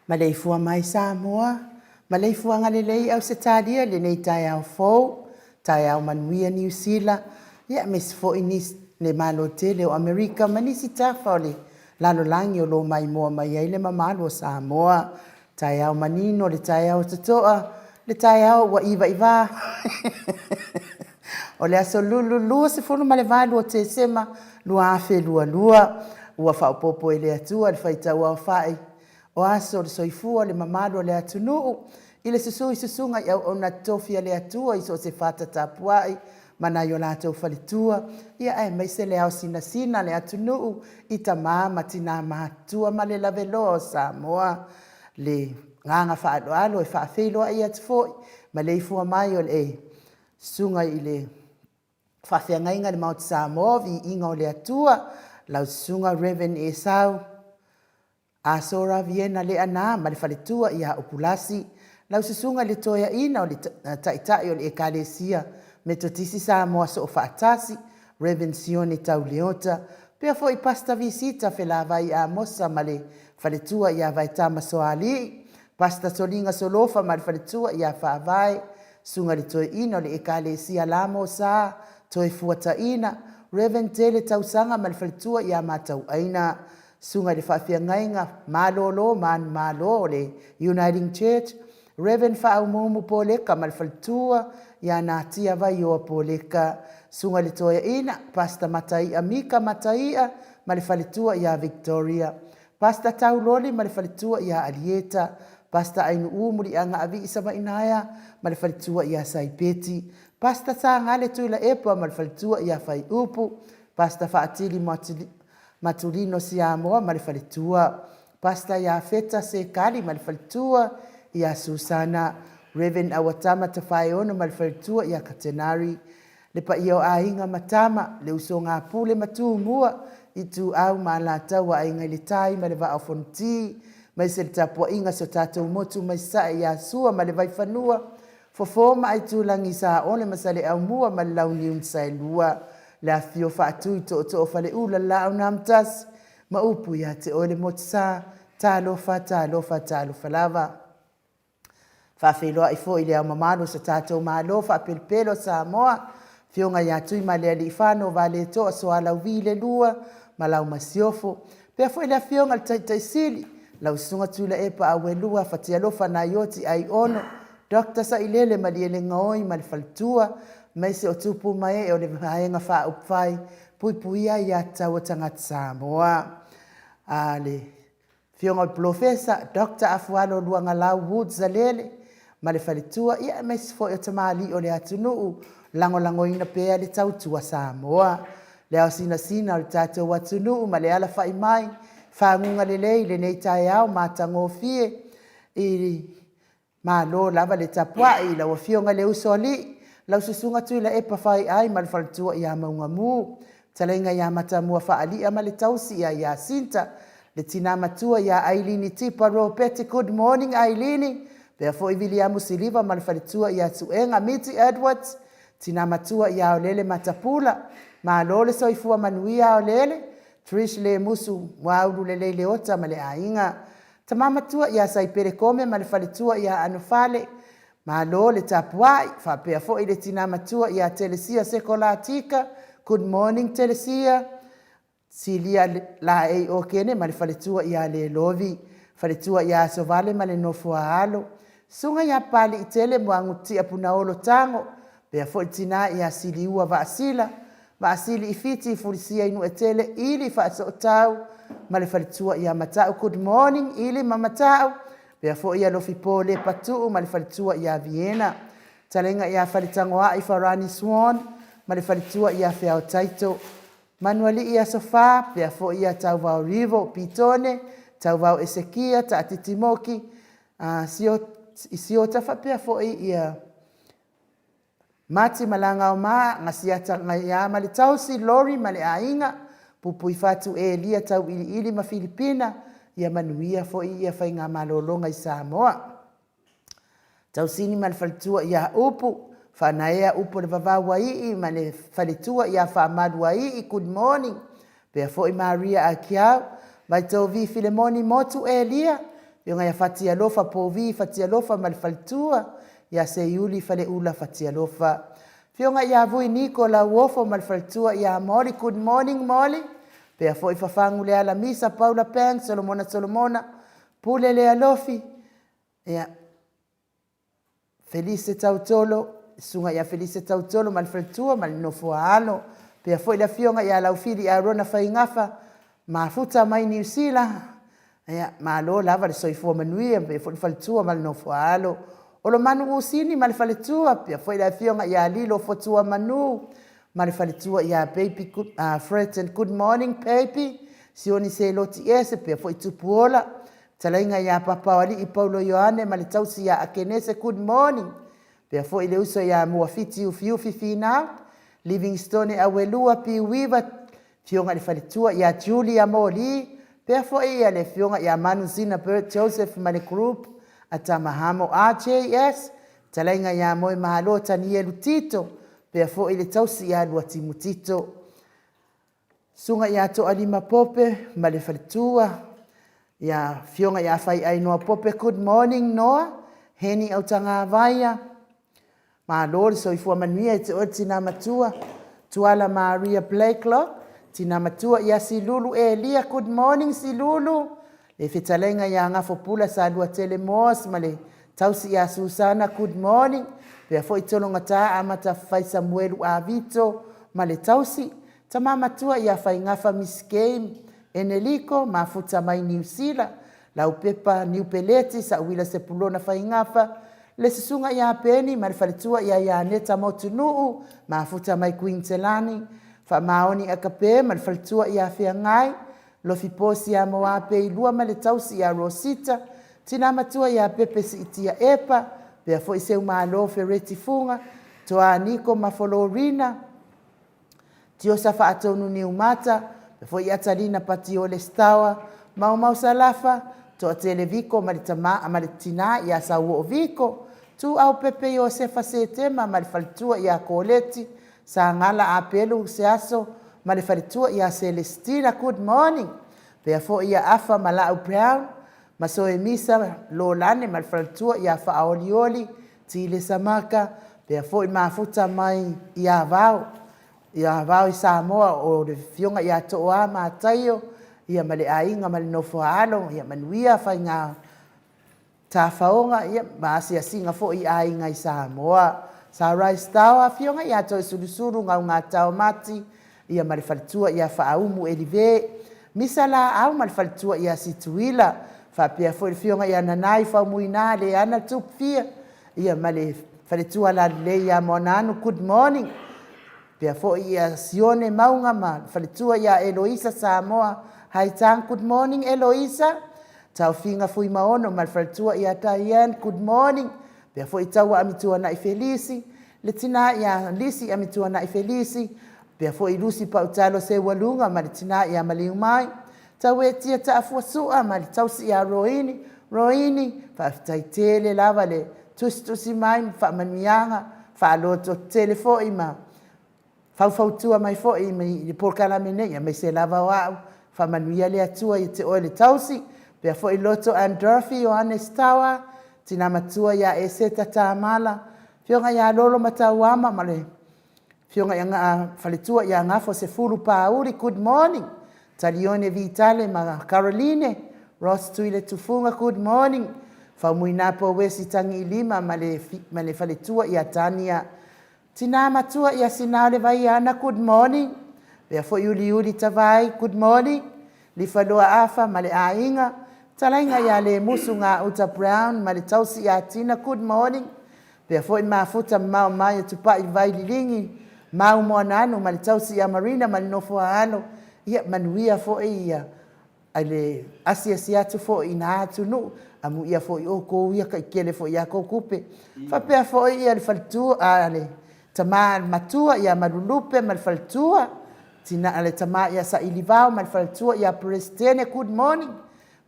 Maleifua mai Samoa, maleifuaga lelei Ausetalia i lenei taeao fou, taeao manuia Niu Sila, ia aemaise foi nisi le Malo tele o Amerika ma nisi tafa o le lalolagi o lo o maimoa mai ai le mamalu o Samoa. Taeao manino le taeao totoa, le taeao ua ivaiva o le aso lulu 28 o Tesema 2022. Ua faaopoopo e le Atua le faitauaofai o aso o le soifua o le mamalu o le atunuu i le susu i susuga i auauna totofi a le Atua i so o se fata tapuai ma nai o latou faletua, ia aemaise le ao sinasina a le atunuu i tama ma tina matutua ma le laveloa o Samoa. Le agaga faaaloalo e faafeiloai atu foi maleifua mai o le susuga i le faafeagaiga i le Maota Samoa, Viiga o le Atua, lau Susuga Rev. Esau Asora Viena Leaana ma le faletua ia Upulasi, lau Susuga i le Toeaina o le Taitai o le Ekalesia Metotisi Samoa Soofaatasi, Rev. Sione Tauleota, pea foi Pastor Visita Felavai Amosa ma le faletua ia Vaetama Soalii, Pastor Soliga Solofa ma le faletua ia Faavae, Susuga i le Toeaina o le Ekalesia Lamo Sa Toefuataina, Rev. Tele Tausaga ma le faletua ia Matauaina, Susuga i le Faafeagaiga Malolo Manumalo o le Uniting Church, Rev. Faaumuumu Poleka ma le faletua ia Natia Vaioa Poleka, Susuga i le Toeaina, Pastor Mataia Mika Mataia ma le faletua ia Victoria, Pastor Tauloli ma le faletua ia Alieta, Pastor Ainuu Muliagaavii Savainaea ma le faletua ia Saipeti, Pastor Sagale Tuilaepa ma le faletua ia Faiupu, Pastor Faatili Matulino Siamoa ma le faletua, Pastor Iafeta Sekali ma le faletua ia Susana, Rev. Auatama Tafaeono ma le faletua ia Katenari, le paia o aiga ma tama, le usoga a Pule ma Tumua, Ituau ma Alataua, Aiga i le Tai ma le Vaa o Fonoti, maise le tapuaiga a si o tatou motu mai Sasae ia Sua ma le Vaifanua, Fofo ma Aitulagi Saole ma Saleaaumua ma le Launiu na Saelua, le afifio o Faatui, Tootoo o Faleula, le Laau na Amotasi ma upu ia te oe le Motusa. Talofa, talofa, talofa lava. Faafeiloai foi i le Ao Mamalu o so tatou Malo faapelepele o Samoa, Afioga ia Tuimalealiifano Vaaletoa Sualauvi II ma lau Masiofo. Faapea foi le Afioga i le Taitai Sili, lau Susuga Tuilaepa Auelua Fatialofa Naioti Aiono Dr. Sailele Malielegaoi ma le faletua, aemaise o tupu ma ee o le Vaega Faaupufai Puipuia Aia Tatau a Tagata Samoa. A le Afioga i le Polofesa Dr. Afualo Luagalau Woods Alele ma le faletua, ia aemaise foi o tamalii o le atunuu, lagolagoina pea le tautua Samoa. Le ao sinasina o le tatou atunuu ma le alafai mai faguga lelei i lenei taeao matagofie i Malo lava le tapuai i lau Afioga i le Usoalii, lau Susuga Tuilaepa Faiai ma le faletua ia Maugamu, fetalaiga ia Matamua Faalia ma le tausi ia Iasinta, le tina matua ia Ailini Tipa Ropati, good morning Ailini, faapea foi Viliamu Siliva ma le faletua ia Suega Miti Edwards, tina matua ia Aolele Matapula, malo le soifua manuia Aolele, Trish Lemusu Muaulu Lelei Leota ma le aiga. Tama matua ia Saipele Kome ma le faletua ia Anofale, malo le tapuai, faapea foi le tina matua ia Telesia Sekolatika, good morning Telesia, Silia Laei Okene ma le faletua ia Lelovi, faletua ia Asovale ma le nofo a alo, Susuga ia Papaliitele Muagututia Punaolo Tago, faapea foi le tina ia Siliua Vaasila, Vaasili i Fiti Fulisia i Nuuetele Ili Faasootau ma le faletua ia Matau, good morning Ili ma Matau, faapea foi ia Lofipo Lepatuu ma le faletua ia Viena, fetalaiga ia Faletagoai Farani Swan ma le faletua ia Feao Taito, Manualii Aso Fa, faapea foi ia Tauvao Rivo Pitone, Tauvao Esekia Taatiti Moki, Siota faapea foi ia Mati Malagaoma, Gasiata Gaia ma le tausi, Lori ma le aiga, Pupuifatu Elia Tauiliili ma Filipina, ia manuia foi ia faigamalologa i Samoa. Tausini ma le faletua ia Upu, Faanaea Upu o le Vavau Aii ma le faletua ia Faamalu Aii, good morning. Pea foi Maria Akiau, Vaitovi Filemoni Motu Elia, Afioga ia Fatialofa Povi Fatialofa ma le faletua ia Seiuli Faleula Fatialofa. Afioga ia Vui Niko Lauofo ma le faletua ia Molly, good morning Molly. Pea foi Fafagu Leala Misa, Paula Pang, Solomona Solomona, Pule Lealofi, ia Felise Tautolo, Susuga ia Felise Tautolo ma le faletua ma le nofo a alo. Pea foi le afioga ia Laufili Arona Faigafa, mafuta mai Niu Sila. Ia, malo lava le soifua manuia, pea foi le faletua ma le nofo a alo. Olomanu Usini ma le faletua, pea foi le afioga ia Lilo Fotua Manu ma le faletua ia Baby Fred and good morning baby. Sioni Seloti Ese, pea foi Tupuola, Fetalaiga ia Papaoalii Paulo Ioane ma le tausi ia Akenese, good morning. Pea foi le uso ia Muafiti Ufiufi Finau, Livingstone Auelua Piuiva, Afioga i le Faletua ia Julia Moli, pea foi ia le Afioga ia Manu Zina Bert Joseph ma le group a Tamahamo RJS, Fetalaiga ia Moemalo Tanielu Tito, pea foi le tausi ia Luatimu Tito. Susuga ia Toalima Pope ma le faletua, ia Afioga ia Faiai Noa Pope, good morning Noa, Heni Autagavaia, malo le soifua manuia i te oe le tina matua, Tuala Maria Blakelock, tina matua ia Silulu Elia, good morning Silulu, le fetalaiga ia Gafopula Saluatele Moas ma le tausi ia Susana, good morning, pea foi Tologata Amata Fai Samuelu Avito ma le tausi, Tama matua ia Faigafa Miss Game Eneliko mafuta mai Niu Sila, Laupepa Niupeleti Sauila Sepulona Faigafa, le susuga ia Peni ma le faletua ia Ianeta Motunuu mafuta mai Kuiniselani, Faamaoni Akape ma le faletua ia Feagai, Lofipo Siamoa Peilua ma le tausi ia Rosita, Tina matua ia Pepe Siitia Epa, pea foi Seumalo Fereti Fuga, Toa Niko ma Folorina, Tiosa Faatonu Niumata, pea foi Atalina Patiole Stawa, Maumau Salafa, Toatele Viko ma le tama ma le tina ia Sauoo Viko, Tuuaupepe Iosefa Setema ma le faletua ia Koleti, Sagala Apelu Seaso ma le faletua ia Selesitina, good morning. Pea foi ia Afa ma Laau Brown, ma Soemisa Lolane ma le faletua ia Faaolioli Tile Samaka, pea foi mafuta mai i Avao, ia Avao i Samoa o le afioga ia Tooa Mataio ia ma le aiga ma le nofo a alo, ia manuia faiga tafaoga ia ma asiasiga foi i aiga i Samoa. Sunrise Tower, afioga ia Toesulusulu Gaugataoa Mati ia ma le faletua ia Faaumu Elive, Misa Laau ma le faletua ia Situila, faapea foi le afioga ia Nanai Faumuina Leana Tupufia ia ma le faletua lalelei ia Moananu, good morning. Faapea foi ia Sione Mauga ma le faletua ia Eloisa Samoa Haitang, good morning Eloisa. Taofiga Fuimaono ma le faletua ia Diane, good morning. Faapea foi Taua Amituanai Felisi, le tina ia Lisi Amituanai Felisi, faapea foi Lucy Pautalo Seualuga ma le tina ia Maliumai, Tauetia Taafuasua ma le tausi ia Roini. Roini, faafetai tele lava le tusitusi mai ma faamanuiaga, faalototetele foi ma faufautua mai foi i le polokalame nei, aemaise lava o au. Faamanuia le Atua ia te oe le tausi. Faapea foi Loto and Dorothy Ioannes Tower, tina matua ia Eseta Tamala, afioga ia Lolo Matauama ma le afioga ia faletua ia Gafo Sefulu Pauli, good morning. Talione Vitale ma Caroline Ross Tuile Tufuga, good morning. Faumuina Pouesi Tagiilima ma le faletua ia Tania, tina matua ia Sina le Vaiana, good morning. Pea foi Uliuli Tavai, good morning. Lifaloa Afa ma le aiga, talaiga ia Lemusu Gauta Brown ma le tausi ia Tina, good morning. Pea foi mafuta mamao mai e Tupai Vai Liligi, Mau Moananu ma le tausi ia Marina ma le nofo a alo, ia manuia foi ia ai le asiasi atu foi i na atunuu, amuia foi outou ia kaikele foi ia kou kupe. Faapea foi ia le faletua, le tama matua ia Malulupe ma le faletua, tina le tama ia Sailivao ma le faletua ia Peresetene, good morning.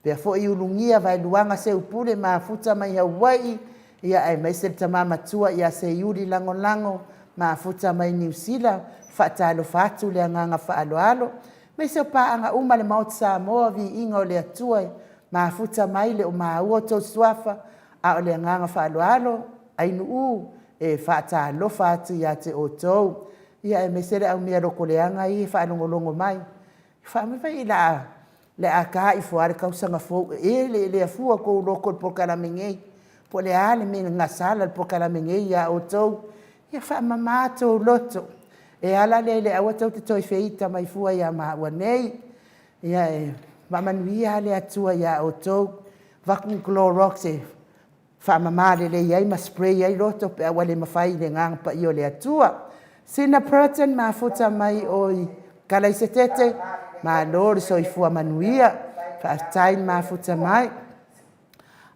Pea foi Ulugia Vaeluaga Seupule mafuta mai Hawaii, ia aemaise le tama matua ia Seiuli Lagolago mafuta mai Niu Sila, faatalofa atu le agaga faaaloalo. Aemaise o paaga uma le Maota Samoa, viiga o le Atua e mafuta mai le o maua outou suafa, a o le agaga faaaloalo, Ainuu e faatalofa atu ia te outou. Ia aemaise le au mea lokoleaga ia e faalogologo mai. Faamai la le a ta ifo lava le tausaga fou e le lea fua kou loko i le polokalame nei. Po o le a le mea na gasala le polokalame nei ia outou. Ia faamama tou loto. E ala lea i le aua tou te toe feita mai fua ia maua nei. Ia e faamanuia le Atua ia outou. Avatu ni Clorox e faamama lelei ai ma spray ai loto pe a ua le mafai i le Agaga Paia o le Atua. Sina Burton mafuta mai oi Kalaisetete, malo le soifua manuia, faafetai le mafuta mai.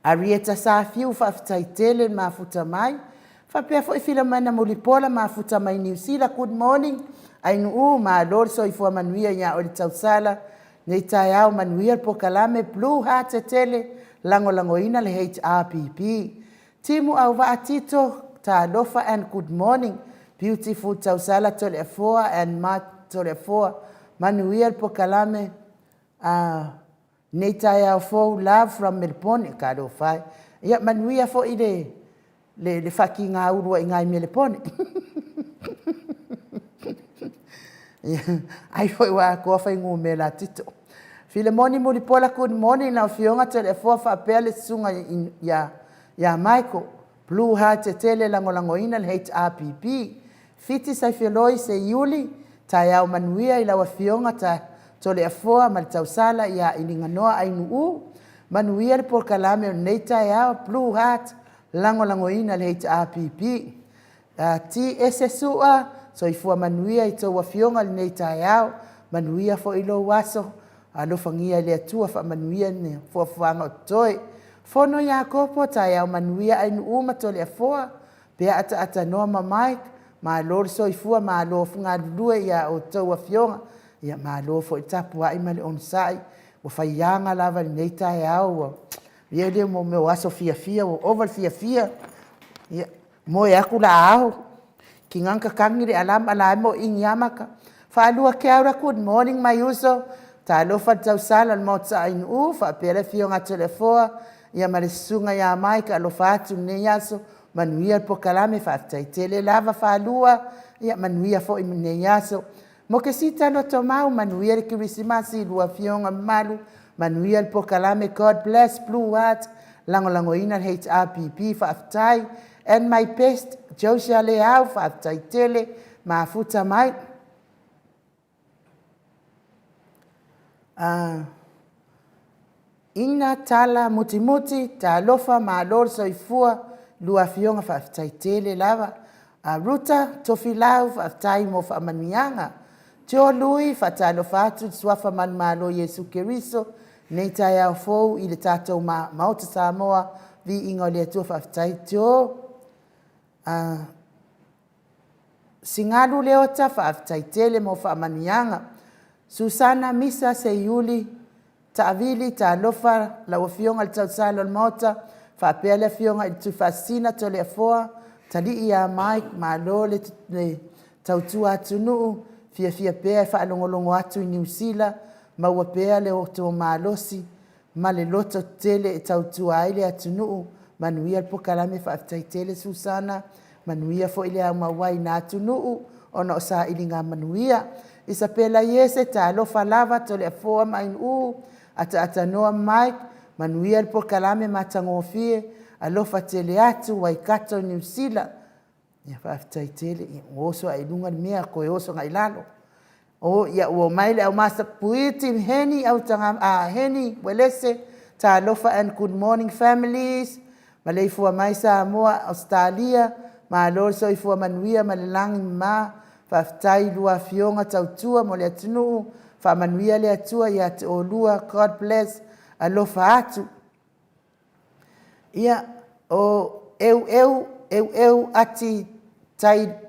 Arieta Safiu, faafetai tele le mafuta mai. Faapea foi Filomena Mulipola mafuta mai Niu Sila, good morning. Ainuu, malo le soifua manuia ia oe le tausala. Nei taeao manuia le polokalame Blue Heart tele, lagolagoina le HRPP. Timu Auvaa Tito, talofa and good morning. Beautiful Tausala Toleafoa and Mark Toleafoa, manuia le polokalame. Nei taeao fou, love from Melepone, talofa e. Ia manuia foi le faatigaulu ai i ina i Melepone. Ai foi ua atoa fuainumera a Tito. Filemoni Mulipola, good morning lau Afioga Toleafoa faapea le susuga ia Michael. Blue Heart tele lagolagoina le HRPP. Fiti Saifeloi Seiuli, taeao manuia i lau Afioga Toleafoa ma le tausala ia Iliganoa Ainuu. Manuia le polokalame o lenei taeao, Blue Heart lagolagoina le HRPP. T.S. Sua, soifua manuia i tou afioga i lenei taeao, manuia foi lou aso, alofagia e le Atua faamanuia ni fuafuaga o totoe. Fono Iakopo, taeao manuia Ainuu ma Toleafoa, pea Ataatanoa ma Mike, malo le soifua malo galulue ia outou afioga, ia malo foi le tapuai ma le onosai, ua faiaga lava i lenei taeao, ua avea lea o mea o aso fiafia ua ova le fiafia. Ia, moe atu la a ao, tiga ona tatagi le alarm a la e moeini lava mata. Faalua Kia ora, good morning my uso. Talofa i le tausala o le Maota a faapea le afioga ia Toleafoa ia ma le susuga ia Mike. Alofa atu i lenei aso, manuia le polokalame, faafetai tele lava Falua, ia manuia foi lenei aso. Mokesita Lotomau, manuia le Kerisimasi i lua afioga mamalu, manuia le polokalame, God bless Blue Heart, lagolagoina le HRPP, faafetai. And my best, Josia Leau, faafetai tele, mafuta mai. Ina Tala Mutimuti, talofa malo le soifua, lua afioga faafetai tele lava. Ruta Tofilau, faafetai mo faamanuiaga. Tio Lui, faatalofa atu i le suafa manumalo o Iesu Keriso lenei taeao fou i le tatou Maota Samoa, viiga o le Atua, faafetai Tio. Sigalu Leota, faafetai tele mo faamanuiaga. Susana Misa Seiuli Taavili, talofa lau Afioga i le tausala o le Maota faapea le Afioga i le Tuifaasisina Toleafoa Talii ia Mike, malo le tautua atunuu, fiafia pea e faalogologo atu i Niu Sila, maua pea le outou malosi ma le loto tele e tautua ai le atunuu. Manuia le polokalame, faafetai tele Susana, manuia foi le aumauaiina atunuu ona o sailiga manuia. Isapela Iese, talofa lava Toleafoa ma Ainuu, Ataatanoa Mike, manuia le polokalame matagofie, alofa tele atu Waikato, Niu Sila. Ia faafetai tele, ua oso ae i luga le mea toe oso agai i lalo. O ia ua omai le au Puiti Heni Autaga Heni Uelese, talofa and good morning families. Maleifua mai Samoa, Ausetalia, malo le soifua manuia ma le lagi e mama. Faafetai i lua afioga tautua mo le atunuu, faamanuia le Atua ia te oulua, God bless, alofa atu. Ia, o Eueu, Eueu Ati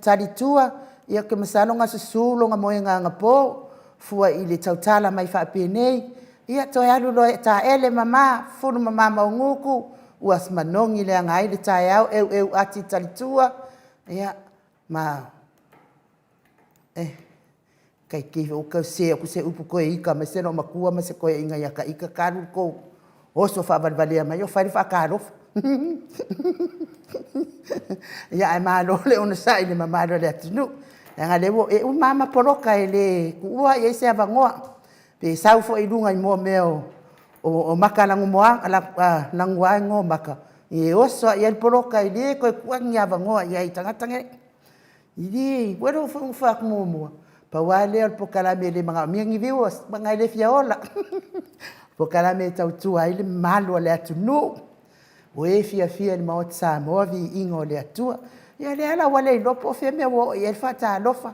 Talitua, ia ou te masalo na susu lona moega anapo, fua i le tautala mai faapenei, ia toe alu loa e taele mama, fufulu mama maugutu, ua manogi leaga ai le taeao, Eueu Ati Talitua, ia ma tau sese atu se upu toe ita mai se loomatua ma se toeaina ia ta ita, talu le tou oso faavalevalea mai o fai le faatalofa. Ia ae malo le onosai i le mamalu o le atunuu, leaga o lea ua e uma lava ma poloka e le tuua i ai se avanoa. Pe sau foi i luga i mea o maka lanumoana o maka, ia e oso lava i ai le poloka e le toe tuua ni avanoa i ai i tagata nei. E le foi ona fai atu muamua, pau lava lea o le polokalame e le manaomia ni viewers leaga e le fia ola. O le polokalame e tautua ai le mamalu o le atunuu, o e fiafia i le Maota Samoa, viiga o le Atua. Ia o lea la ua le iloa po o fea le mea ua oo i ai le faatalofa.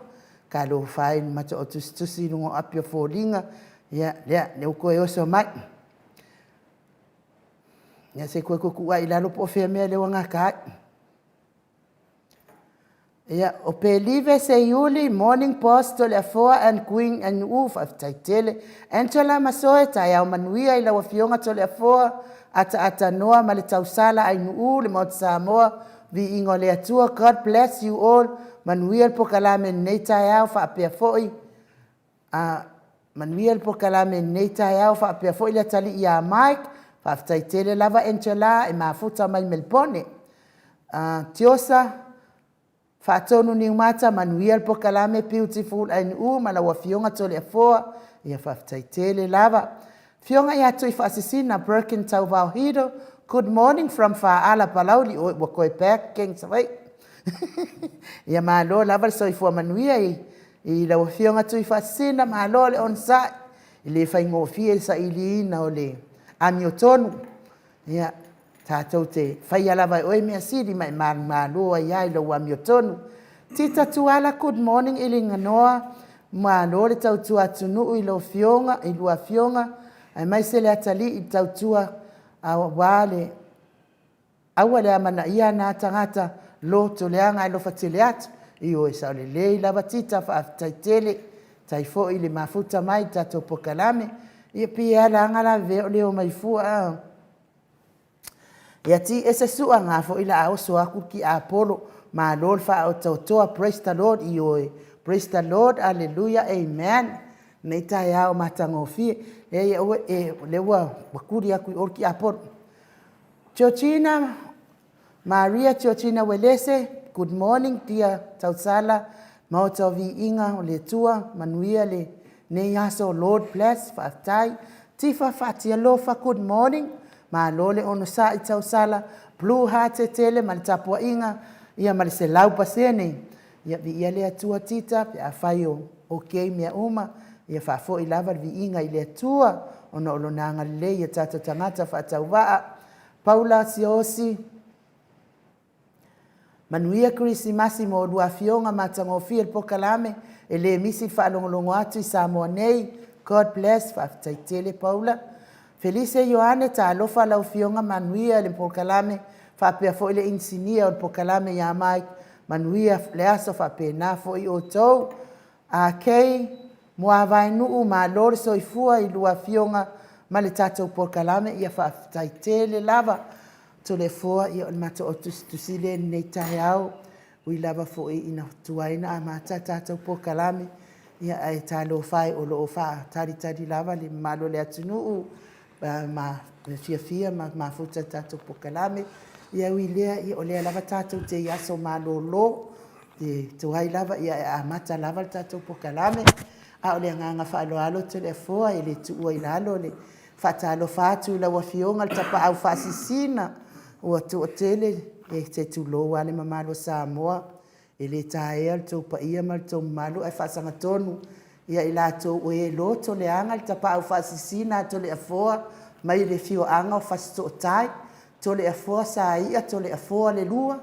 Talofa e i le matootusitusi i luga o api o foliga, ia lea ua toe oso mai. Ia se i toe tuutuu lava i lalo po o fea le mea lea ua gata ai. Ia, o Pelive Seiuli, morning boss Toleafoa and Queen Ainu'u, faafetai tele. Angela Masoe, taeao manuia i lau Afioga Toleafoa, Ataatanoa ma le tausala Ainuu le Maota Samoa, viiga o le Atua, God bless you all. Manuia le polokalame i lenei taeao faapea foi manuia le polokalame i lenei taeao faapea foi le atalii ia Mike. Faafetai tele lava Angela e mafuta mai Melepone. Tiosa Faatonu Niumata, manuia le polokalame Beautiful Ainuu ma lau Afioga Toleafoa. Ia faafetai tele lava. Afioga ia Tuifaasisina Birkin Tauvao Hito, good morning from Faala Palauli. Oi ua toe back king Savaii. Ia malo lava le soifua manuia i lau Afioga Tuifaasisina, malo le onosai. E le faigofie le sailiina o le amiotonu. Ia, tatou te faia lava e oe mea sili ma e manumalo ai lava i lou amiotonu. Tita Tuala, good morning Iliganoa, malo le tautua atunuu i lau Afioga, i lua afioga, aemaise le atalii i le tautua aua le aua le amanaia na tagata loto leaga alofa tele atu. Ioe, sao lelei lava Tita, faafetai tele, faafetai foi le mafuta mai i le tatou polokalame. Ia pei e ala ona lavevea o le omai fua. Ia ti ese su'a nga fo'i la a oso aku le ki'apolo malo le faaotaotoa praise the Lord ioe praise the Lord alleluia amen nei taeao matagofie leai aua e lea ua kuli aku i o le ki'apolo Georgina Maria Georgina Uelese good morning dear Tausala Maota o Viiga o le Atua manuia le nei aso Lord bless faafetai Tifa Faatialofa good morning Malo le onosai Tausala Blue Heart tele ma le tapuaiga ia ma le 100% ia viia le Atua Tita pe afai o ok mea uma ia faafoi lava le viiga i le Atua ona o lona agalelei i a tatou tagata faatauvaa Paula Siaosi Manuia Kerisimasi mo lua afioga matagofie le polokalame e le misi le faalogologo atu i Samoa nei. God bless. Faafetai tele Paula. Felise Ioane, talofa lau afioga manuia le polokalame faapea foi le inisinia o le polokalame ia Mike. Manuia le aso faapena foi outou. AK, Muavaenuu, malo le soifua i lua afioga ma le tatou polokalame, ia faafetai tele lava. Toleafoa, ia o le matou au tusitusi lea i lenei taeao, ui lava foi ina tuai ona amata le tatou polokalame, ia ae talofa e o lo o faatalitali lava le mamalu o le atunuu ma fiafia ma mafuta i le tatou polokalame. Ia ui i lea, o lea lava tatou te i aso malolo, e tuai lava ae amata lava le tatou polokalame. A o le agaga faaaloalo Toleafoa, e le tuua i lalo le faatalofa atu i lau Afioga i le Tapaau Faasisina ua toatele, se tulou lava le mamalu o Samoa, e le taea lo outou paia ma lo outou mamalu, ae faasagatonu ia i latou o e loto leaga le Tapaau Faasisina a Toleafoa mai le afioaga o Fasitootai, Toleafoa Saia, Toleafoa Lealua,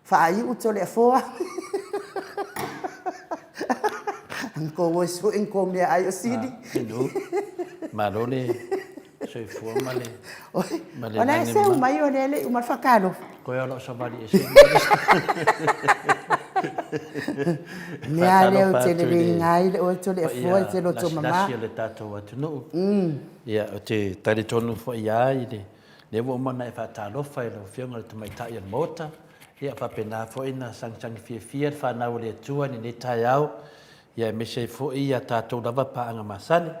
Faaiu Toleafoa. Kou o sue kou meaai o sili. Malo le soifua ma le ma le O la e seu mai o lea e le i uma le faatalofa. Koe o lau savali ese. Mea lea ou te lelei ai le oe Toleafoa e te loto mama. Lasi o le tatou atunuu. Ia, ou te talitonu foi lava i le lea ua uma ona e faatalofa i lau Afioga i le Tamaitai o le Maota, ia faapena foi ona sagisagi fiafia le fanau a le Atua i lenei taeao, ia aemaise ai foi a tatou lava paaga masani.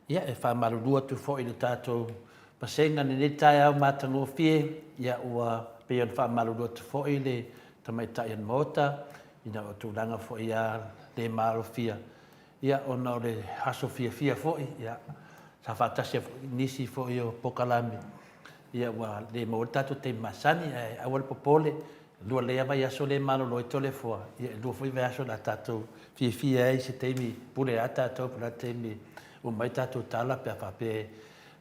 Ia e faamalulu atu foi i le tatou vasega i lenei taeao matagofie, ia ua pei ona faamalulu atu foi le Tamaitai o le Maota, ina o tulaga foi ia le maalofia, Ia, ona o le aso fiafia foi, ia, sa faatasi ai foi nisi foi o polokalame, ia, ua le maua ai le tatou taimi masani, ae aua le popole, e lua lelei lava vaiaso lea e malolo ai Toleafoa, ia, e lua foi vaiaso o le a tatou fiafia ai i se taimi, pule lava tatou po o le a le taimi e uma ai tatou tala pe a faapea e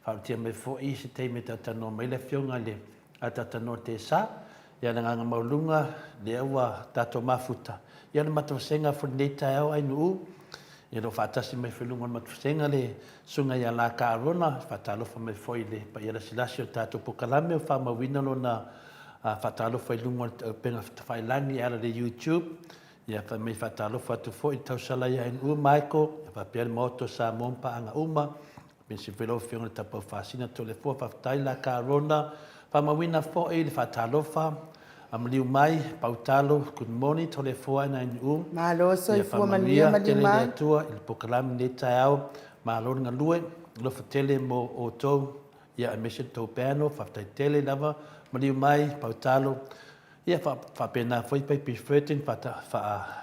faaulutia mai foi se taimi e talatalanoa mai le Afioga i le a talatalanoa te sa, ia le agaga maualuga lea ua tatou mafuta, ia le matou vasega foi lenei taeao Ainuu, ia lo faatasi mai foi luga o le matou vasega le susuga ia Laka Arona, faatalofa mai foi i le paia lasilasi o le tatou polokalame ua faamauina lona faatalofa i luga o le upega tafailagi e ala i le YouTube, ia fai mai faatalofa atu foi i le tausala ia Ainuu Michael, ia faapea le Maota o Samoa ma paaga uma, Mercy foi lau Afioga i le Tapau Faasina Toleafoa, faafetai la Carona, faamauina foi le faatalofa a maliu mai Pautalo, good morning Toleafoa and Ainuu. Malo soifua manuia maliu mai. Tele le Atua i le polokalame lenei taeao, malo le galue, alofa tele mo outou, ia aemaise le tou panel, faafetai tele lava, maliu mai Pautalo, ia faapena foi Paipi Furton, faa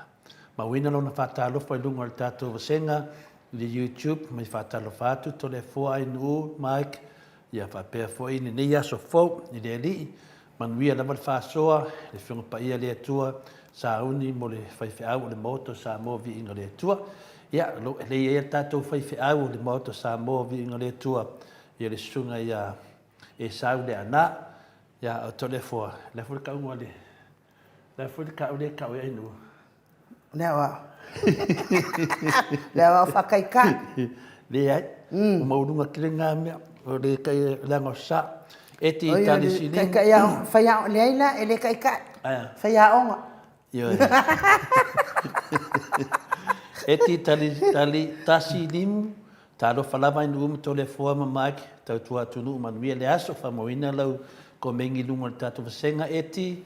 Mauina lona faatalofa i luga o le tatou vasega i le YouTube mai faatalofa atu Toleafoa Ainuu Mike ia faapea foi lenei aso fou i le Alii manuia lava le faasoa le Afioga Paia le Atua sauni mo le faifeau o le Maota o Samoa Viiga le Atua ia lo lea i ai le tatou faifeau o le Maota o Samoa Viiga le Atua ia le susuga ia Esau Leaana ia o Toleafoa le foi le kauga le Le a foi le kau lea e kau ai Ainuu? Le aoao. Le aoao faataitai. Leai. Ua maualuga tele na mea. O le tai leaga o sa. E ti tali sili. Taitai aoga. Fai aoga. Leai la, e le taitai. Fai aoga. Ioe. E ti tali tali tasi limu. Talofa lava Ainuu ma Toleafoa ma Mike. Tautua atunuu manuia le aso. Faamauina lau Komeni i luga o le tatou vasega Eti,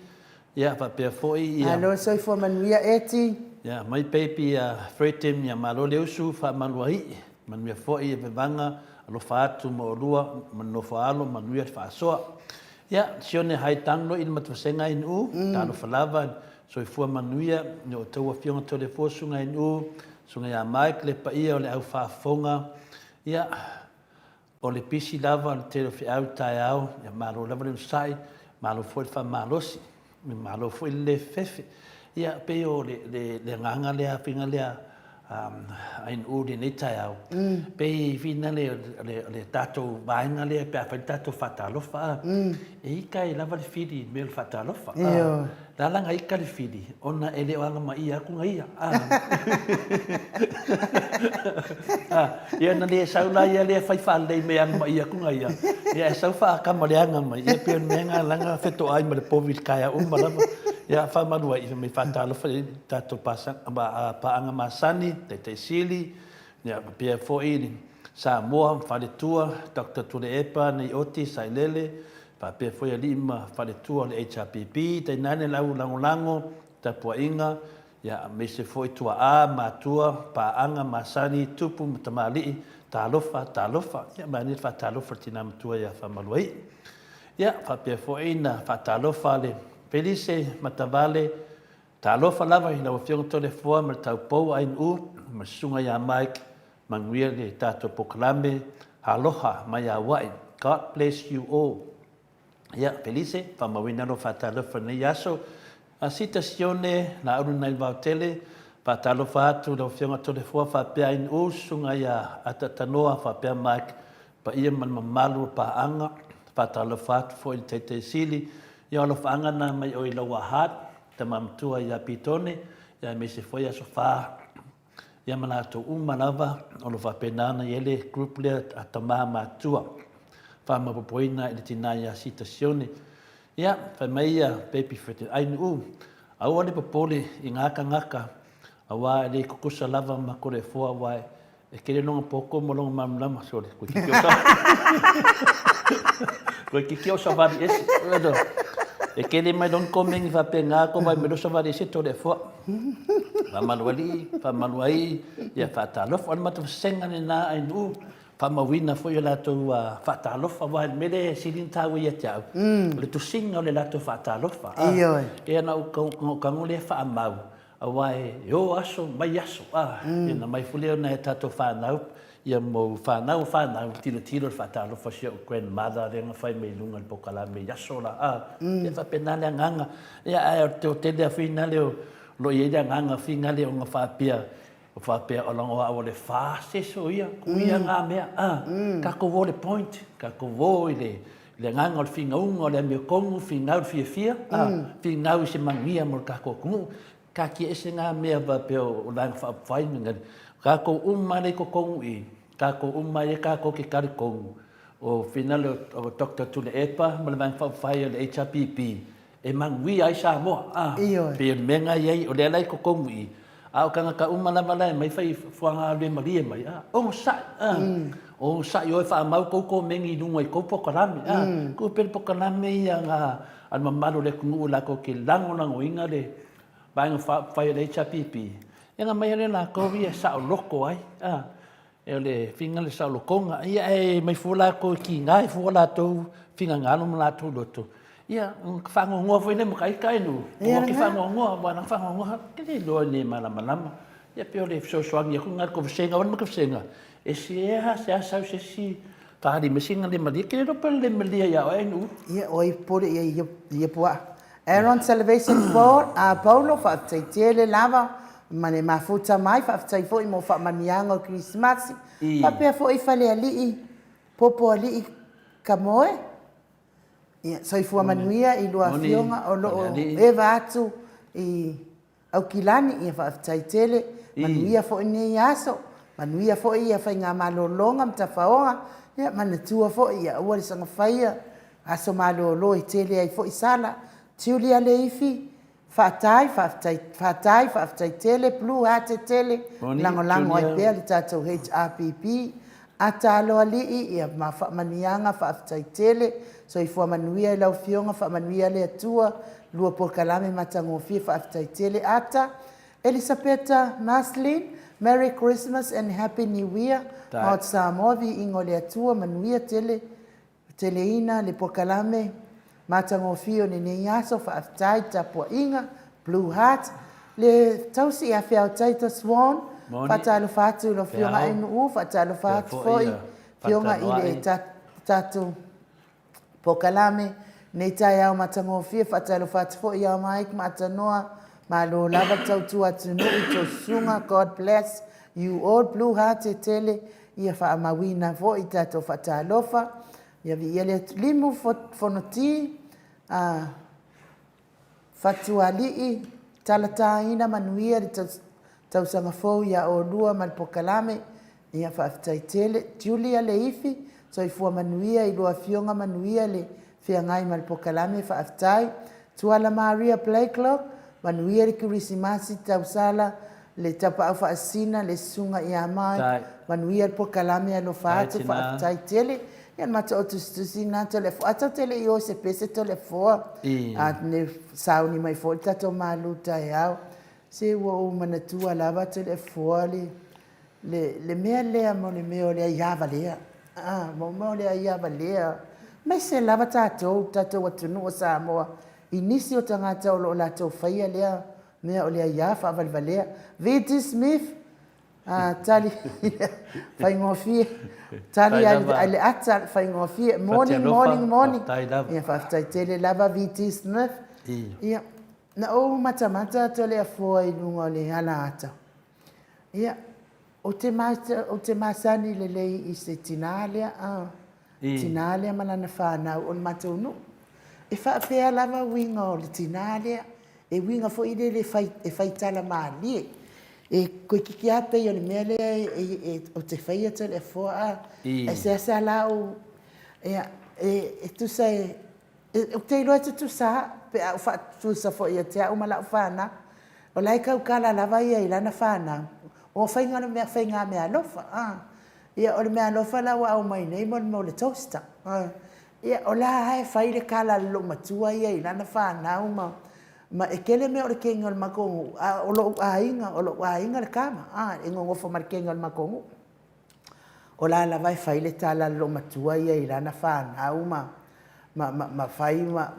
ia faapea foi ia. Malo le soifua manuia Eti. Ia mai baby ia Freddie ia malo le usu faamaluaii manuia foi ia vevaga alofa atu ma oulua ma le nofo a alo manuia le faasoa. Ia Sione hai tanglo i le matvasega ANU talofa lava soifua manuia i o outou afioga Toleafoa Susuga ANU Susuga ia Mike le paia o le au faafofoga ia O le pisi lava o le tele o feau i taeao, ia malo lava le onosai, malo foi le faamalosi, malo foi le le fefefe. Ia pei o le, le, le agaga lea, faiga lea ANU i lenei taeao, pei fina le, le, le tatou vaega lea pe a fai le tatou faatalofa, a, e ika ai lava le fili i le mea o le faatalofa. A, la la na ika le fili, ona e le o agamaia atu na ia. Ia na le sau la ia lea fai faalelei mai agamaia atu na ia, ia e sau faakama leaga mai, ia pei o le mea na lana fetoai ma le povi i le taeao uma lava. Ia faamalu ai, fai mai faatalofa i tatou paaga masani, Taitai Sili, ia faapea foi le Samoa, Faletua, Doctor Tuilaepa, Neioti, Sailele, faapea foi alii ma faletua o le HRPP, tainane le au lagolago, tapuaiga, ia, aemaise foi tuaa, matua, paaga, masani, tupu ma tamalii, talofa, talofa. Ia, manaia le faatalofa i le tina matua ia Faamaluaii. Ia, faapea foi na faatalofa le Felise Matavale, talofa lava i lau Afioga Toleafoa ma le taupou ANU ma le Susuga ia Mike, manuia le tatou polokalame, aloha mai Aua'i. God bless you all. Ia, Felise, faamauina lou faatalofa i lenei aso. Asita Sione, Laaulu nai Vaotele, faatalofa atu i lau Afioga Toleafoa faapea ANU, Susuga ia Atatanoa faapea Mike, paia ma le mamalu o paaga. Faatalofa atu foi i le Taitai Sili. Ia, o alofaaga na mai oe i lau Ahad, tama matua ia Pitone, ia aemaise foi Aso Fa ia ma latou uma lava o lo o faapena ona i ai le group lea a tama matutua faamaopoopoina i le tina ia Sita Sione. Ia, fai mai ia Baby Fred, Ainuu, aua le popole i ngā kangaka, auā e le kukusa lava ma Toleafoa aua e kele longa poko ma longa malamalama, sole, koe kiki o sa... koe kiki o savali ese. E kele mai longa komengi faapena ko vai mai lo savali ese Toleafoa. Faamalualii, faamaluaii, ia faatalofa. O le matou vasega lena Ainuu, faamauina foi o latou faatalofa, aua o le mea lea e sili ona taua ia te au, o le tusiga o le latou faatalofa. Ioe. Ia na ou tago lea faamau, aua e o aso mai aso, ia ona aumai foi lea o nai a tatou fanau, ia mo fanau o fanau, tilotilo i le faatalofa a si ou grandmother lea na fai mai i luga o le polokalame i aso la, ia faapena le agaga. Ia ae o le toatele lava foi lea o lo o i ai le agaga foi lea ona faapea, O faapea o lago au o le fastest o ia, ku ia nga mea, a, tatou o le point, tatou o i le, le agaga o le finauga o le amiotonu, finau i le fiafia, a, finau i se manuia mo le tatou atunuu. Taatia ese nga mea faapea o Vaega Faaupufai ma mea, tatou uma lava i totonu i i, tatou uma ia tatou te talitonu, o finale o Doctor Tuilaepa ma le Vaega Faaupufai o le HRPP, e manuia ai Samoa. A, Ioe. pei o le mea lena e i ai, o lea la e i totonu i i, a o tagata uma lava la e aumai fai fuagalue malie mai, a, onosai, a, onosai o e faamau tou komeni i luga i tou polokalame, a, tuu pea le polokalame ia a a le mamalu o le atunuu latou te lagolagoina le Vaega Faaupufai a le HRPP, ia ona aumai lea e latou ia e saoloto ai, a. E o le finga le saolotoga, ia ae mai fua latou e kiga e fua latou finagalo ma latou loto, ia ona faanoanoa foi lea ma ta ita ae ua ke faanoanoa, aua na faanoanoa, ke le iloa ni e malamalama. Ia pei o le fesoasoani atu lena i le kovesega, o le kovesega, e se a se a sau se isi faaali mai sina le malie, ke le iloa pe o le le malie ia oe ae. Ia, o ai popole i ai i ia puaa. Aaron Salvation Paul, a Paulo, faafetai tele lava ma le mafuta mai, faafetai foi mo faamanuiaga o Kerisimasi, faapea foi Falealii, Popoalii Kamoe. Ia, soifua manuia i lua afioga o lo o eva atu i Aukilani, ia faafetai tele, manuia foi lenei aso, manuia foi ia faigamalologa ma tafaoga, ia manatua foi ia aua le saga faia aso malolo e tele ai foi sala. Julia Leifi, fatai, faafetai, fatai, faafetai tele, Blue Hate tele, lagolago ai pea le tatou HRPP. Ata Aloalii, ia ma faamanuiaga, faafetai tele. Soifua manuia i lau Afioga, faamanuia le Atua, lua polokalame matagofie, faafetai tele. Ata, Elisapeta Maslin, Merry Christmas and Happy New Year. Maota Samoa, viiga o le Atua, manuia tele, teleina le polokalame matagofie o lenei aso, faafetai tapuaiga, Blue Heart. Le tausi ia Feao Titus Vaughan, faatalofa atu i lau Afioga Ainuu, faatalofa atu foi Afioga i le tatou polokalame nei taeao matagofie. Faatalofa atu foi ia Mike ma Atanoa, malo lava le tautua atunuu i tou susuga, God bless you all. Blue Heart e tele ia faamauina foi tatou faatalofa. Ia viia le Atua. Limu Fonoti, Fatualii, Talataina manuia le tausaga fou ia oulua ma le polokalame. Ia faafetai tele. Julia Leifi, soifua manuia i lua afioga, manuia le feagai ma le polokalame, faafetai. Tuala Maria Blakelock, manuia le Kerisimasi, tausala le Tapaau Faasisina, le Susuga ia Mike, manuia le polokalame, alofa atu, faafetai tele. Ia le matou au tusitusi lena Toleafoa. A tatou te le i o i se pese Toleafoa, a ne sauni mai foi le tatou malu taeao. Se ua ou manatua lava Toleafoa le le, le mea lea mo le mea o le aia valea. Ah, mo mea o le aia valea. Aemaise lava tatou, tatou atunuu o Samoa, i nisi o tagata o lo o latou faia lea mea o le aia faavalevalea. VT Smith, ah, tali faigofie, tali ai le ata faigofie. Morning, morning, morning. Ia, faafetai tele lava VT Smith. Ia, na ou matamata atu le afoa i luga o le ala ata. Ia, ou te, ou te masani lelei i se tinā lea, a, tinā lea ma lana fanau o le matou nuu. E faapea lava uiga o le tinā lea, e uiga foi lele e fai, e fai tala malie. E toeitiiti lava pei o le mea lea e, e, ou te faia Toleafoa, a, ae seasea la ou, ia, e, e tusa e, Ou te iloa e tutusa lava pe a ou faatutusa foi ia te au ma lau fanau. O la e tautala lava ia i lana fanau, o faiga le mea, faigameaalofa. Ia, o le meaalofa la ua aumai nei mo le mea o le toaster. Ia, o la lava e fai le tala a le loomatua ia i lana fanau ma, ma e tele mea o le kegi o le matou nuu, a o lou aiga, o lou aiga le tama, e nonofo ma le kegi o le matou nuu. O la lava e fai le tala a le loomatua ia i lana fanau ma, ma, ma, ma fai ma,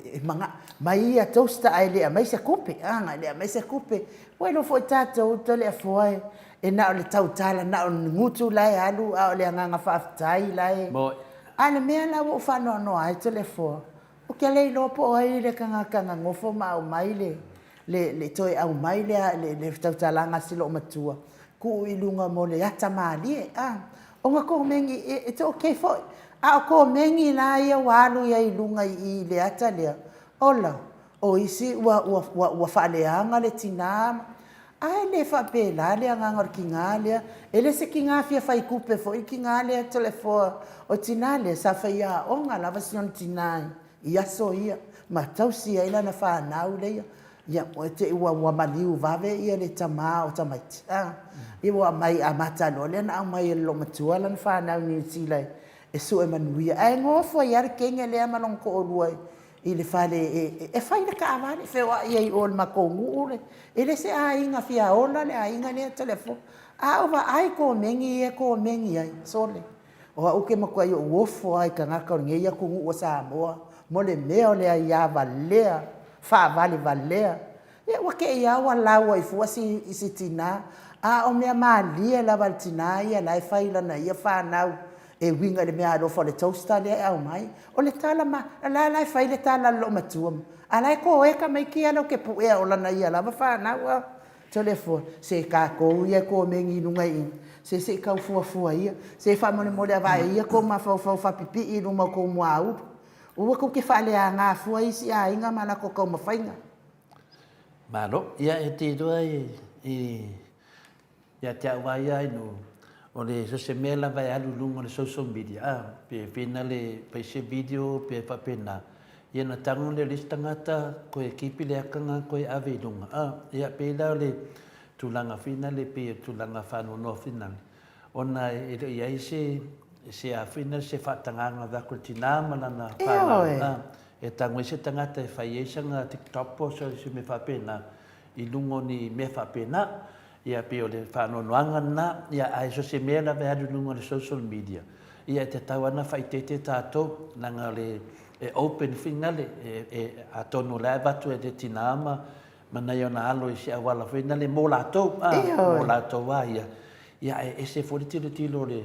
e maga, mai ia toaster ae le aumai se tupe, a, e le aumai se tupe. Ua iloa foi tatou Toleafoa e, e na o le tautala, na o le gutu la e alu, a o le agaga faafetai la e... A o le mea la ua ou faanoanoa ai Toleafoa, ou te le iloa po o ai le tagata na nofo ma aumai le, le, le toe aumai le, le, le tautalaga a si loomatua, tuu i luga mo le ata malie, a. Ona komeni, e, it's okay foi, a o komeni la ia ua alu ai i luga i i i le ata lea, ola, o isi ua, ua, ua, ua faaleaga le tinā, ae le faapelā le agaga o le tinā lea. E le se tinā fia fai tupe foi le tinā lea Toleafoa, o le tinā lea sa faiaoga lava si ona tinā i, i aso ia, ma tausi ai lana fanau lea, ia, ua te i ua, ua maliu vave ia le tama o tamaiti, a, ia ua aumai amata loa lea ona aumai e le loomatua lana fanau i Niu Sila e, e sue manuia. Ae nofo ai lava le teine lea ma lona toalua i le fale e, e, e fai le taavale, feoai ai i o i le matou nuu le, e le se aiga fia ola le aiga lea Toleafoa. A o vaai komeni ia e komeni ai, sole. O au ou te matuai ou ofo lava i tagata o lenei atunuu o Samoa mo le mea o le aia valea, faavalevalea. Ia ua te i lava ua lau ai fua si, si tinā, a o mea malie lava a le tinā ia la e fai i lana ia fanau e uiga i le meaalofa o le toaster lea e aumai. O le tala ma, o la la e fai le tala a le loomatua, a la e koeka mai kia latou te puea o lana ia lava fanau a. Toleafoa, se tatou ia e komeni i luga i i, se se i tau fuafua ia, se faamolemole a vaai ia tou mafaufau faapipii i luma o tou muaulu. Aua tou te faaleaga fua isi aiga ma latou taumafaiga. Malo. Ia e te iloa i ia te au lava ia Ainuu, o le so se mea lava e alu i luga o le social media, a, pe fina le fai se video pe faapena, Ia na tago lea o le isi tagata koe keep i le akaga koe ave i luga a ia pei la o le tulaga finale pei o tulaga faanoanoa finale ona e le o i ai se se a foi na se faatagaga ave atu i le tinā ma lana fanau, a, e tago ai se tagata e fai ai sana TikTok po o se mea faapena i luga o ni mea faapena. Ia pei o le faanoanoaga lena, ia ae so o se mea lava e alu i luga o le social media, ia e tatau lava ona faaeteete tatou, leaga o le, e open foi gale, e, e, atonu o la e avatu e le tinā ma, ma nai ona alo i se auala foi lea mo latou, a, mo latou lava ia. Ia ae ese foi le tilotilo o le,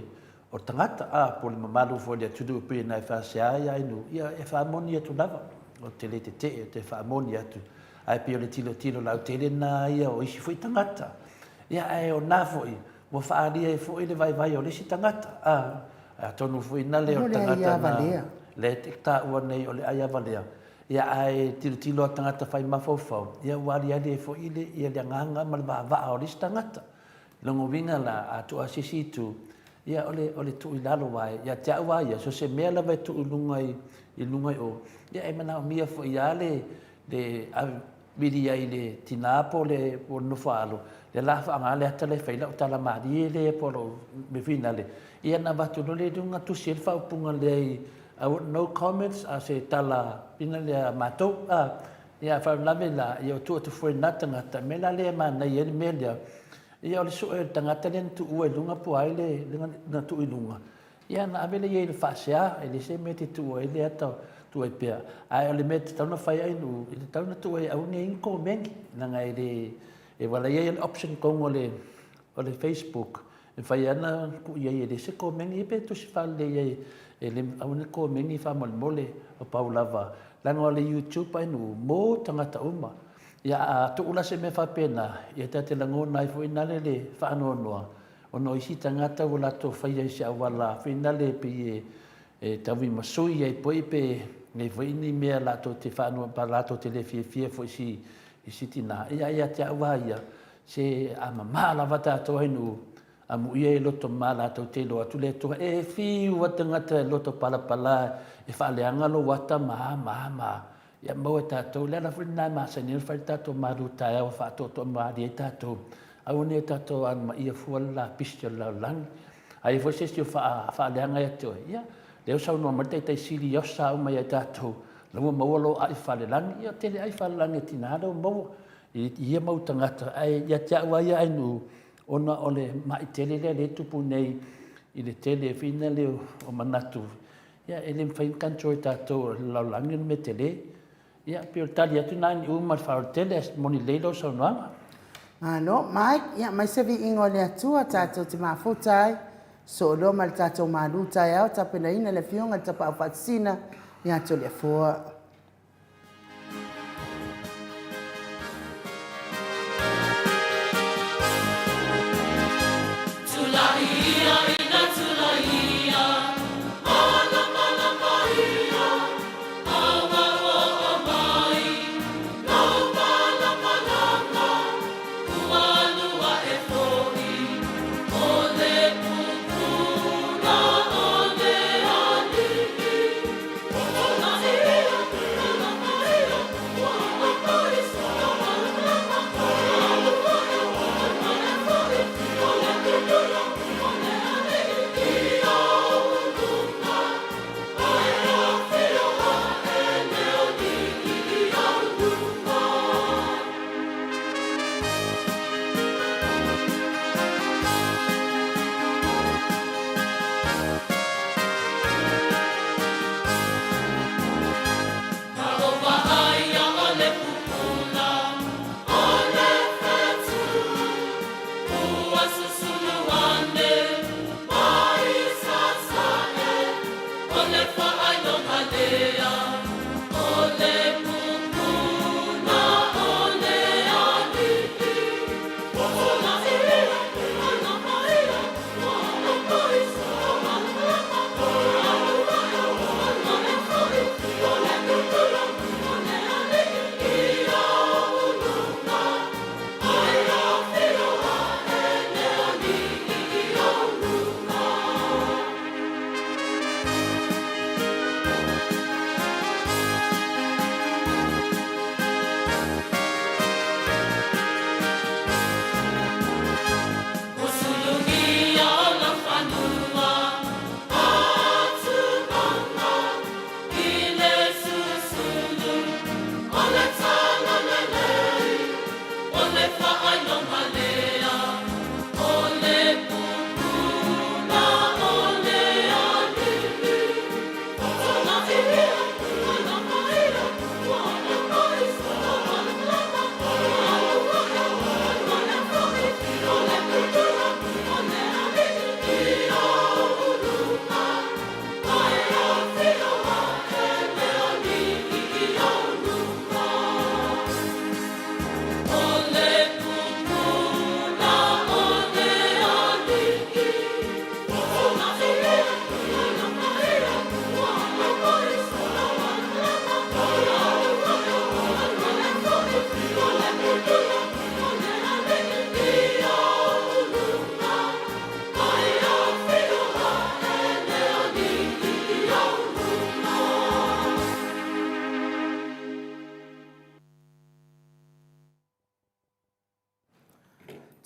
o le tagata, a, po o le mamalu foi o le atunuu pei ona e faasea ia Ainuu, ia e faamoni atu lava, ou te le tetee, ou te faamoni atu. Ae pei o le tilotilo lautele lena ia o isi foi tagata. Ia ae o na foi, ua faaalia ai foi le vaivai o le isi tagata, a, atonu foi na lea o le tagata na, lea e taua nei o le aiavalea, ia ae tilotilo a tagata fai mafaufau, ia ua aliali ai foi le, ia le agaga ma le vaavaa o le isi tagata. Lona uiga la, a tuu lava se isi itu, ia o le, o le tuu i lalo aua ia te au lava ia, so o se mea lava e tuu i luga i, i luga i o, ia e manaomia foi lava le, le ave vili ai i le tinā po o le, po o le nofo a alo, lea o le a faaaoga le ata lea e fai ai lau tala malie lea po o lou mea foi lale, ia ona avatu loa lea i luga tusi ai le faaupuga lea i, no comments, a o se tala fina lea a matou, a. Ia, a faalavelave la, ia ua tuu atu fua i lena tagata. O le mea la lea e manaia ai le mea lea, ia o le sue o le tagata lea na tuua i luga po o ai le na tuu i luga, ia ona ave lea i ai i le faasea, e leai se mea e te tuua ai le ata tuu ai pea. Ae o le mea e tatau ona fai Ainuu, e tatau ona tuu ai aua ne i i ai ni komeni, leaga e le, e valaia ai le option i totonu o le o le Facebook, e mafai lava ona tuu i ai e leai se komeni, ia pe tusi faalelei ai e le, aua ne i komeni faamolemole, na pau lava, leaga o le YouTube Ainuu, mo tagata uma. Ia a tuu la se mea faapena, ia ta te lagona ai foi nale le faanoanoa, ona o isi tagata ua latou faia i se auala foi nale pei e, e tauimasui ai foi pe i ai foi ni mea latou te faanoanoa, latou te le fiafia foi i si tina. Ia ia te au lava ia, se a mama lava tatou Ainuu, amuia e loto ma latou te iloa atu le Atua. E fiu a tagata e loto palapala e faaleaga lou ata ma a ma a ma a. Ia maua e tatou, le ala foi lena e masani ai ona fai le tatou malu taeao e faatoatoa malie ai tatou, aua ne i o tatou anomaia fua le lapisi o le lalolagi. A i ai foi se isi o faaleaga ia te oe, ia, lea ua saunoa mai le Taitai Sili ia osa uma ia i tatou, la ua maua lou a'i falelagi. Ia, tele ai falelagi a tina lea ua maua i ia mau tagata. Ae ia te au lava ia Ainuu, ona o le ma'i tele lea e tupu nei i le tele foi lea o manatu, ia e le mafai ona control e tatou o le lalolagi o le mea tele. Ia, pei o le tali atu lena i uma ma le faaaloalo tele, ae moni lelei lau saunoaga. Malo, Mike, ia mai se viiga o le Atua tatou te mafuta ai, sooloa ma le tatou malu taeao tapenaina le Afioga i le Tapaau Faasisina ia Toleafoa.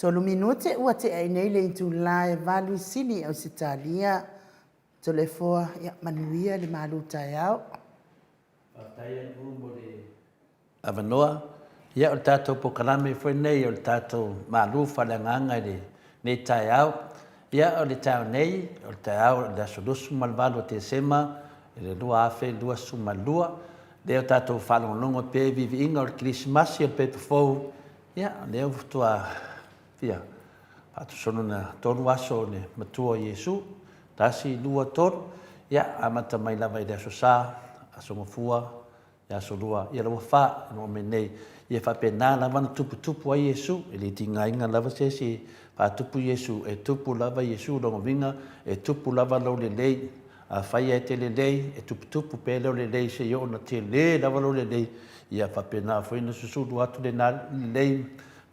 Tolu minute ua tea ai nei le itula e valu i Sini, Ausetalia. Toleafoa, ia manuia le malu taeao. Faafetai Anu'u mo le avanoa. Ia o le tatou polokalame foi lenei o le tatou malu faaleagaga i lenei taeao. Ia o le taeao nei, o le taeao o le aso 28 o Tesema i le 2022, lea o tatou faalogologo pea i viiviiga o le Kerisimasi o le pepa fou. Ia o lea ua faatoa fia faatosolo na tolu aso o le matua o Iesu, tasi, lua, tolu, ia amata mai lava i le Aso Sa, Aso Gafua, Aso Lua, ia ua fa ua oo mai nei. Ia faapena lava ona tuputupu ai Iesu, e le tigaina lava se isi e faatupu Iesu, e tupu lava Iesu. O lona uiga, e tupu lava lou lelei. Afai e te lelei, e tuputupu pea lou lelei seia oo ina tele lava lou lelei, ia faapena foi ona susulu atu lena lelei,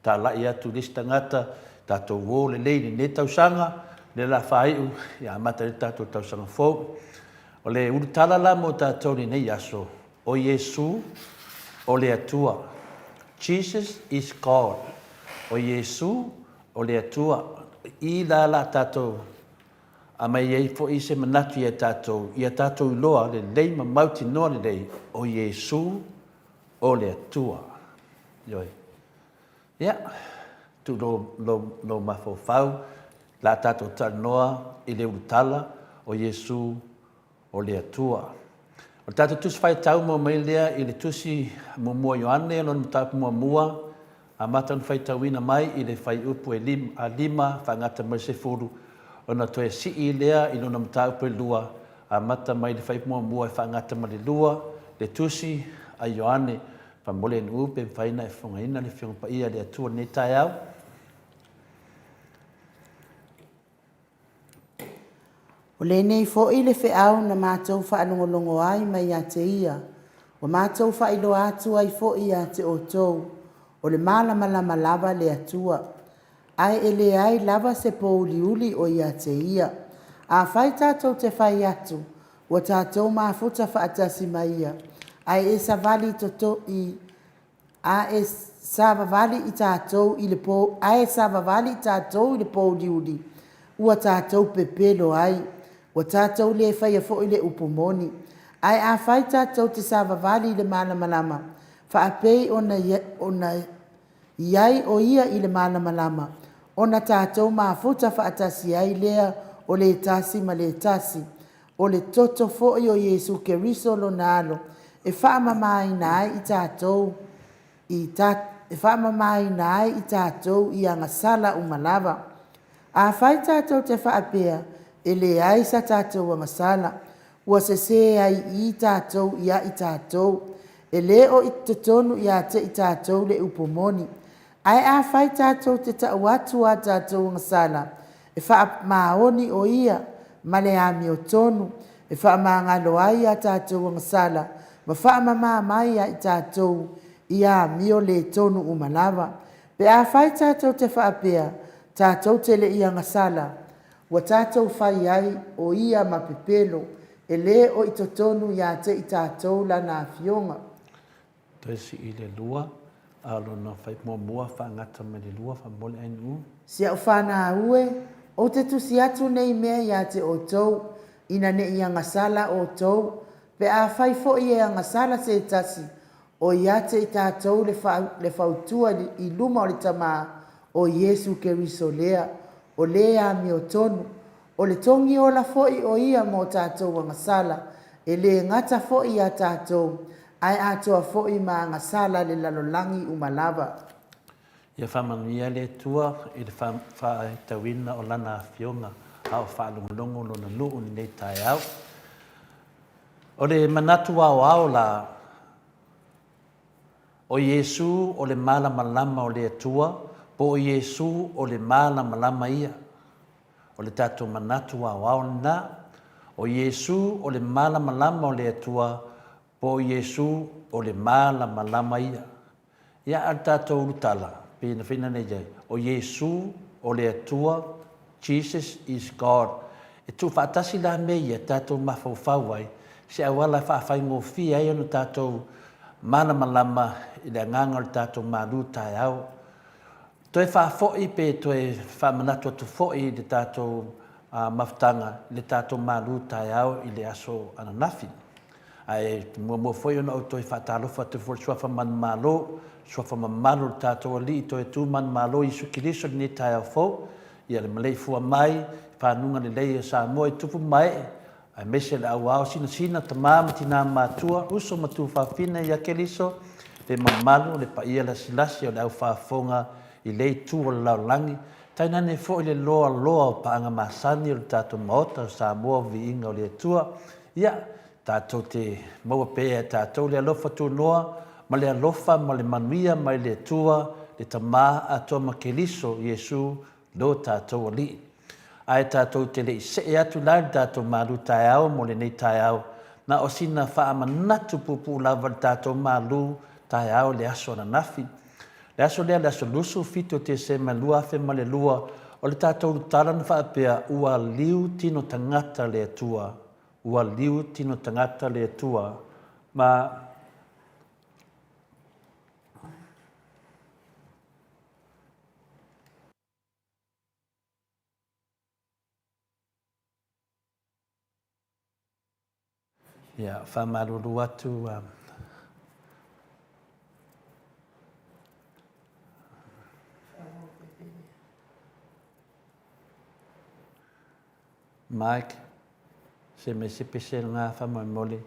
talai atu i le isi tagata, tatou o lelei i lenei tausaga, lea o le a faaiu, ia amata ai le tatou tausaga fou. O le ulutala la mo tatou i lenei aso, o Iesu o le Atua. Jesus is God. O Iesu o le Atua. I la la tatou aumai ai foi se manatu ia tatou, ia tatou iloa lelei ma mautinoa lelei, o Iesu o le Atua. Ioe. Ia, tuu lou, lou, lou mafaufau, la tatou talanoa i le ulutala o Iesu o le Atua. O le tatou tusi faitau maua mai lea i le tusi muamua Ioane, lona mataupu muamua, amata ona faitauina mai i le fuaiupu e lima, lima faagata mai le 10, ona toe sii lea i lona mataupu e lua, amata mai le fuaiupu muamua e faagata ma le lua, le tusi a Ioane. Faamole nuu pe mafai ona e fofogaina le Afioga Paia a le Atua i lenei taeao. O lenei foi le feau na matou faalogologo ai mai ia te ia, ua matou faailoa atu ai foi ia te outou, o le malamalama lava le Atua, ae e leai lava se pouliuli o ia te ia. Afai tatou te fai atu, ua tatou mafuta faatasi ma ia, ae e savali i a e savavali i tatou i le po, ae savavali i tatou i le pouliuli, ua tatou pepelo ai, ua tatou le faia foi le upu moni. Ae afai tatou te savavali i le malamalama, faapei ona ona i ai o ia i le malamalama, ona tatou mafuta faatasi ai lea o le tasi ma le tasi. O le toto foi o Iesu Keriso lona alo, e faamamaina ai i tatou i ta, e faamamaina ai i tatou i agasala uma lava. Afai tatou te faapea, e leai sa tatou agasala, ua sese ai i i tatou ia i tatou, e le o i totonu ia te i tatou le upu moni. Ae afai tatou te tau atu a tatou agasala, e faamaoni o ia ma le amiotonu, e faamagalo ai a tatou agasala, ma faamama mai ia i tatou ia amio le tonu uma lava. Pe afai tatou te faapea, tatou te le i agasala, ua tatou fai ai o ia ma pepelo, e le o i totonu ia te i tatou lana afioga. Toe sii le lua, a o lona fai muamua faagata mai le lua faamolemole ainu. Si au fanau e, ou te tusi atu nei mea ia te outou, ina ne i agasala outou, pe afai foi e agasala se tasi, o ia te i tatou le, fa, le fautua i luma o le Tamā, o Iesu Keriso lea, o le amiotonu, o le togi ola foi o ia mo tatou agasala, e le gata foi ia tatou, ae atoa foi ma agasala le lalolagi uma lava. Ia faamanuia le Atua i le faaitauina o Lana Afioga a o faalogologo Lona nuu i lenei taeao. O le manatu aoao la, o Iesu o le malamalama o le Atua, po o Iesu o le malamalama ia. O le tatou manatu aoao lena, o Iesu o le malamalama o le Atua, po o Iesu o le malamalama ia. Ia, a o le tatou ulutala, pei ona fai nei ai, o Iesu o le Atua, Jesus is God. E tuufaatasi la mea ia tatou mafaufau ai, se auala e faafaigofie ai ona tatou malamalama i le agaga o le tatou malu taeao. Toe faafoi pe toe faamanatu atu foi i le tatou mafutaga i le tatou malu taeao i le aso ananafi. Ae muamua foi ona ou toe faatalofa atu foi i le Suafa Manumalo, Suafa mamalu o le tatou Alii toe tu manumalo Iesu Keriso i lenei taeao fou, ia le maleifua mai i fanuga lelei o Samoa i tupu ma ee, aemaise le auao sinasina, tama ma tina matua, uso ma tuafafine ia Keriso, le mamalu, le paia lasilasi o le au faafofoga i lea itu o le lalolagi, tainane foi le loaloa o paaga masani o le tatou Maota o Samoa o Viiga o le Atua. Ia, tatou te maua pea e tatou le alofa tunoa ma le alofa ma le manuia mai le Atua, le Tama atoa ma Keriso Iesu lo tatou Alii. Ae tatou te le i see atu la i le tatou malu taeao mo lenei taeao, na o sina faamanatu puupuu lava i le tatou malu taeao i le aso ananafi. Le aso lea, le aso 27 o Tesema 2002, o le tatou tala na faapea, Ua liu tino tagata le Atua. Ua liu tino tagata le Atua. Ma Ia, faamalulu atu Mike, se mea se pese lena faamolemole,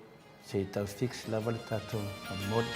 se i tau fix lava le tatou faamolemole.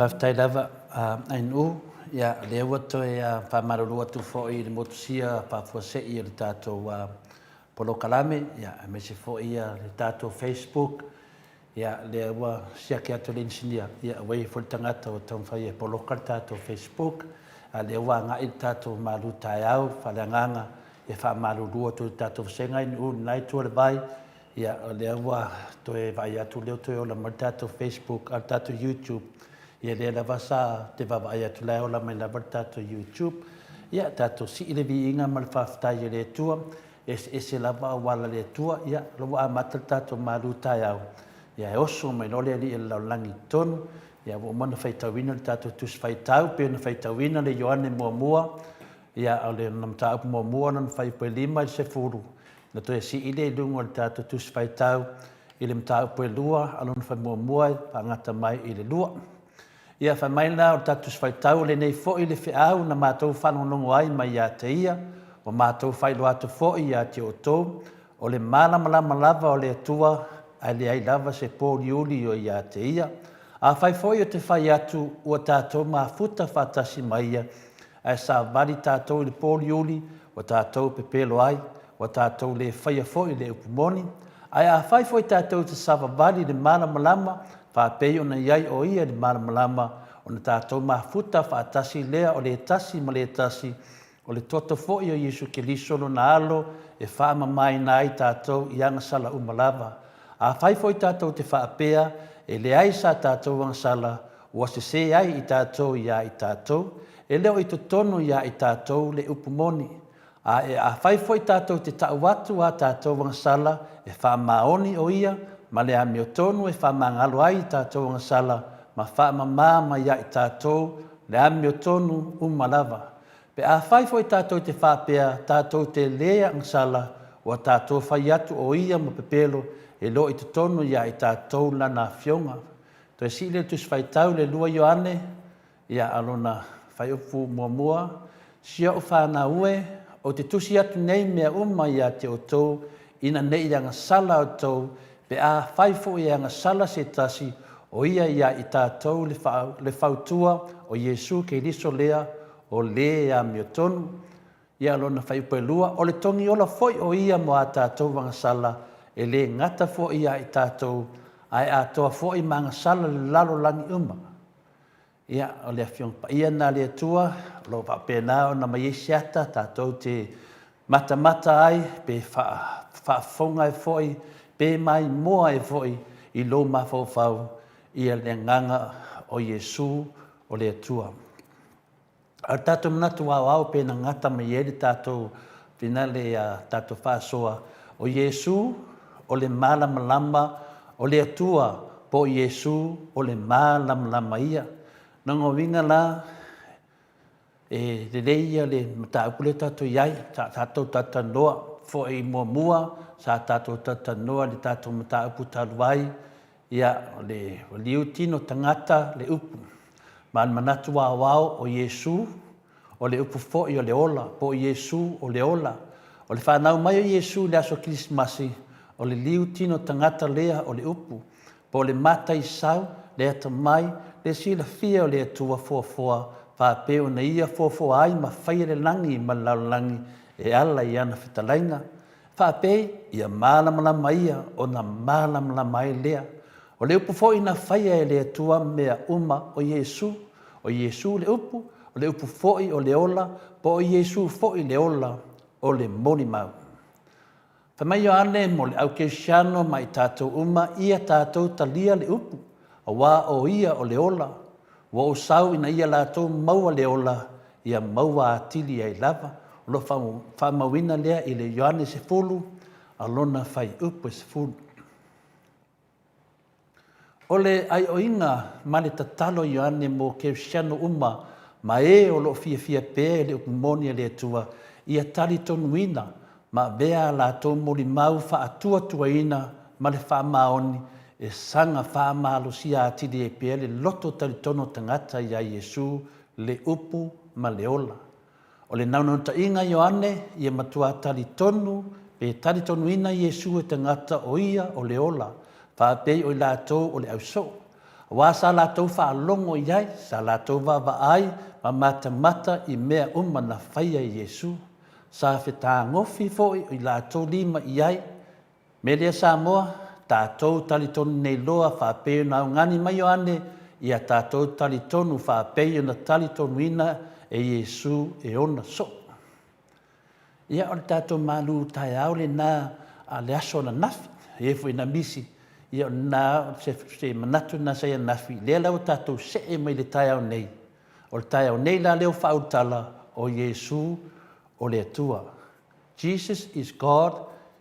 Faafetai lava Ainuu. Ia, lea ua toe faamalulu atu foi i le motusia faafuasei o le tatou polokalame, ia, aemaise foi le tatou Facebook. Ia, lea ua siaki atu le inisinia, ia, ua i ai foi le tagata ua taumafai e poloka le tatou Facebook, a lea ua agai le tatou malu taeao faaleagaga e faamalulu atu i le tatou vasega i Nu'u i lena itu o le vai. Ia, o lea ua toe vaai atu lea ua toe ola mai le tatou Facebook, a o le tatou YouTube, ia lea lava sa te vaavaai atu la e ola mai lava le tatou YouTube. Ia, tatou sii le viiga ma le faafetai i le Atua, e eseese lava auala a le Atua. Ia, o lea ua amata le tatou malu taeao, ia e oso mai loa le Alii o le lalolagi i totonu. Ia, ua uma ona faitauina le tatou Tusi Faitau, pei ona faitauina le Ioane muamua, ia, o le mataupu muamua lona fuaiupu e 5 i le 10, Na toe sii lea i luga o le tatou Tusi Faitau i le mataupu e lua a lona fai muamua e faagata mai i le lua. Ia, fai mai la o le tatou Tusi Faitau, o lenei foi le feau na matou faalogologo ai mai ia te ia, ua matou faailoa atu foi ia te outou, o le malamalama lava o le Atua, ae leai lava se pōliuli o ia te ia. Afai foi ou te fai atu ua tatou mafuta faatasi ma ia, Ae savali tatou i le pōliuli, ua tatou pepelo ai, ua tatou le faia foi le upu moni. Ae afai foi tatou te savavali i le malamalama, faapei ona i ai o Ia i le malamalama, ona tatou mafuta faatasi lea o le tasi ma le tasi, o le toto foi o Iesu Keriso Lona Alo e faamamaina ai tatou i agasala uma lava. Afai foi tatou te faapea e leai sa tatou agasala, ua sesē ai i tatou iā i tatou, e le o i totonu iā i tatou le upu moni. A e afai foi tatou te tau atu a tatou agasala, e faamaoni o Ia ma le amiotonu e faamagalo ai i tatou agasala ma faamamā mai iā i tatou le amiotonu uma lava. Pe afai foi tatou te faapea tatou te lē agasala, ua tatou fai atu o Ia ma pepelo e le o i totonu iā i tatou Lana Afioga. Toe sii lea o le Tusi Faitau le 2 Ioane, ia a lona fuaiupu muamua, Si o'u fanau e, ou te tusi atu nei mea uma iā te outou, ina ne i agasala outou, pe afai foi e agasala se tasi, o ia iā i tatou le, le fautua o Iesu Keriso lea, o lē e amiotonu. Ia lona fuaiupu e lua, o le togiola foi o ia mo a tatou agasala, e lē gata foi iā i tatou, ae atoa foi ma agasala le lalolagi uma. Ia, o le Afioga Paia lena a le Atua, o lo o faapena ona aumai ai se ata tatou te matamata ai, pe faafofoga ai foi, pe maimoa ai foi i lou mafaufau ia le agaga o Iesu o le Atua. A o le tatou manatu aoao pei na gata mai ai le tatou finale a tatou faasoa, o Iesu o le malamalama o le Atua po o Iesu o le malamalama ia. Lona uiga la, e lelei ia le mataupu lea tatou i ai, sa tatou talatalanoa foi muamua, sa tatou talatalanoa i le tatou mataupu talu ai, Ia, o le liu tino tagata le upu, ma le manatu aoao o Iesu, o le upu foi o le ola, po o Iesu o le ola. O le fanau mai o Iesu i le aso Kerisimasi, o le liu tino tagata lea o le upu, po o le mataisau, le atamai, le silafia o le Atua foafoa, faapei ona Ia foafoa ai ma faia le lagi ma le lalolagi e ala i ana fetalaiga. Faapei, ia malamalama ia ona malamalama ai lea. O le upu foi na faia e le Atua mea uma o Iesu. O Iesu le upu, o le upu foi o le ola, po o Iesu foi le ola o le molimau. Fai mai Ioane mo le au kerisiano ma i tatou uma, ia tatou talia le upu, auā o ia o le ola. Ua ou sau ina ia latou maua le ola, ia maua atili ai lava. O lo o faamauina lea i le Ioane 10, a lona fuaiupu e 10. O le aioiga ma le tatalo a Ioane mo Kerisiano uma ma e o lo o fiafia pea i le upu moni a le Atua, ia talitonuina ma avea a latou molimau faatuatuaina ma le faamaoni e saga faamalosia atili ai pea le loto talitonu o tagata iā Iesu, le Upu ma le Ola. O le naunautaiga Ioane, ia matua talitonu pe talitonuina Iesu e tagata o ia o le ola, faapei o i latou o le ausoo. Aua sa latou faalogo i ai, sa latou vaavaai ma matamata i mea uma na faia e Iesu. Sa fetagofi foi i latou lima i ai. Mea lea Samoa, tatou talitonu nei loa faapei ona augani mai Ioane, ia tatou talitonu faapei ona talitonuina e Iesu e ona soo. Ia, o le tatou malu taeao lena a le aso ananafi, e i ai foi na misi, ia o lena, se, se manatu lena sa i ananafi, lea la ua tatou see mai le taeao nei. O le taeao nei la lea ua faaulutala, o Iesu o le Atua. Jesus is God,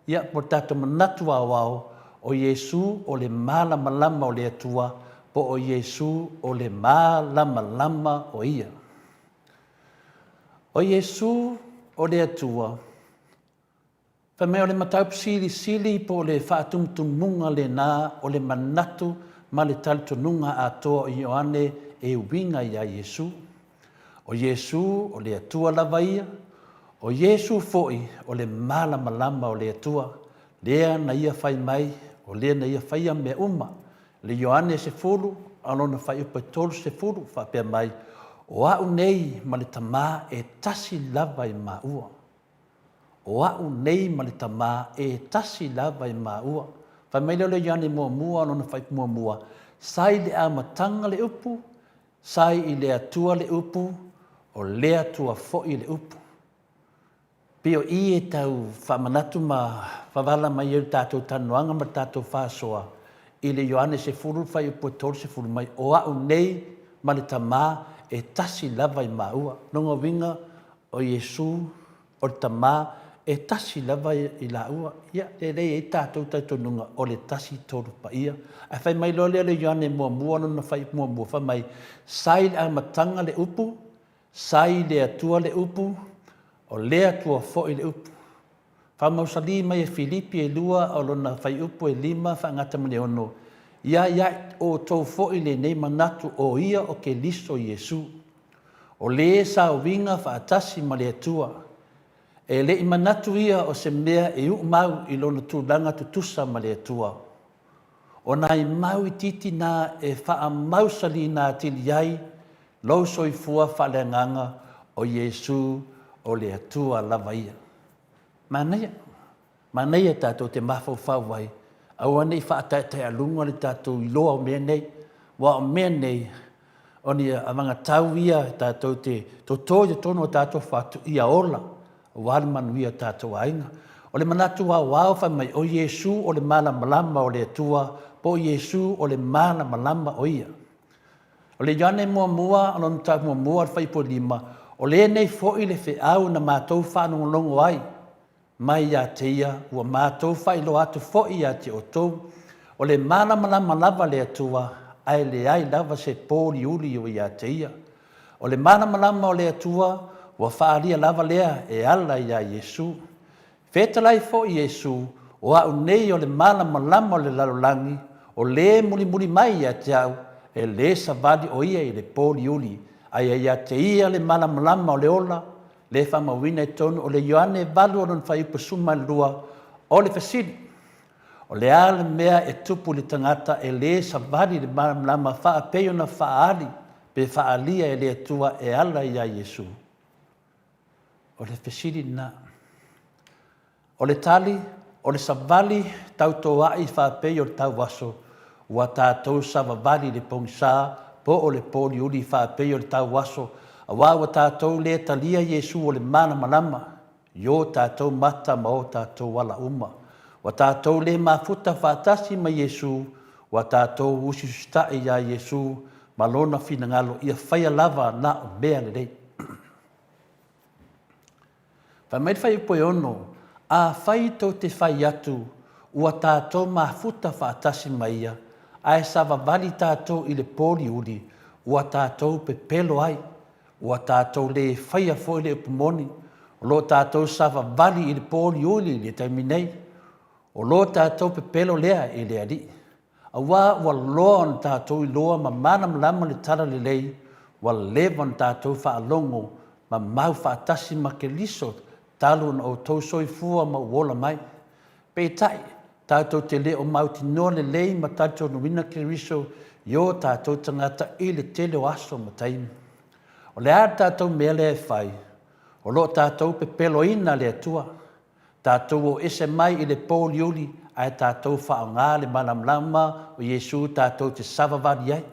ia, po o le tatou manatu aoao, o Iesu o le malamalama o le Atua, po o Iesu o le malamalama o Ia. O Iesu o le Atua, fai mai o le mataupu silisili po o le faatumutumuga lena o le manatu ma le talitonuga atoa o Ioane e uiga iā Iesu. O Iesu o le Atua lava ia, o Iesu foi o le malamalama o le Atua, lea na ia fai mai, o lea na ia faia mea uma. Le Ioane 10 a lona fuaiupu e 30, faapea mai, O a'u nei ma le Tamā e tasi lava i māua. O a'u nei ma le Tamā e tasi lava i māua. Fai mai lea o le Ioane muamua a lona fuaiupu muamua, Sa i le amataga le upu, sa i le Atua le upu, o le Atua foi le upu. Pei o i e tau faamanatu ma vavala mai ai le tatou talanoaga ma le tatou faasoa i le Ioane 10 fuaiupu e 30 mai, O a'u nei ma le Tamā e tasi lava i māua. Lona uiga, o Iesu, o le Tamā, e tasi lava i lāua. Ia, e lelei ai tatou talitonuga o le Tasi Tolu Paia. Ae fai mai loa lea o le Ioane muamua lona fuaiupu muamua, fai mai, Sa i le amataga le upu, Sa i le Atua le upu, o le Atua foi le upu. Faamausali mai e Filipi e lua o lona fuaiupu e lima faagata ma le ono, Ia ia outou foi lenei manatu o ia o Keliso Iesu, o le sa uiga faatasi ma le Atua. E le i manatu ia o se mea e uu mau i lona tulaga tutusa ma le Atua. O nai mau itiiti na e faamausaliina atili ai lou soifua faaleagaga o Iesu o le Atua lava ia. Manaia, manaia tatou te mafaufau ai, aua ne i faataetaealuga le tatou iloa o mea nei, aua o mea nei, o ni avagatau ia tatou te toto i totonu o tatou fatu ia ola aua le manuia o tatou aiga. O le manatu aoao fai mai, o Iesu o le malamalama o le Atua, po o Iesu o le malamalama o Ia. O le Ioane muamua, o lona mataupu muamua, le fuaiupu e 5, o lenei foi le feau na matou faalogologo ai mai ia te ia, ua matou faailoa atu foi ia te outou, o le malamalama lava le Atua, ae leai lava se pōliuli o ia te ia. O le malamalama o le Atua, ua faaalia lava lea e ala iā Iesu. Fetalai foi Iesu, o a'u nei o le malamalama o le lalolagi, o le mulimuli mai ia te a'u, e lē savali o ia i le pōliuli, ae ia ia te ia le malamalama o le ola, le faamauina i totonu o le Ioane 8 o lona fuaiupu 12, o le fesili, O le a le mea e tupu i le tagata e lē savali i le malamalama faapei ona faaali pe faaalia e le Atua e ala iā Iesu? O le fesili lena. O le tali, o le savali tautoaʻi faapei o le tauaso, ua tatou savavali i le pogisa po o le pōliuli faapei o le tauaso, aua ua tatou lē talia Iesu o le malamalama i o tatou mata ma o tatou ala uma. Ua tatou lē mafuta faatasi ma Iesu, ua tatou usiusitaʻi iā Iesu ma Lona finagalo ia faia lava na o mea lelei. Fai mai le fuaiupu e ono, Afai tou te fai atu, ua tatou mafuta faatasi ma ia, ae savavali tatou i le pōliuli, ua tatou pepelo ai, ua tatou lē faia foi le upu moni, o lo o tatou savavali i le pōliuli i le taimi nei, o lo tatou pepelo lea i le Alii. Aua ua loa ona tatou iloa ma malamalama le Talalelei, ua leva ona tatou faalogo ma mau faatasi ma Keriso talu ona outou soifua ma ou ola mai. Peitai, tatou te le o mautinoa lelei ma talitonuina Keriso i o tātou tagata i le tele o aso ma taimi. O le a le tatou mea lea e fai, o lo o tatou pepeloina le Atua, tatou o ese mai i le pōuliuli ae tatou faaaoga le malamalama o Iesu tatou te savavali ai.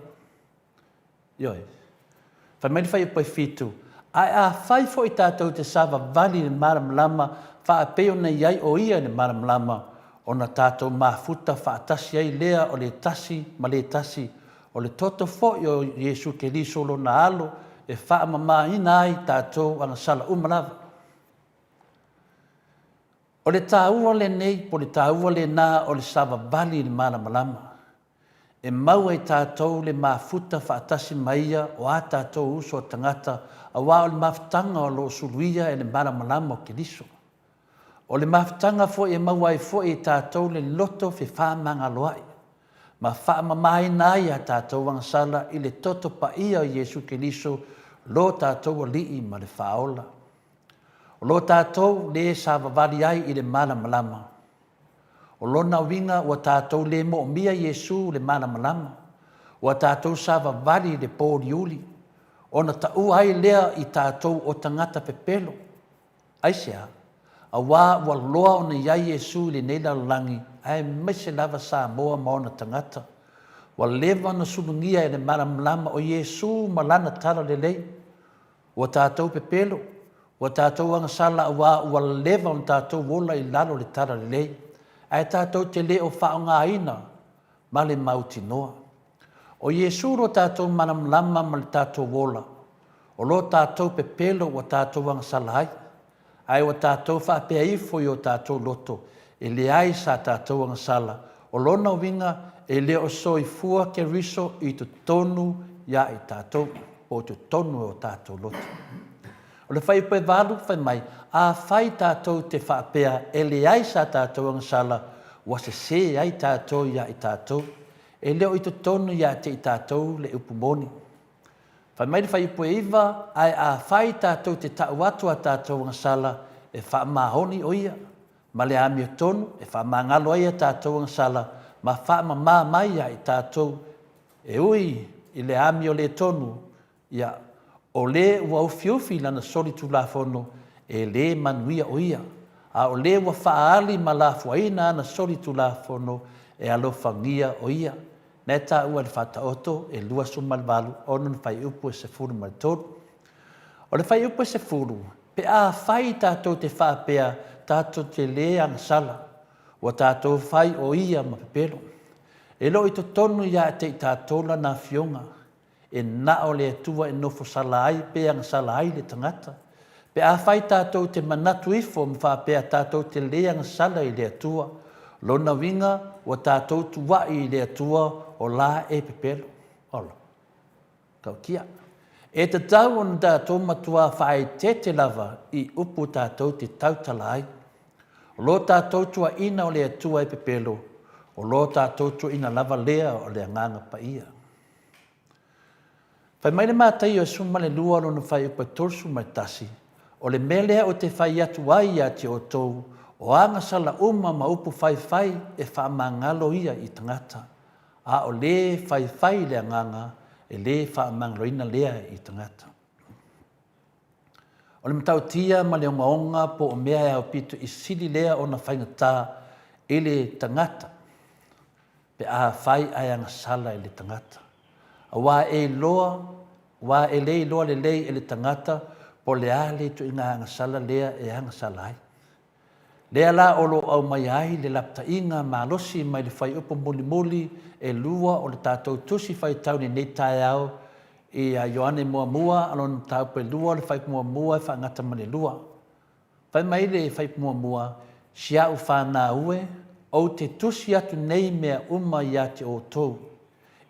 Ioe. Fai mai le fuaiupu e 7, Ae afai foi tatou te savavali i le malamalama faapei ona i ai o Ia i le malamalama, ona tatou mafuta faatasi ai lea o le tasi ma le tasi, o le toto foi o Iesu Keriso Lona Alo e faamamaina ai tatou agasala uma lava. O le taua lenei po o le taua lena o le savavali i le malamalama. E maua e tatou le mafuta faatasi ma ia o a tatou uso a tagata, aua o le mafutaga o lo o suluia e le malamalama o Keriso. O le mafutaga foi e maua ai foi e tatou le loto fefaamagaloa'i, ma faamamaina ai a tatou agasala i le toto paia o Iesu Keriso lo tatou Alii ma le Faaola. O lo tatou lē savavali ai i le malamalama. O lona uiga ua tatou le moomia Iesu le malamalama, ua tatou savavali i le pōuliuli, ona taua ai lea i tatou o tagata pepelo. Aisea? Auā ua loa ona i ai Iesu i lenei lalolagi, aemaise lava Samoa ma ona tagata. Ua leva ona sulugia e le malamalama o Iesu ma Lana talalelei. Ua tatou pepelo, ua tatou agasala auā ua leva ona tatou ola i lalo o le talalelei, ae tatou te le o faaaogaina ma le mautinoa. O Iesu lo tatou malamalama ma le tatou ola, o lo tatou pepelo ua tatou agasala ai, ae ua tatou faapea ifo i o tatou loto, e leai sa tatou agasala, o lona uiga e le o soifua Keriso i totonu ia i tatou, po o totonu o tatou loto. O le fuaiupu e 8, fai mai, Afai tatou te faapea e leai sa tatou agasala, ua sese ai tatou ia i tatou, e le o i totonu ia te i tatou le upu moni. Fai mai le fuaiupu e 9, Ae afai tatou te tau atu a tatou agasala, e faamaoni o ia, ma le amiotonu e faamagalo ai a tatou agasala ma faamama mai ia i tatou, e ui i le amio le tonu, ia, o le ua ufiufi i lana solitulafono, e le manuia o ia, a o le ua faaali ma lafuaina ana solitulafono, e alofagia o ia. Na e taua i le Faataoto e 28 ono le fuaiupu e 13. O le fuaiupu e 10, pe afai tatou te faapea tatou te le agasala, ua tatou fai o ia ma pepelo. E le o i totonu ia te i tatou lana afioga. E na o le Atua e nofo sala ai pe agasala ai le tagata. Pe afai tatou te manatu ifo ma faapea tatou te le agasala i le Atua, lona uiga ua tatou tuaʻi i le Atua o la e pepelo. Ola. Tautia. E tatau ona tatou matuā faaeteete lava i upu tatou te tautala ai. O lo tatou tuaina o le Atua e pepelo, o lo tatou tuaina lava lea o le Agaga Paia. Fai mai le Mataio e 12 lona fuaiupu e 31, O le mea lea ou te fai atu ai ia te outou, o agasala uma ma upu faifai e faamagalo ia i tagata, a o le faifai i le Agaga, e le faamagaloina lea i tagata. O le matautia ma le ogaoga po o mea e aupito i sili lea ona faigata i le tagata, pe afai ae agasala i le tagata. Aua e iloa, aua e le iloa lelei e le tagata po o le a le ituaiga agasala lea e agasala ai. Lea la o lo o aumaia ai le lapataiga malosi mai le fuaiupu mulimuli e lua o le tatou Tusi Faitau i lenei taeao ia Ioane Muamua, lona mataupu e lua, le fuaiupu muamua e faagata ma le lua. Fai mai le fuaiupu muamua, Si a'u fanau e, ou te tusi atu nei mea uma ia te outou,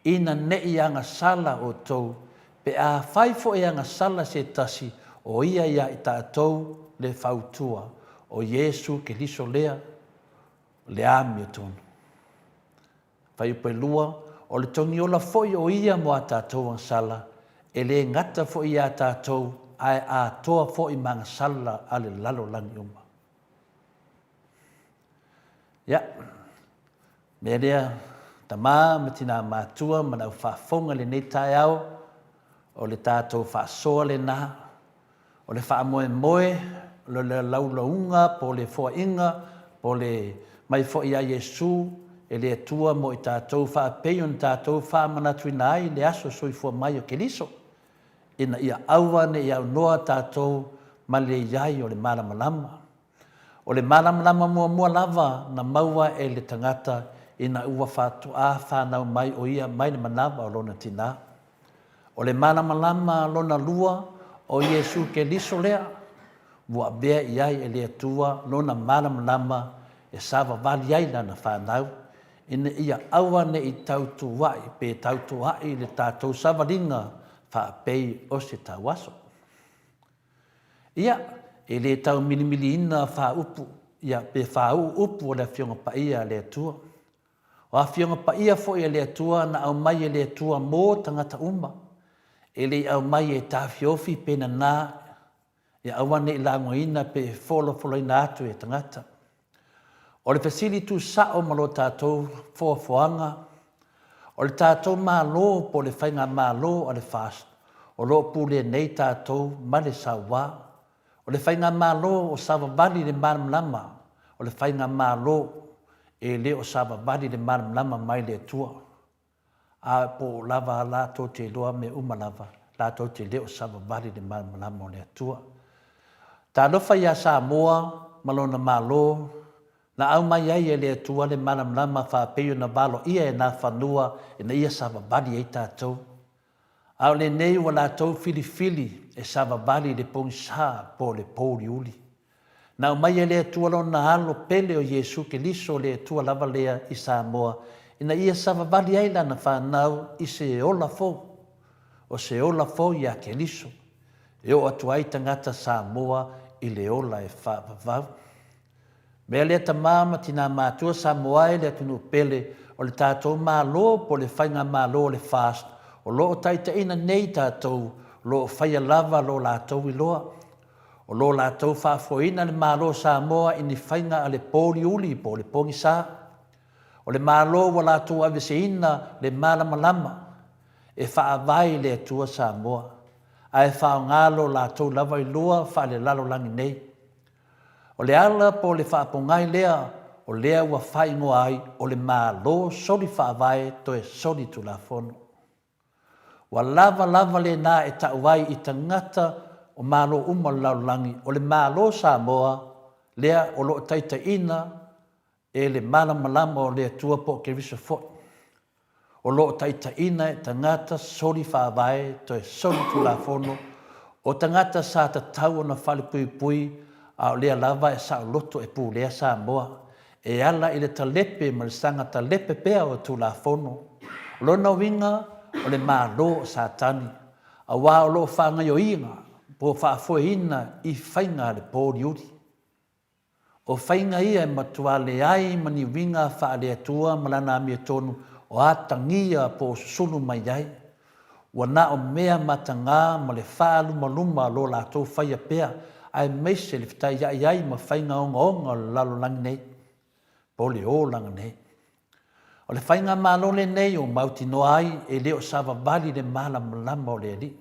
ina ne i agasala outou, pe afai foi e agasala se tasi, o ia ia i tatou le fautua, o Iesu Keriso lea, o le amiotonu. Fuaiupu 2, O le togiola foi o ia mo a tatou agasala, e le gata foi iā tatou, ae atoa foi ma agasala a le lalolagi uma. Ia, mea lea, Tama ma tinā matua ma le au faafofoga i lenei taeao, o le tatou faasoa lena, o le faamoemoe, o le laulauga po o le foaiga po o le mai foi ia Iesu e le Atua mo i tatou faapei ona tatou faamanatuina ai le aso soifua mai o Keliso, ina ia aua ne i aunoa tatou ma le i ai o le malamalama. O le malamalama muamua lava na maua e le tagata ina ua faatoa fanau mai o ia mai le manava o lona tinā. O le malamalama lona lua o Iesu Keliso lea ua avea i ai e le Atua lona malamalama e savavali ai lana fanau, ina ia aua ne i tautua'i pe tautoa'i le tatou savaliga faapei o se tauaso. Ia, e le tau milimiliina faaupu, ia, pe faauu upu o le Afioga Paia a le Atua. O Afioga Paia foi a le Atua na aumai e le Atua mo tagata uma, e le i aumai e tafiofi pe nanā, ia aua ne i lagoina pe folafolaina atu e tagata. O le fesili tuusao ma lo tatou foafoaga, o le tatou Malo po o le Faigamalo a le FAST o lo o pulea nei tatou ma le sauā. O le Faigamalo o savavali i le malamalama, o le Faigamalo e le o savavali i le malamalama mai le Atua. A po o lava latou te iloa mea uma lava, latou te le o savavali i le malamalama o le Atua. Talofa ia Samoa ma lona Malo, na aumai ai e le Atua le malamalama faapei ona valoia e Nafanua ina ia savavali ai tatou. A o lenei ua latou filifili e savavali i le pogisa po o le pouliuli. Na aumai e le Atua Lona Alo pele o Iesu Keliso le Atua lava lea i Samoa ina ia savavali ai Lana fanau i se ola fou, o se ola fou iā Keliso, e oo atu ai tagata Samoa i le ola e faavavau. Mea lea tama ma tina matua Samoa e le atunuu pele o le tatou Malo po o le Faigamalo o le FAST o lo o taitaiina nei tatou o lo o faia lava lo latou iloa. O lo latou faafoeina le Malo o Samoa i ni faiga a le pouliuli po o le pogisa. O le Malo ua latou aveseina le malamalama e faavae i le Atua Samoa ae faaaoga lo latou lava iloa faalelalolagi nei. O le ala po o le faapogai lea o lea ua faaigoa ai o le Malo soli faavae toe soli tulafono. Ua lava lava lena e tau ai i tagata o Malo uma o le lalolagi o le Malo Samoa lea o lo o taitaiina e le malamalama o le Atua po o Keriso foi, o lo o taitaiina e tagata soli faavae toe soli tulafono, o tagata sa tatau ona falepuipui a o lea lava e saoloto e pulea Samoa e ala i le talepe ma le saga talepe pea o Tulafono. O lona uiga o le Malo o Satani, aua o lo o faagaioiga po o faafoeina i faiga a le pouliuli. O faiga ia e matua leai ma ni uiga faale-Atua ma lana amiotonu o atagia po o susunu mai ai. Ua na o mea matagā ma le faalumaluma lo latou faia pea aemaise le fetaiai ai ma faiga ogaoga o le lalolagi nei, po o le olaga nei. O le faigamalo lenei o mautinoa ai e le o savavali le malamalama o le Alii.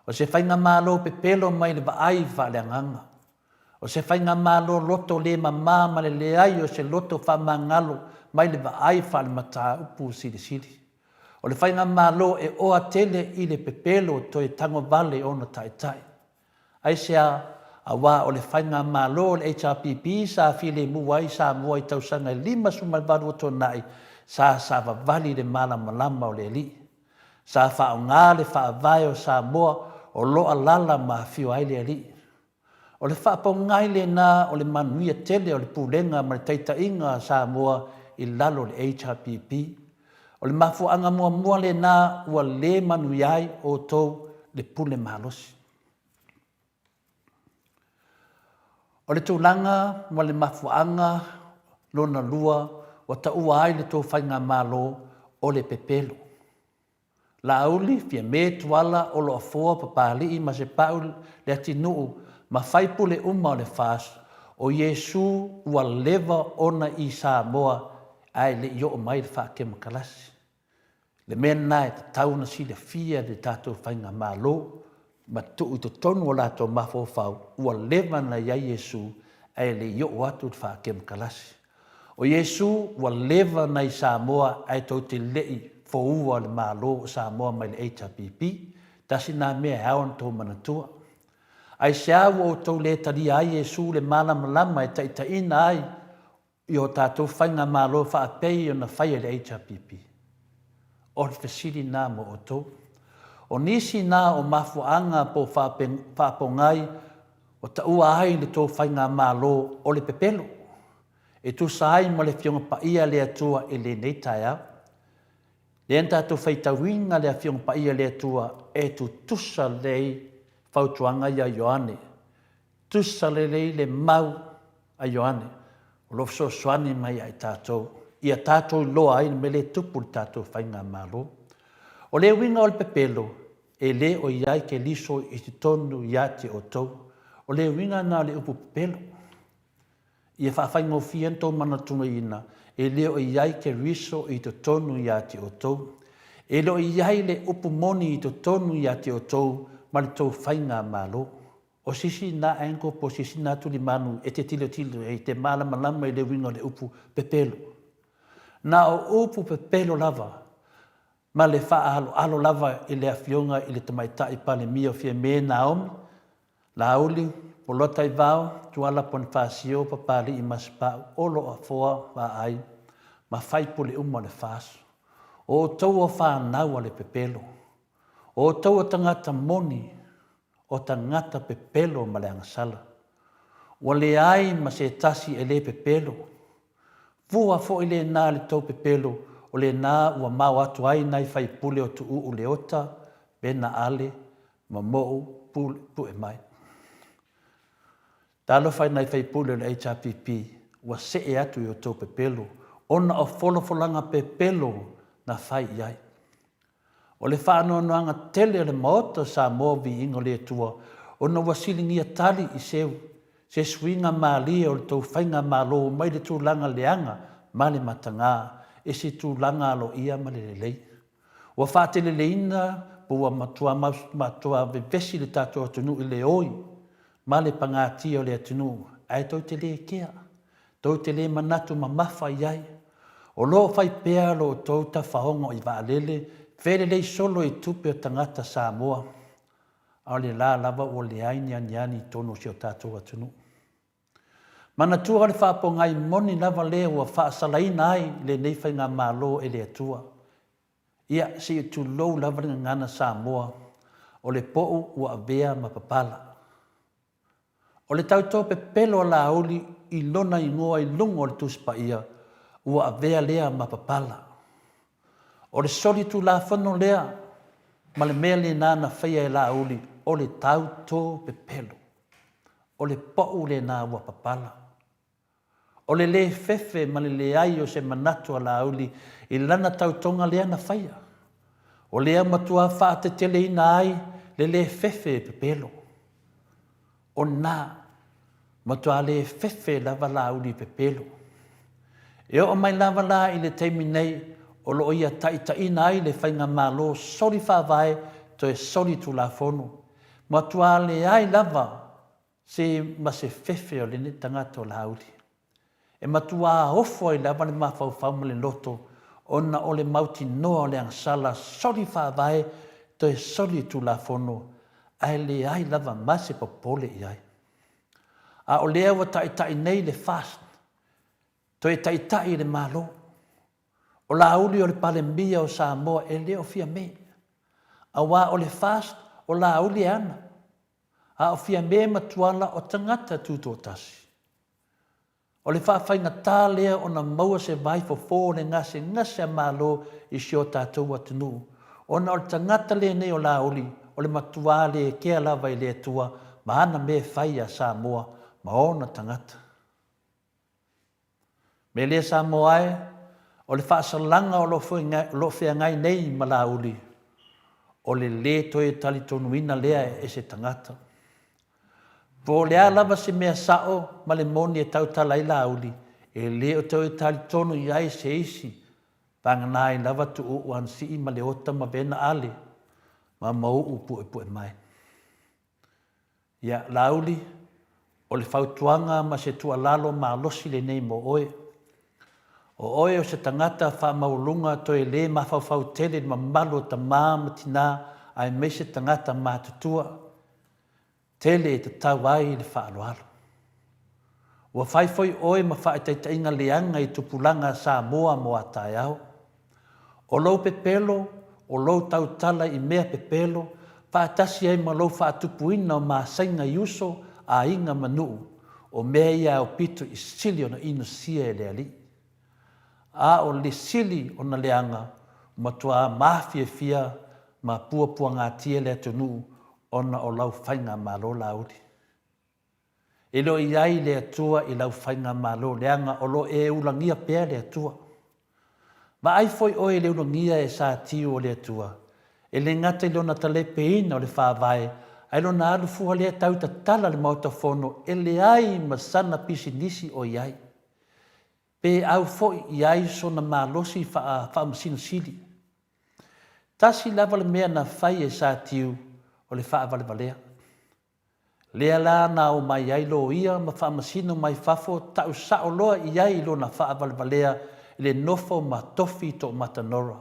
O se faigamalo pepelo mai le vaai faaleagaga. O se faigamalo loto le mama ma le leai o se loto faamagalo mai le vaai faale-mataupu silisili. O le faigamalo e oa tele i le pepelo toe tagovale ona taitai. Aisea? Aua o le faigamalo o le HRPP sa filemu ai Samoa i tausaga e 58 ua tuanai, sa savavali i le malamalama o le Alii. Sa faaaoga le Faavae o Samoa o lo alala ma afio ai le Alii. O le faapogai lena o le manuia tele o le pulega ma le taitaiga a Samoa i lalo o le HRPP. O le mafuaaga muamua lena ua le manuia ai outou le pule malosi. O le tulaga ma le mafuaaga lona lua ua taua ai le tou faigamalo o le pepelo. Laauli, Fiame, Tuala, Oloafoa, Papalii ma Sepau Leatinuu ma faipule uma o le FAST, o Iesu ua leva ona i Samoa. Ae le i oo mai le faakemokarasi. Le mea lena e tatau ona silafia e le tatou Faigamalo ma tuu i totonu o latou mafaufau ua leva ona i ai Iesu ae le i oo atu le faakemokarasi. O Iesu ua leva ona i Samoa ae tou te le i foua le Malo o Samoa mai le HRPP. Tasi lena mea e ao ona outou manatua. Aisea ua outou le talia ai Iesu le malamalama e taitaiina ai i o tatou faigamalo faapei ona fai e le HRPP? O le fesili na mo outou. O nisi na o mafuaaga po o faapogai ua taua ai le tou faigamalo o le pepelo, e tusa ai ma le Afioga Paia a le Atua i lenei taeao. Lea na tatou faitauina le Afioga Paia a le Atua e tutusa lelei fautuaga ia a Ioane, Tusa lelei le mau a Ioane o lo o fesoasoani mai ia i tatou, ia tatou iloa ai le mea lea e tupu i le tatou Faigamalo. O le uiga o le pepelo, e le o i ai Keriso i totonu ia te outou. O le uiga lena o le upu pepelo. Ia faafaigofie ona tou manatuaina, e le o i ai Keriso i totonu ia te outou. E le o i ai le upu moni i totonu ia te outou ma le tou Faigamalo. O sisi na angle po o sisi na tulimanu e te tilotilo i ai, e te malamalama i le uiga o le upu pepelo. Na o upu pepelo lava ma le faaaloalo lava i le Afioga i le Tamaitai Palemia o Fiame Naomi, Laauli, Polataivao, Tuala Ponifasio, Papalii Masepau, Olo Afoa Vaai ma faipule uma o le FAST. O outou o fanau a le pepelo. O outou o tagata moni o tagata pepelo ma le agasala. Ua leai ma se tasi e le pepelo. Fua foi lena i le tou pepelo, o lena ua mao atu ai nai faipule o Tuuu Leota, Pena Ale, ma Mou Pule Pue mai. Talofa i nai faipule o le HRPP ua see atu i outou pepelo ona o folafolaga pepelo na fai i ai. O le faanoanoaga tele o le Maota o Samoa Viiga o le Atua ona ua siligia tali i seu se suiga malie o le tou faigamalo mai le tulaga leaga ma le mataga i se tulaga aloaia ma le lelei. Ua faateleleina po ua matua matua vevesi le tatou atunuu i le oi ma le pagatia o le atunuu ae tou te le kea. Tou te le manatu mamafa i ai. O lo o fai pea lo outou tafaogo i vaalele felelei solo i tupe o tagata Samoa, a o le la lava ua leai ni aniani i totonu o si o tatou atunuu. Manatua o le faapogai moni lava lea ua faasalaina ai lenei Faigamalo e le Atua. Ia, se i tulou lava le gagana Samoa, o le pou ua avea ma papala. O le tautō pepelo a Laauli i lona igoa i luga o le Tusi Paia, ua avea lea ma papala. O le soli tulafono lea ma le mea lena na faia e Laauli, o le tautō pepelo. O le pou lena ua papala. O le lē fefe ma le leai o se manatu a Laauli i lana tautoga lea na faia, o lea matua faateteleina ai le lē fefe e pepelo. O na, matua lē fefe lava Laauli e pepelo. E oo mai lava la i le taimi nei o lo o ia taitaiina ai le faigamalo soli faavae toe soli tulafono, matua leai lava Se ma se fefe o lenei tagata o Laauli. E matuā ofo ai lava le mafaufau ma le loto ona o le mautinoa o le agasala soli faavae toe soli tulafono ae leai lava ma se popole i ai. A o lea ua taitai nei le FAST toe taitai i le Malo. O Laauli o le Palemia o Samoa e le o Fiame. Aua o le FAST o Laauli e ana. A o Fiame ma Tuala o tagata tutoatasi. O le faafaigata lea ona maua se vai fofo o le gasegase a Malo i si o tatou atunuu, ona o le tagata lenei o Laauli o le matuā le kea lava i le Atua ma ana mea e fai iā Samoa ma ona tagata. Mea lea Samoa e, o le faasalaga o lo o feagai nei ma Laauli, o le lē toe talitonuina lea e se tagata. Po o le a lava se mea sa'o ma le moni e tautala ai Laauli, E le o toe talitonu i ai se isi, vagana ai lava Tuuu Anasii ma Leota ma Vena Ale ma Mauu Puepue mai. Ia, Laauli, o le fautuaga ma se tuualalo malosi lenei mo oe. O oe o se tagata faamaualuga toe lē mafaufau tele i le mamalu o tamā ma tinā aemaise tagata matutua. Tele e tatau ai le faaaloalo. Ua fai foi oe ma faaitaitaiga leaga i tupulaga a Samoa mo a taeao. O lou pepelo, o lou tautala i mea pepelo, faatasi ai ma lou faatupuina o masaiga i uso, aiga ma nuu, o mea ia aupito i sili ona inosia e le Alii. A o le sili ona leaga, ua matuā mafiafia ma puapuagatia le atunuu ona o lau faigamalo Laauli. E le o i ai le Atua i lau faigamalo leaga o lo o e ulagia pea le Atua. Vaai foi oe i le ulagia e satiu o le Atua, e le gata i lona talepeina o le Faavae, ae lona alu fua lea tau tatala le Maota Fono e leai ma sana pisinisi o i ai. Pe au foi i ai sona malosi faa-Faamasino Sili. Tasi lava le mea na fai e Satiu o le faavalevalea. Lea la na omai ai loia ma faamasino mai fafo ta'u sa'o loa i ai lona faavalevalea i le nofo ma tofi toomata Nora.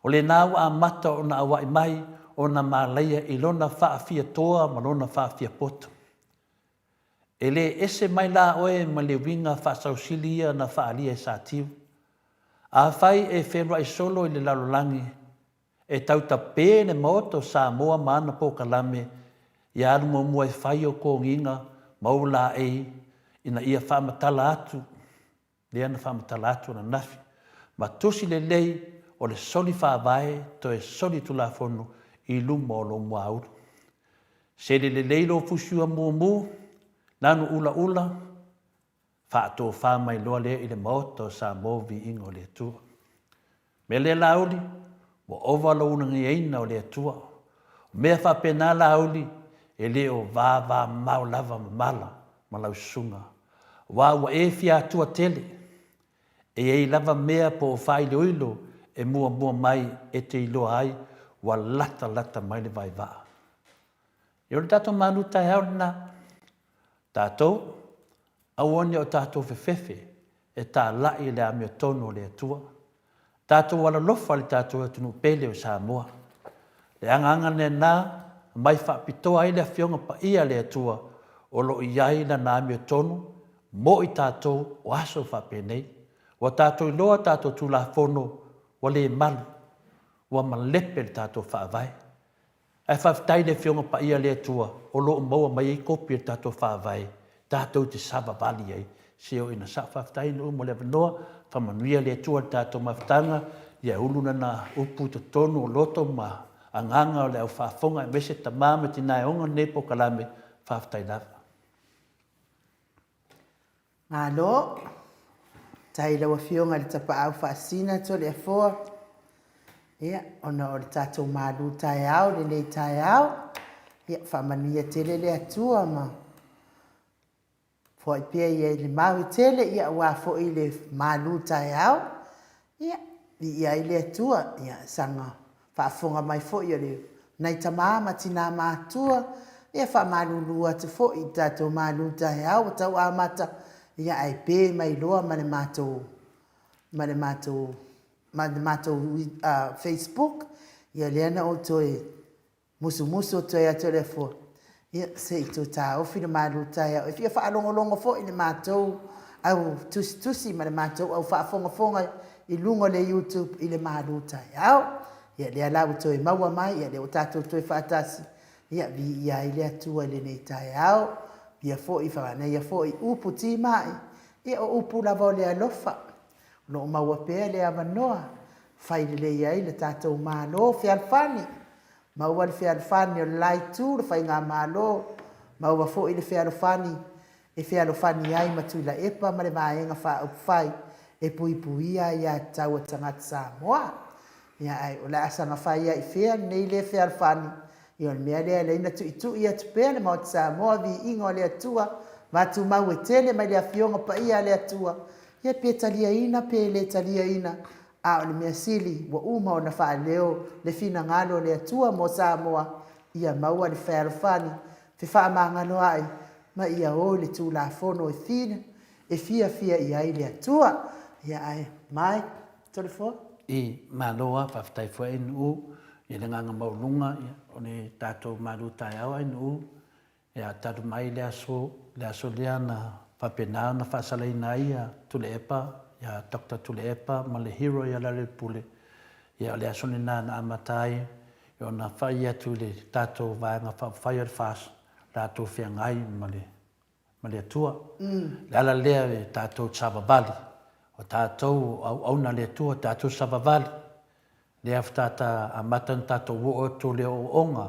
O lena ua amata ona aua'i mai ona malaia i lona faafiatoa ma lona faafiapoto. E le ese mai la oe ma le uiga faasausili ia na faaalia e Satiu. Afai e felua'i solo i le lalolagi, E tautapē le Maota o Samoa ma ana polokalame ia alu muamua e fai o togiga ma ou laei ina ia faamatala atu lea na faamatala atu ananafi ma tusi lelei o le soli faavae toe soli tulafono i luma o lou muaulu. Sele lelei lou fusiua mumu, nanu ulaula, faatofa mai loa lea i le Maota o Samoa viiga o le Atua. Mea lea Laauli, ua ova lou ulagiaina o le Atua. O mea faapena Laauli, e le o vavamao lava ma mala ma lau susuga, aua ua e fia Atua tele. E i ai lava mea po o faailoilo e muamua mai e te iloa ai ua latalata mai le vaivaa. Ia o le tatou malu taeao lena. Tatou, aua ne o tatou fefefe e talai i le amiotonu o le Atua. Tatou alolofa i le tatou atunuu pele o Samoa. Le agaga lena aumai faapitoa ai le Afioga Paia a le Atua o lo o i ai Lana amiotonu mo i tatou o aso faapenei. Ua tatou iloa tatou Tulafono ua le malu, ua malepe le tatou Faavae. Ae faafetai i le Afioga Paia a le Atua o lo o maua mai ai kopi o le tatou Faavae tatou te savavali ai se oo ina sao. Faafetai Nuu mo le avanoa, faamanuia le Atua i le tatou mafutaga, ia ulu lana upu i totonu o loto ma agaga o le au faafofoga aemaise tama ma tina e ona lenei polokalame. Faafetai lava. Malo. Faafetai i lau Afioga i le Tapaau Faasina Toleafoa, ia, ona o le tatou malu taeao i lenei taeao. Ia, faamanuia tele le Atua ma foai pea i ai le mau e tele, ia, aua foi le malu taeao. Ia, viia ai le Atua, ia, saga faafofoga mai foi o le nai tama ma tina matutua, ia faamalulu atu foi i tatou malu taeao ua tau amata, ia ae pe mai loa ma le matou ma le matou ma le matou facebook, ia lea na ou toe Musumusu atu ai ia Toleafoa, ia se i toe taofi le malu taeao e fia faalogologo foi i le matou au tusitusi ma le matou au faafogafoga i luga o le YouTube i le malu taeao. Ia lea la ua toe maua mai, ia lea ua tatou toe faatasi, ia viia ai le Atua i lenei taeao. Ia foi manaia foi upu timai, ia o upu lava o le alofa. O lo o maua pea le avanoa fai lelei ai le tatou Malo fealofani, maua le fealofani o le la itu le Faigamalo, maua foi le fealofani e fealofani ai ma Tuilaepa ma le Vaega Faaupufai e puipuia aiatatau a tagata Samoa. Ia ae o le a saga fai lava i fea lenei le fealofani? Ia o le mea lea e ala ai ona tuitui atu pea le Maota Samoa, viiga o le Atua. Vatumau e tele mai le Afioga Paia a le Atua, ia pe taliaina pe le taliaina, a o le mea sili ua uma ona faaleo le finagalo o le Atua mo Samoa, ia maua le fealofani, fefaamagaloa'i ma ia o i le Tulafono e fia e fiafia i ai le Atua. Ia ae mai, Toleafoa. I, malo a, faafetai foi Ainuu i le agaga maualuga o le tatou malu taeao Ainuu. Ia, talu mai le aso, le aso lea na faapena ona faasalaina ai ia Tuilaepa, ia Doctor Tuilaepa ma le hero ia Lealailepule, ia o le aso lena na amata ai ona fai atu i le tatou Vaega Faaupufai o le FAST, latou feagai ma le, ma le Atua. O le ala lea e tatou te savavali, o tatou o auauna a le Atua, tatou savavali, lea faatoa amata ona tatou oo atu i le ooooga,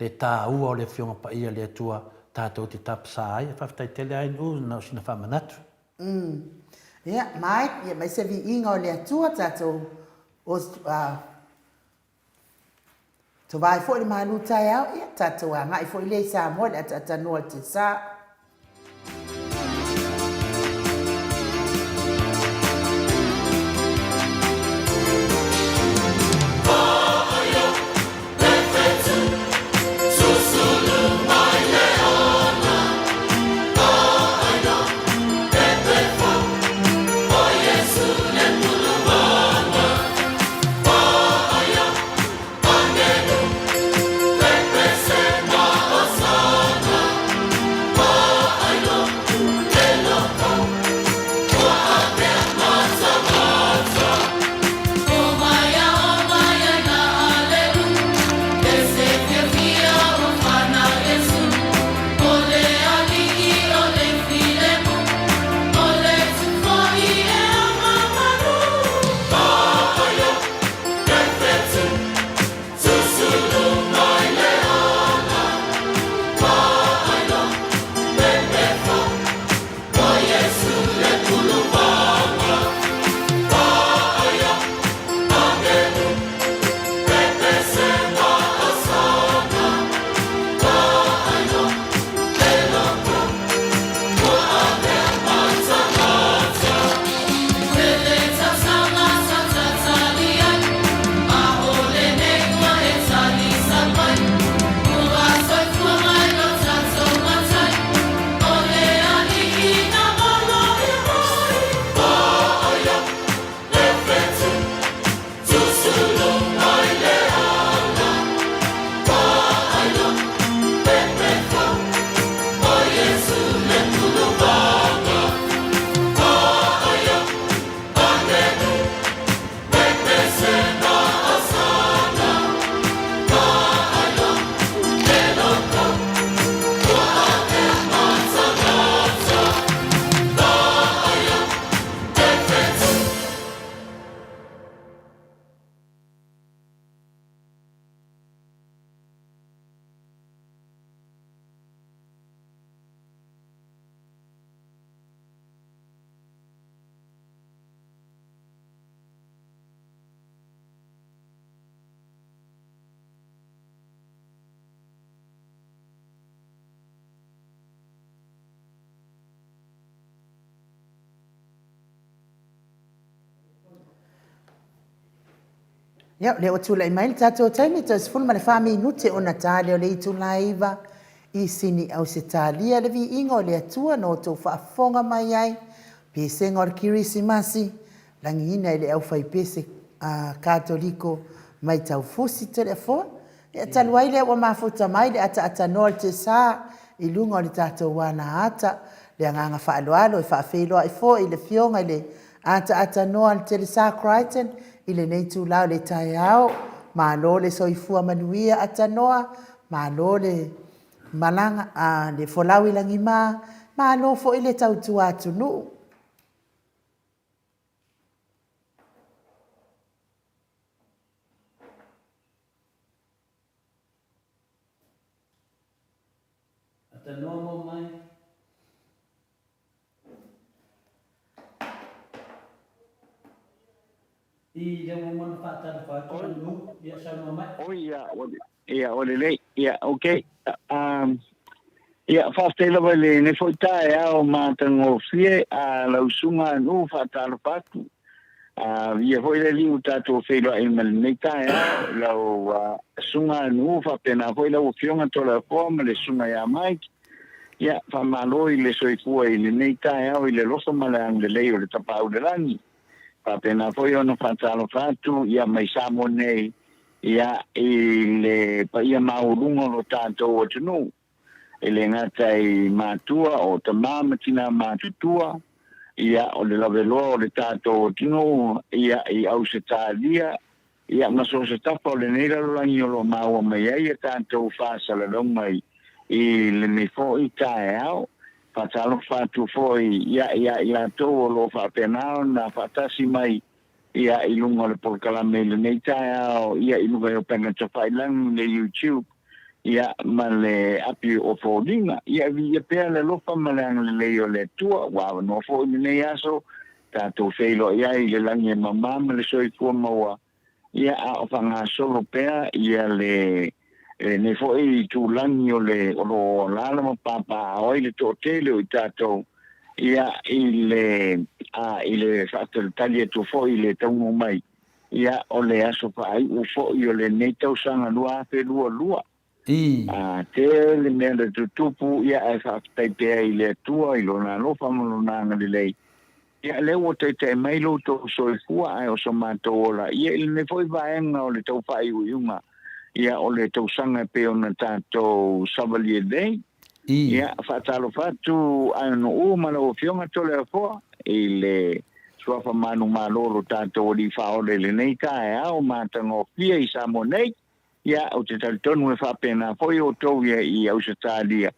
le taua o le Afioga Paia a le Atua tatou te tapasa ai. Faafetai tele Ainuu na o sina faamanatu. Ia, mai, ia mai se viiga o le Atua tatou Tovae foi le malu taeao, ia tatou agai foi lea i Samoa i le ataatanoa o le Telesa. Ia, o lea ua tulai mai le tatou taimi, toe 14 minute ona ta lea o le itula e 9 i Sini, Ausetalia. Le viiga o le Atua na outou faafofoga mai ai, pesega o le Kerisimasi, lagiina e le aufaipese a Katoliko mai Taufusi Toleafoa. Ia, talu ai lea ua mafuta mai le ataatanoa o le Tesa i luga o le tatou alaata, le agaga faaaloalo e faafeiloai foi i le Afioga i le ataatanoa a le Telesa Crichton i lenei itula o le taeao. Malo le soifua manuia Atanoa, malo le malaga, a, le folau i lagima, malo foi le tautua atunuu. Atanoa mo mai. I lea ua uma ona faatalofa atu Oi, Anu, ia saunoa mai. oi, ia, ua, ia, ua lelei. Ia, okay. Um, Ia, faafetai lava i lenei foi taeao matagofie a lau Susuga Anu'u, faatalofa atu. Viia foi le Alii ua tatou feiloai ma lenei taeao, lau Susuga Anu'u faapena foi lau Afioga Toleafoa ma le Susuga ia Mike. Ia, faamalo i le soifua i lenei taeao i le alofa ma le agalelei o le Tapaau i le Lagi. Faapena foi ona faatalofa atu ia mai Samoa nei ia i le paia maualuga o lo tatou atunuu, e le gata i matua o tama ma tina matutua, ia o le laveloa o le tatou atunuu ia i Ausetalia ia ma so o se tafa o lenei lalolagi o lo o maua mai ai a tatou faasalalauga i lenei foi taeao. Faatalofa atu foi ia ia i latou o lo o faapena ona faatasi mai ia i luga o le polokalame i lenei taeao ia i luga i upega tafailagi le YouTube ia ma le api o foliga. Ia viia pea le alofa ma le agalelei o le Atua ua avanoa foi lenei aso tatou feiloai ai i le lagi e mamā ma le soifua maua, ia a o faagasolo pea ia le lenei foi itulagi o le o lo o alaala ma papaaao ai le toatele o i tatou ia i le a i le faatalitali atu foi i le taunuu mai ia o le aso faaiu foi o lenei tausaga 2022. A tele mea na tutupu, ia ae faafetai pea i le Atua i Lona alofa ma Lona agalelei. Ia lea ua taitai mai lo outou soifua ae o so matou ola ia i lenei foi vaega o le tau faaiuiuga ia o le tausaga e pei ona tatou savalia nei. Ia faatalofa atu Aeonuu ma lau Afioga Toleafoa i le suafa manumalo o lo tatou Alii Faaola i lenei taeao matagofie i Samoa nei. Ia, ou te talitonu e faapena foi outou ia i Ausetalia,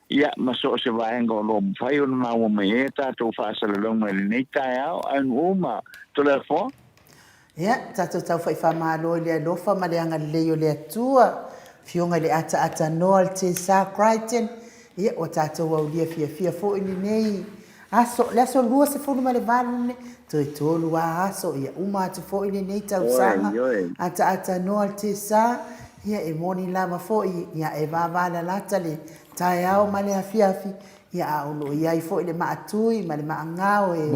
ia, ma so o se vaega o lo o mafai ona maua mai ai a tatou faasalalauga i lenei taeao, Anu'u ma Toleafoa. Ia, tatou taufa'i faamalo i le alofa ma le agalelei o le Atua, Afioga i le Ataatanoa le Tesa Crichton, ia, ua tatou aulia fiafia foi lenei Aso, le aso 28 lenei, toe tolu lava aso, ia uma atu foi lenei tausaga, ataata noa le tesa, ia e moni lava foi, ia e vavalalata le taeao ma le afiafi, ia a o lo o i ai foi le maatui ma le maagao e,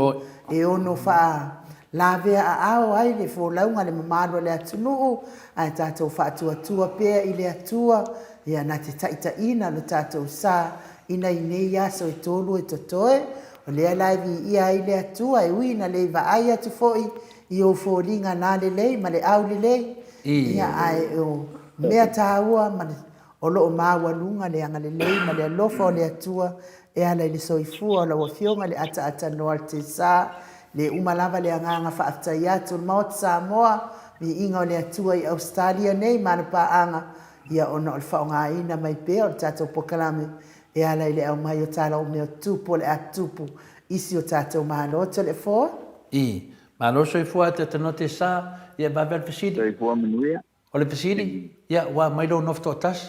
e ono faalavea aao ai le folauga le mamalu o le atunuu, ae tatou faatuatua pea i le Atua, ia na te taitaiina lo tatou sa Ina i nei aso e tolu e totoe, o lea la e viia ai le Atua e ui ina le vaai atu foi i ou foliga lalelei ma le aulelei, ia ae o mea taua ma le, o lo o maualuga le agalelei ma le alofa o le Atua e ala i le soifua o lau Afioga i le Ataatanoa Altesa. Le uma lava le agaga faafetai atu o le Maota Samoa, viiga o le Atua i Ausetalia nei ma ana paaga ia ona o le faaaogaina mai pea o le tatou polokalame e ala i le aumai o tala o mea tupu o le a tupu i si o tatou Malo. Toleafoa. I. Malo soifua te tanote sa, ia vave le fesili. Soifua manuia. O le fesili, ia ua aumai lou nofo toatasi.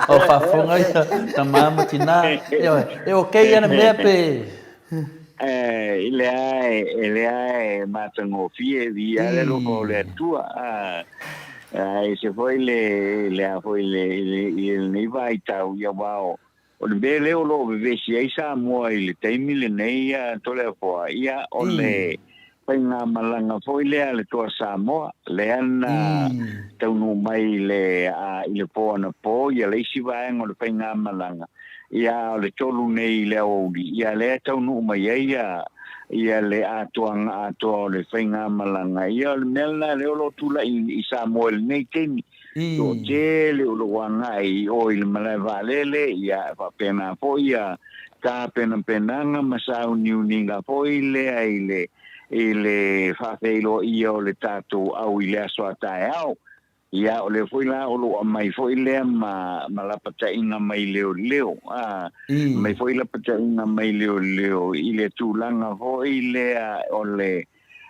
O faafofoga ia tama ma tina, ioe, e okay ia le mea pe. E leai, e leai e matagofie, viia le alofa o le Atua. A ese foi le, le a foi le, i lenei vaitau, ia aua o, o le mea lea o lo o vevesi ai Samoa i le taimi lenei, Toleafoa, ia o le faigamalaga foi lea a le Toa Samoa, lea na taunuu mai i le, i le po anapo, ia le isi vaega o le faigamalaga, Ia, o le tolu nei i le aoauli, ia lea e taunuu mai ai ia, ia le atoaga atoa o le faigamalaga. Ia, o le mea lena lea o lo o tulai i Samoa i lenei taimi. Toatele o lo o agai i o i le malae vaalele, ia, e faapena foi ia tapenapenaga ma sauniuniga foi lea i le, i le faafeiloaia o le tatou au i le aso a taeao. Ia, o lea foi la o lo o aumai foi lea ma, ma lapataiga mai leoleo, a, aumai foi lapataiga mai leoleo i le tulaga foi lea o le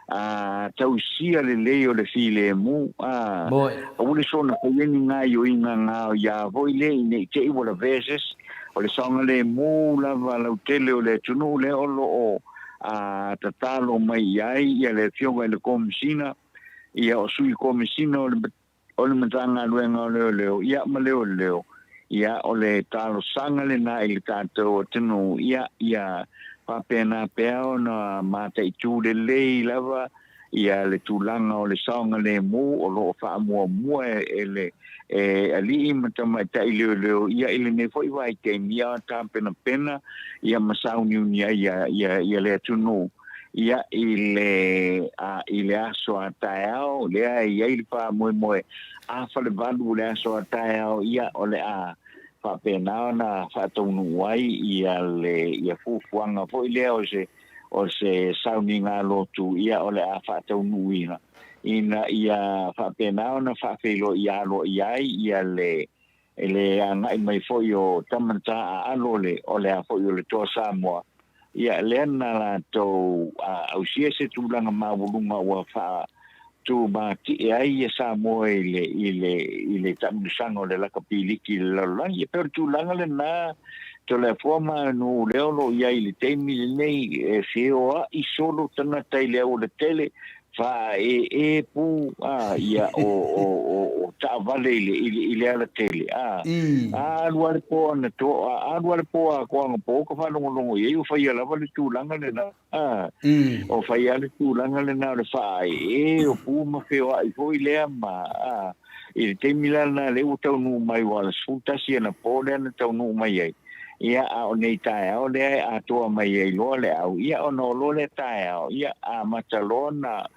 a, tausia lelei o le filemu, a, aua le soona faia ni gaioiga gaoia foi lea ina ne i te i ua lavea se isi. O le saogalemu lava lautele o le atunuu lea o lo o a, tatalo mai i ai ia le Afioga i le Komesina, Ia, o Sui Komesina o le O le Matagaluega o Leoleo, ia, ma Leoleo, ia, o le talosaga lena i le tatou atunuu, ia, ia faapena pea ona mataitu lelei lava ia le tulaga o le saogalemu o lo o faamuamua e le e alii ma tamaitai leoleo ia i lenei foi vaitaimi a o tapenapena ia ma sauniuni ai ia ia ia le atunuu ia i le a i le aso a taeao lea e i ai le faamoemoe a falevalu le aso a taeao ia o le a faapena ona faataunuu ai ia le ia fuafuaga foi lea o se o se sauniga lotu ia o le a faataunuuina ina ia faapena ona faafeiloai aloaia ai ia le le agai mai foi o tama na taaalo o le o le a foi o le Toa Samoa ia lea na latou ausia se tulaga maualuga ua faatumatie ai ia Samoa i le i le i le taamilosaga o le lakapi liki i le lalolagi. E pei o le tulaga lena Toleafoa ma nuu lea o lo o i ai i le taimi lenei e feoai solo tagata i le aualatele faaee pu a ia o o o o taavale i le i le i le alatele a alu lava le po anato alu lava le po atoa anapo ka faalogologo i ai ua faia lava le tulaga lena a o faia le tulaga lena o le faaee o pu ma feoai foi lea ma a i le taimi la lena lea ua taunuu mai ua le 11 anapo lea na taunuu mai ai. Ia, a o nei taeao lea e atoa mai ai loa le au, ia ona o loa lea taeao, ia amata loa ona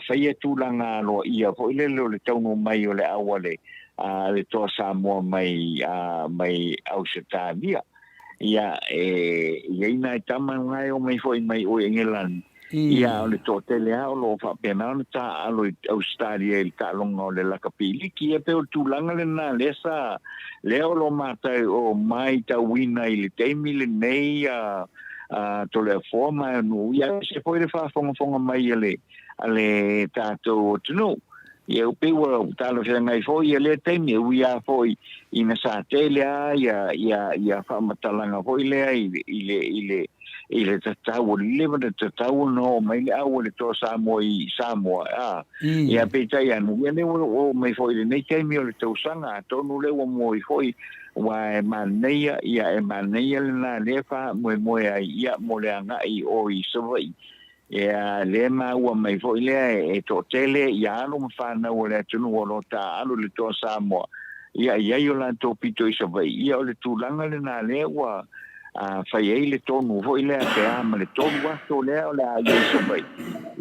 faia tulaga aloaia foi lele o le taunuu mai o le au a le, a le Toa Samoa mai, mai Ausetalia. Ia, e i ai nai tama na e omai foi mai o i Engelani, Ia, o le toatele lava o lo o faapena ona taaalo i Ausetalia i le taaloga o le lakapi liki. Ia, pei o le tulaga lena lea sa, lea o lo o matai, o maitauina i le taimi lenei a, a Toleafoa ma e nuu, ia, aemaise foi le faafogafoga mai a le, a le tatou atunuu. Ia, pei ua talafeagai foi ia lea taimi, e ui lava foi ina sa tele lava ia, ia, ia faamatalaga foi lea i le, i le, i le, i le tatau o le leva ona tatau ona oo mai le au a le Toa Samoa i Samoa, a, ia peitai ane, ia lea ua oo mai foi i lenei taimi o le tausaga, atonu lea ua moi foi, aua e manaia, ia e manaia lena lea faamoemoe ai, ia mo le agai i o i Savaii. Ia, lea e maua mai foi lea e toatele ia alo ma fanau o le atunuu o lo o taaalo i le Toa Samoa, ia i ai o latou pito i Savaii. Ia o le tulaga lena lea ua fai ai le tonu foi lea pe a ma le 3 aso lea o le a i ai i Savaii.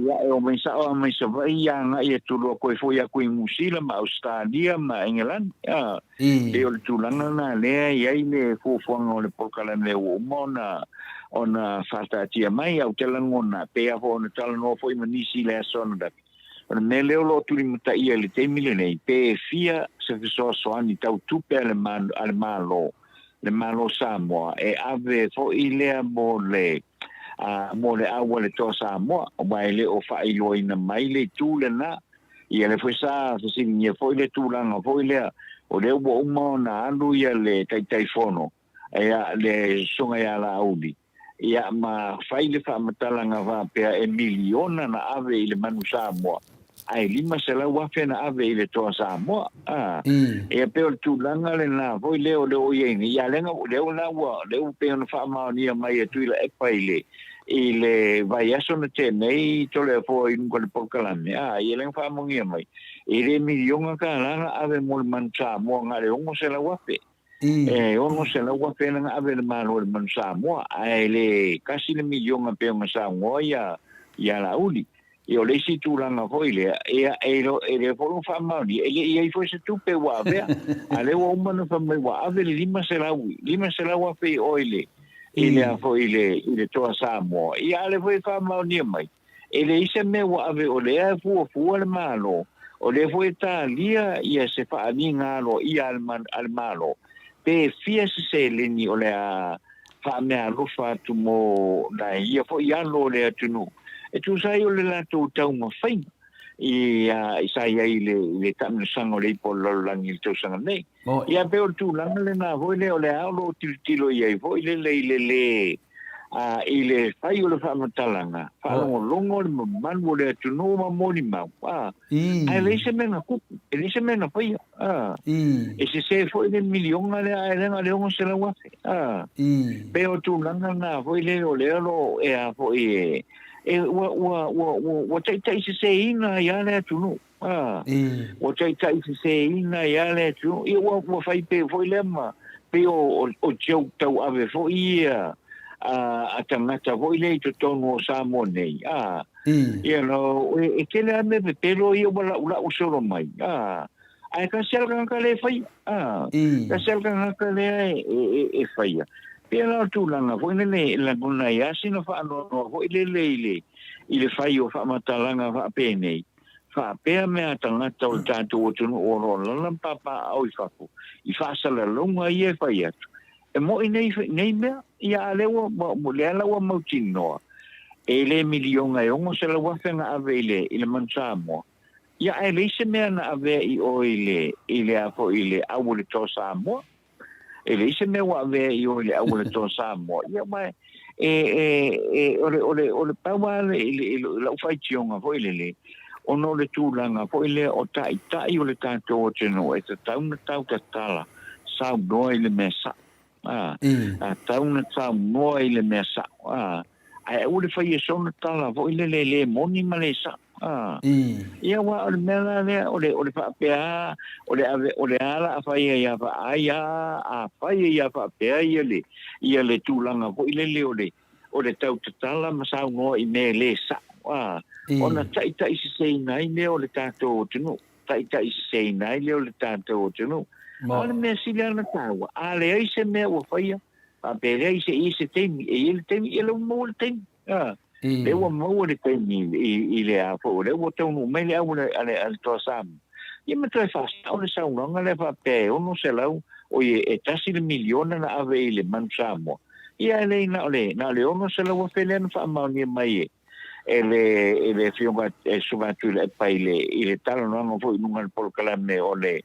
Ia e omai sao lava mai Savaii ia agai atu loa toe foi atu i Niu Sila ma Ausetalia ma Engelani. A, pei o le tulaga lena lea e i ai le fuafuaga o le polokalame ua uma ona ona faataatia mai. Ae ou te lagona, pei lava foi ona talanoa foi ma nisi i le aso ananafi, o le mea lea o lo o tulimataia i le taimi lenei, pe fia se fesoasoani tau tupe a le a le Malo, le Malo Samoa, e ave foi lea mo le mo le au a le Toa Samoa, aua e le o faailoaina mai le itu lena. Ia lea foi sa fesiligia foi le tulaga foi lea, o lea ua uma ona alu ia le Taitaifono, ia le Susuga ia Laauli, ia ma fai le faamatalaga faapea e miliona na ave i le Manu Samoa, ae 500,000 na ave i le Toa Samoa. A, ia pei o le tulaga lena foi lea o lea o i ai nei, ia lea la ua, lea ua pei ona faamaonia mai e Tuilaepa i le, i le vaiaso na tea nei Toleafoa i luga o le polokalame, a, ia lea na faamaonia mai, e le miliona tālā na ave mo le Manu Samoa, na o le 600,000. E 600,000 na ave e le Malo i le Manu Samoa, ae le tasi le miliona e pei ona saunoa ia ia Laauli. Ia o le isi tulaga foi lea, ia e e le foi ua faamaonia, e le i ai foi se tupe ua avea. A lea ua uma ona fai mai ua ave le 500, 500,000 i o i le i le a foi i le i le Toa Samoa. Ia a lea foi e faamaonia mai, E leai se mea ua ave o lea e fuafua le Malo, o lea foi e talia ia se faaaliga aloaia a le Malo, pe fia se seleni o le a faameaalofa atu mo nai ia foi alo o le atunuu e tusa ai o le latou taumafaiga i sa i ai i le taamilosaga o le Ipu o le Lalolagi i le tausaga nei. Ia pei o le tulaga lena foi lea o lea o lo o tilotilo i ai foi lele i le lē I le fai o le faamatalaga, faalogologo le mamalu o le atunuu ma molimau, a, ae leai se mea na tupu, e leai se mea na faia, a. E sese foi le miliona lea ae leaga le 600,000, a. Pei o tulaga na foi lele o lea o lo o e a foi e, e ua, ua, ua, ua, ua taitaiseseina ai lava le atunuu, a. Ua taitaiseseina ai lava le atunuu, ia ua, ua fai pei foi lea ma, pei o, o, o joke tauave foi ia a, a tagata foi lea i totonu o Samoa nei, a. You know, e, e tele lava mea pepelo ia ua la'ula'u solo mai, a. Ae tasi lava le tagata lea e faia, a. Tasi lava le tagata lea e, e, e, e faia. Pei la o le tulaga foi lele e lagona ai lava sina faanoanoa foi lele i le, i le fai o faamatalaga faapenei, faapea mea a tagata o le tatou atunuu o lo o alaala ma papaaao i fafo, i faasalalauga ia e fai atu, e mo'i nei, nei mea, ia a lea ua, ua, lea la ua mautinoa, e le miliona e 600,000 na ave i le, i le Manu Samoa, ia ae leai se mea na avea i o i le, i le a foi, i le au o le Toa Samoa. E leai se mea ua avea i o i le au o le Toa Samoa. Ia ma e, e, e, o le, o le, o le pau lava le, i le, i lau faitioga foi lele, ona o le tulaga foi lea o taitai o le tatou atunuu e tatau ona tautatala saunoa i le mea sa'o. A, a tatau ona saunoa i le mea sa'o. A, ae aua le fai e sona tala foi lele e le moni ma le sa'o. A, ia aua o le mea la lea o le, o le faapea a, o le ave, o le a la a fai ai a, ai a, a fai ai a faapea ia le, ia le tulaga foi lele o le, o le tautatala ma saunoa i mea e le sa'o, a, ona taitaiseseina ai lea o le tatou atunuu, taitaiseseina ai lea o le tatou atunuu. A o le mea sili lava ona taua, a leai se mea ua faia, faapea leai se i se taimi, e i ai le taimi, ia lea ua maua le taimi, a, lea ua maua le taimi i, i le a foi, o lea ua taunuu mai le au a le, a le, a le Toa Samoa. Ia ma toe faasao le saunoaga lea faapea e 600, oi e tasi le miliona na ave i le Manu Samoa, Ia e lei na o le, na o le 600,000 lea na faamaonia mai e, e le, e le Afioga, e Susuga Tuilaepa i le, i le talanoaga foi i luga o le polokalame o le,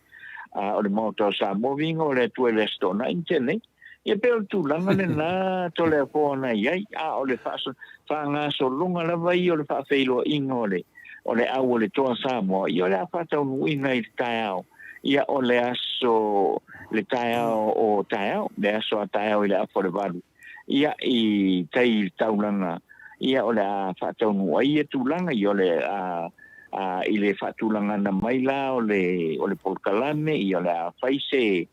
a, o le Maota o Samoa, viiga o le Atua i le Aso Toonai ma tea nei. Ia pei o le tulaga lena Toleafoa na i ai, a o le faaso, faagasologa lava ia o le faafeiloaiga o le, o le au o le Toa Samoa, ia o le a faataunuuina i le taeao Ia, o le aso, le taeao o taeao, le aso a taeao i le afa o le valu, ia, i tai i le taulaga, ia, o le a faataunuu ai ia tulaga, ia, o le a, a, i le faatulagaga mai la o le, o le polokalame, ia, o le a fai se,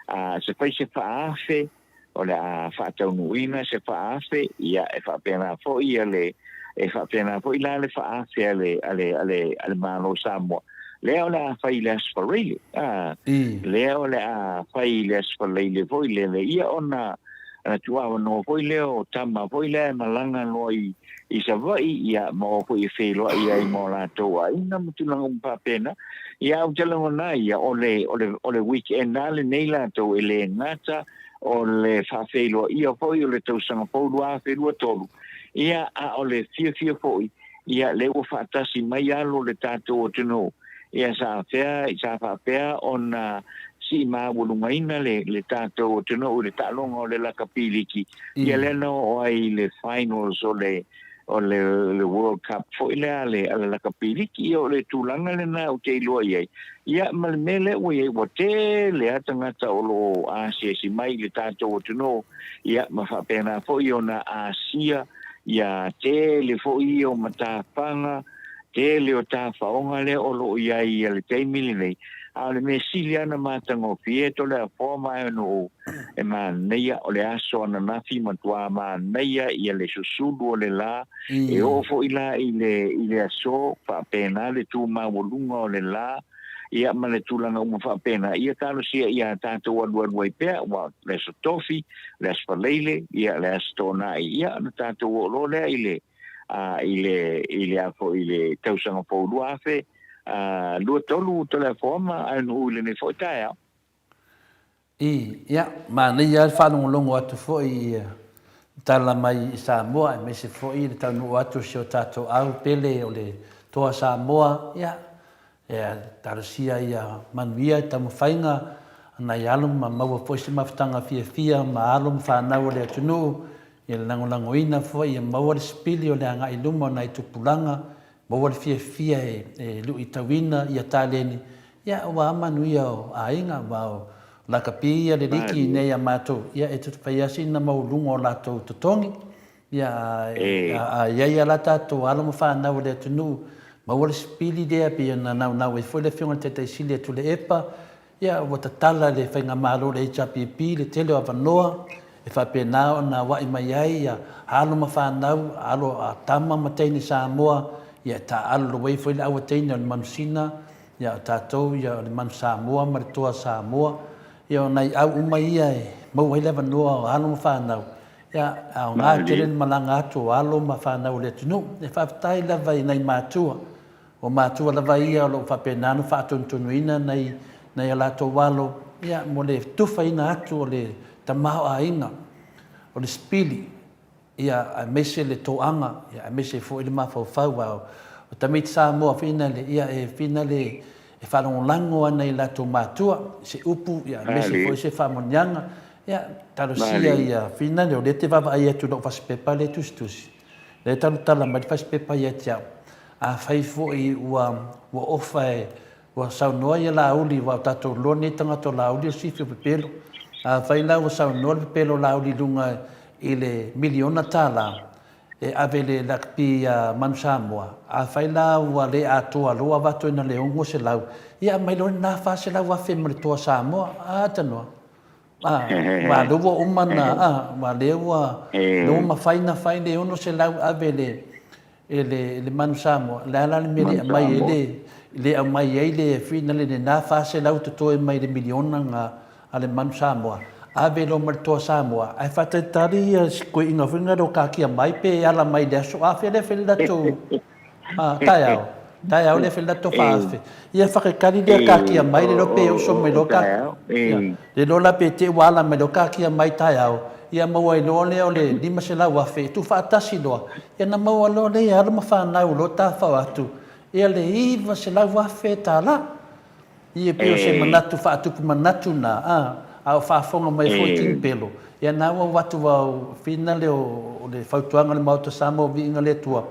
a, se fai se faaafe, o le a faataunuuina se faaafe, ia, e faapena foi ia le, e faapena foi la le faaafe a le, a le, a le, a le Malo o Samoa. Lea o le a fai i le Aso Faraile, a, lea o le a fai i le Aso Faraile foi lele, ia ona, ona tuuavanoa foi lea o tama foi lea e malaga loa i, i Savaii, ia, ma o foi e feiloai ai ma o latou aiga ma tulaga uma faapena. Ia, ou te lagona ai ia, o le, o le, o le weekend lava lenei latou e le gata o le faafeiloaia foi o le tausaga fou 2023, ia, a o le fiafia foi, ia, lea ua faatasi mai alo o le tatou atunuu, ia, sa fea, sa faapea ona sii maualugaina le, le tatou atunuu i le taaloga o le lakapi liki, ia, lea na oo ai i le finals o le, o le, le World Cup foi lea a le, a le lakapi liki, ia, o le tulaga lena ou te iloa i ai. Ia, ma le mea lea ua i ai, ua tele lava tagata o lo o asiasi mai i le tatou atunuu, ia, ma faapena foi ona asia, ia, tele foi ia o matafaga, tele o tafaoga lea o lo o i ai i le taimi lenei, a o le mea sili lava ona matagofie Toleafoa ma Aeanuu e manaia o le aso ananafi matua manaia ia le susulu o le la, e oo foi la i le i le aso faapena le tu maualuga o le la, ia ma le tulaga uma faapena, ia talosia ia tatou alualu ai pea, aua o le aso Tofi, le aso Faraile, ia le aso Toonai, ia ona tatou oo loa lea i le a, i le, i le a foi, i le tausaga fou 2023 Toleafoa ma Aenu'u i lenei foi taeao. I, ia, manaia lava le faalogologo atu foi i tala mai i Samoa aemaise foi le taunuu atu o si o tatou au pele o le Toa Samoa, ia, ia, talosia ia manuia i taumafaiga a nai alo ma maua foi se mafutaga fiafia ma alo ma fanau o le atunuu. Ia le lagolagoina foi ia maua le sipili o le agai i luma o nai tupulaga, maua le fiafia e luitauina ia taleni, ia aua manuia o aiga, aua o lakapi ia le liki i inei ia matou, ia e fai lava sina maualuga o latou totogi, ia a i ai lava la tatou alo ma fanau a le atunuu, maua le sipili lea pei ona naunau ai foi le Afioga i le Taitai Sili ia Tuilaepa, Ia, ua tatala le Faigamalo le HRPP le tele o avanoa e faapena ona auai mai ai alo ma fanau, alo a tama ma teine Samoa, ia e taaalo ai foi le aua teine o le manusina, ia o tatou ia o le manu Samoa ma le toa Samoa. Ia o nai au uma ia e maua ai le avanoa o alo ma fanau, ia e aoga tele le malaga atu o alo ma fanau o le atunuu. E faafetai lava i nai matua O matua lava ia o lo o faapena ona faatonutonuina nai nai a latou alo, ia, mo le tufaina atu o le tamaoaiga, o le sipili, ia, aemaise le toaga, ia, aemaise foi le mafaufau. Aua o tamaiti Samoa finale, ia, e finale e faalagolago ana i latou matua i se upu, ia, aemaise foi se faamanuiaga. Ia, talosia ia finale, o lea e te vaavaai atu i lou fasipepa lea e tusitusi, lea e talatala mai le fasipepa ia te au, Afai foi ua ua ofa e ua saunoa ia Laauli, aua o tatou iloa nei tagata o Laauli o le sifi o pepelo. Afai la ua saunoa le pepelo o Laauli i luga i le miliona tala e ave i le lakapi ia Manu Samoa, afai la ua le atoa loa avatu ai na le 600, ia aumai loa lena 400,000 ma le Toa Samoa. A tanoa. A, aua lea ua uma ona, a, aua lea ua, lea ua mafai ona fai le 600 ave i le e le, le Manu Samoa, o le a la le mea e le aumai ai le, le aumai ai le finale lena 400 totoe mai le miliona na a le Manu Samoa, ave loa ma le Toa Samoa, ae faatalitali ia si toeaina foi lena o kakia mai pe ala mai i le aso afea lea fai le latou a, taeao, taeao lea fai le latou 4000. Ia faatalitali lea kakia mai le iloa pe oso mai loa ka, ia, Le iloa la pe te i ua ala mai loa kakia mai taeao, ia maua ai loa lea o le 500,000 e tuufaatasi loa, ia na maua loa lea e alo ma fanau o lo o tafao atu, ia le 900,000 tala. Ia pei o se manatu faatupu manatu na, a, a o faafofoga mai foi King Pelo, ia na ua o atu au finale o le fautuaga o le Maota Samoa Viiga le Atua,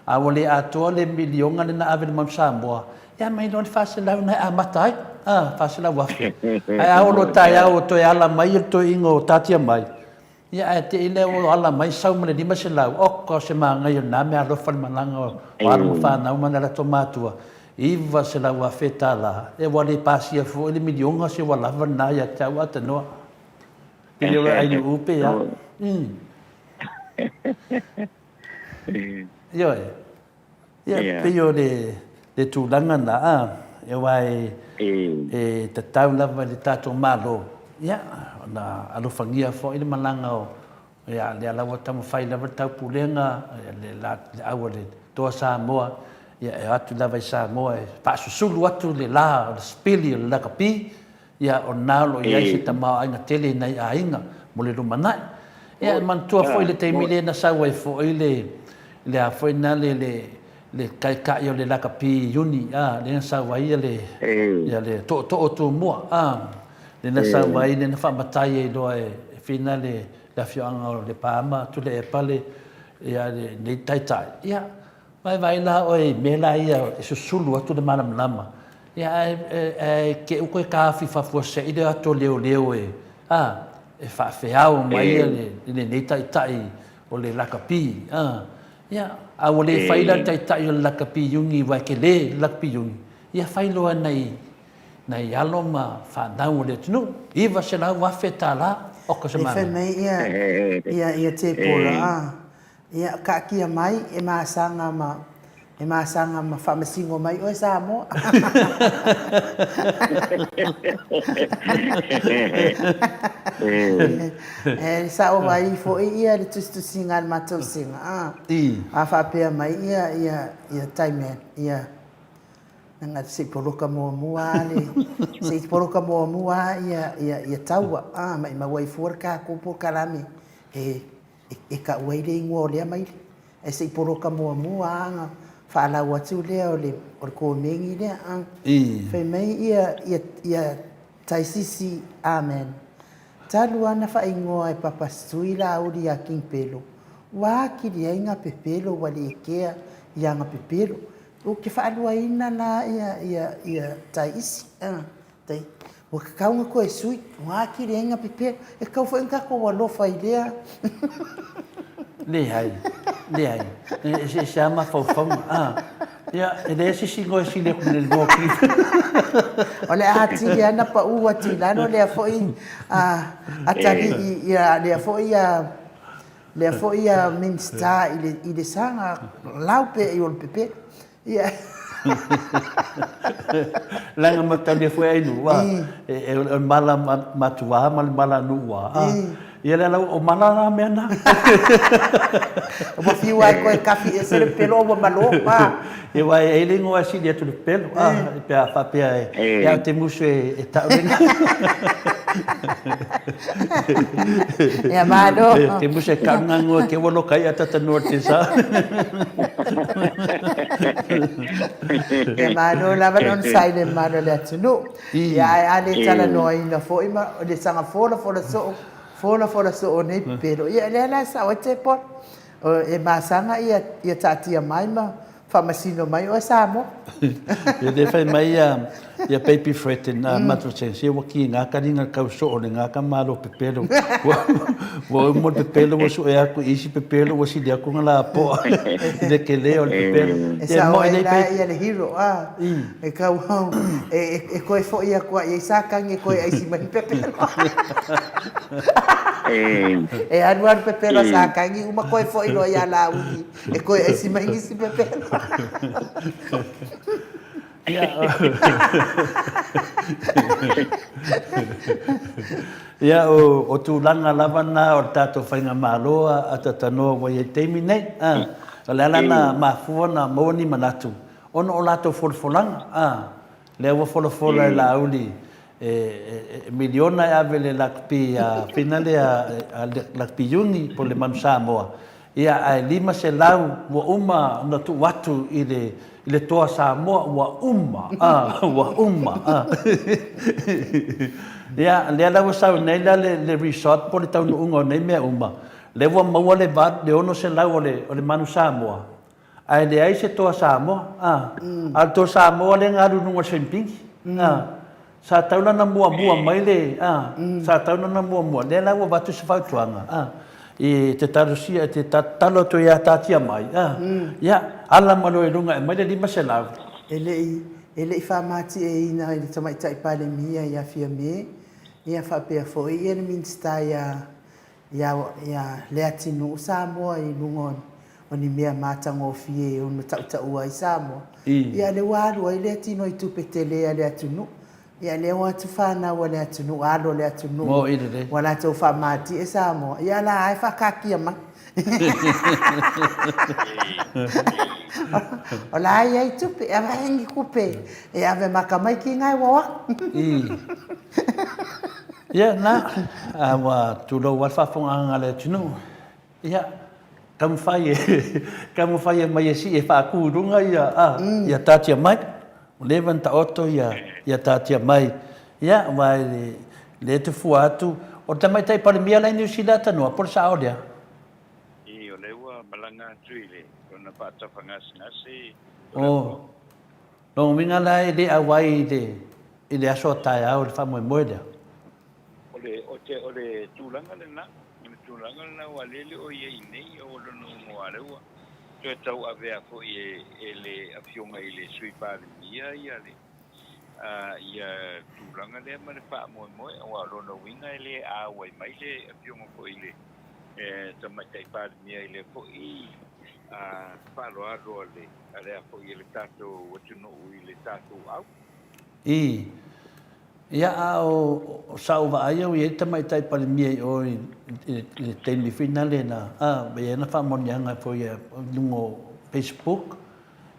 a ua le atoa le miliona lena ave i le Manu Samoa, Ia aumai loa le 400 na e amata ai, a, 400,000. Ae a oo loa taeao ua toe ala mai le toeaina o tatia mai, ia ae te i lea ua ala mai sau ma le 500, oka o se manaia o lena meaalofa le malaga o alo ma fanau ma nai latou matua, 900,000 tala, ia ua le pasia foi le miliona se ua lava lena ia te au a tanoa. Pe le o le ainuu pe a. Ioe. Ia, pei o le tulaga na, a, aua e tatau lava i le tatou Malo, ia, ona alofagia foi le malaga o, ia, lea la ua taumafai lava le taupulega, le au a le Toa Samoa, ia, e o atu lava i Samoa e faasusulu atu le la o le sipili o le lakapi, Ia, o lena o lo o i ai se tamaoaiga tele i nai aiga mo le lumanai. Ia, e manatua foi le taimi lea na sau ai foi le, le a foi na le, le, le taitai o le lakapi iuni, a, lea na sau ai le, ia le tootoo o Tumua, a, lea na sau ai, lea na faamatai ai loa e Fina le, le afioaga o Lepa ma Tuilaepa le, ia lenei taitai. Ia, Vaivai la oe i mea la ia e susulu atu le malamalama, ia ae, ae te u koe taofi faafuasei le atu o leoleo e, a, e faafeao mai ia le, lenei taitai o le lakapi, a. Ia, a ua le fai la le taitai o le lakapi iuni aua e tele le lakapi iuni, ia fai loa nai, nai alo ma fanau o le atunuu, 900,000 tala, oka se E fai manaia. mai ia, ia, ia Tepora, a, Ia, kaatia mai e masaga ma, e masaga ma faamasino mai oe Samoa. E sao mai foi ia le tusitusiga a le matou sega, a, a faapea mai ia, ia, ia Taiman, ia, leaga se i poloka muamua lava le, se i poloka muamua lava ia, ia, ia taua, a, maimau ai fua le tatou polokalame e e tau ai le igoa o lea maile. Ae se i poloka muamua lava ona faalau atu lea o le komeni lea. Fai mai ia Taisisi, Amen. Talu lava na faaigoa e Papa Stui Laauli iā King Pelo, ua atili ai ngā pepelo ua le kea i aga pepelo. Ou te faaluaina la ia ia ia tai isi, a, tai, ua tatau ona toe sui, ua atili ai ngā pepelo. E tatau foi ona tatou alofa i lea. Leai, leai. E eseese lava mafaufauga. A, ia, e leai se isi igoa e sili atu i le igoa o King. O le a atili lava ona pau atu i lalo lea foi a atalii ia lea foi a lea foi a Minisita i le i le saga lau pea i o le pepelo. Ia. Leaga mataulia foi ai nuu a e o le mala matua ma le mala nuu a. Ia lea la o mala la mea na. Ua fiu lava e toe kafi ese le pepelo ua malo a. Ia aua e i ai le igoa e sili atu i le pepelo a pe a faapea e ia ou te musu e tau le Ia malo. Te musu e tau le igoa te ua loka ai atatanoa te sa. Ia malo lava le onosai i le mamalu o le atunuu. Ia ae a le talanoaina foi ma le saga folafola soo, folafola soo o nei pepelo, ia lea la e sao ai Tepora. E masaga ia ia taatia mai ma faamasino mai oe Samoa. Ia lea fai mai ia ia Baby Fred na matou se ua kiga ka liga kau soo le ga ka malo pepelo. Ua ua uma le pepelo ua sue atu i isi pepelo ua sili atu na lapoa i le tele o le pepelo. E sao ai la ia le hero a. E kau e e toe foi atu lava i ai Satani e toe aisi mai le pepelo. E alu alu pepelo a Satani uma toe foi loa ia Laauli e toe aisi mai nisi pepelo. Ia, o tulaga lava na o le tatou faigamalo a Tatanoa ua i ai i le taimi nei. O le ala na mafua ona maua ni manatu, ona o latou folafolaga, a, lea ua folafola e Laauli e miliona e ave i le lakapi a fina lea a lakapi iuni po o le Manu Samoa, ia ae 500 ua uma ona tuu atu i le i le Toa Samoa ua uma, a, ua uma, a. Ia, lea la ua sau nei la le resort po o le taunuuga o nei mea uma, lea ua maua le 600 o le Manu Samoa, Ae leai se toa Samoa, a. A o le toa Samoa lea na alu i luga o le swimming, a. Sa tatau la ona muamua mai le, a. Sa tatau la ona muamua, lea la ua avatu se fautuaga, a, i te talosia, te tatalo atu ia taatia mai, a. Ia, ala mai loa i luga e aumai le 500. E le i, e le i faamatieina i le Tamaitai Palemia ia Fiame, ia faapea foi ia le Minisita ia ia Leatinuu Samoa i luga o ni mea matagofie e ono tautaua ai Samoa. Ia lea ua alu ai Leatino i tupe tele a le atunuu. Ia lea ua atu fanau a le atunuu, alo o le atunuu ua latou faamatie Samoa. Ia la lava e faakaatia mai. O la e i ai tupe, e ave ni tupe e ave ma tamaiti na e ua o atu. Ia, na, a ua tulou lava le faafofogaaga a le atunuu. Ia, taumafai e, taumafai e aumai e sii e faatu i luga ia, a, ia taatia mai. Ua leva ona taoto ia, ia taatia mai. Ia, aua e le te fua atu, o le Tamaitai Palemia la i Niu Sila tanoa, po o le sao lea? I, o lea ua malaga atu i le lona faatafa gasegase. O, Lona uiga la e le auai i le i le aso a taeao i le faamoemoe lea. O le, o te, o le tulaga lena, o le tulaga lena aua lea e le o i ai nei, o lona uiga aua lea ua toe tauavea foi e, e le Afioga i le Sui Palemia ia le, a, ia tulaga lea ma le faamoemoe, aua o lona uiga e le auai mai le Afioga foi i le e, Tamaitai Palemia i lea foi a, faaaloalo a le A lea foi e le tatou atunuu i le tatou au. I. Ia, a o sa ou vaai au i ai le Tamaitai Palemia i o i le taimi foi nale na, a, e i ai ana faamanuiaga foi i luga o Facebook,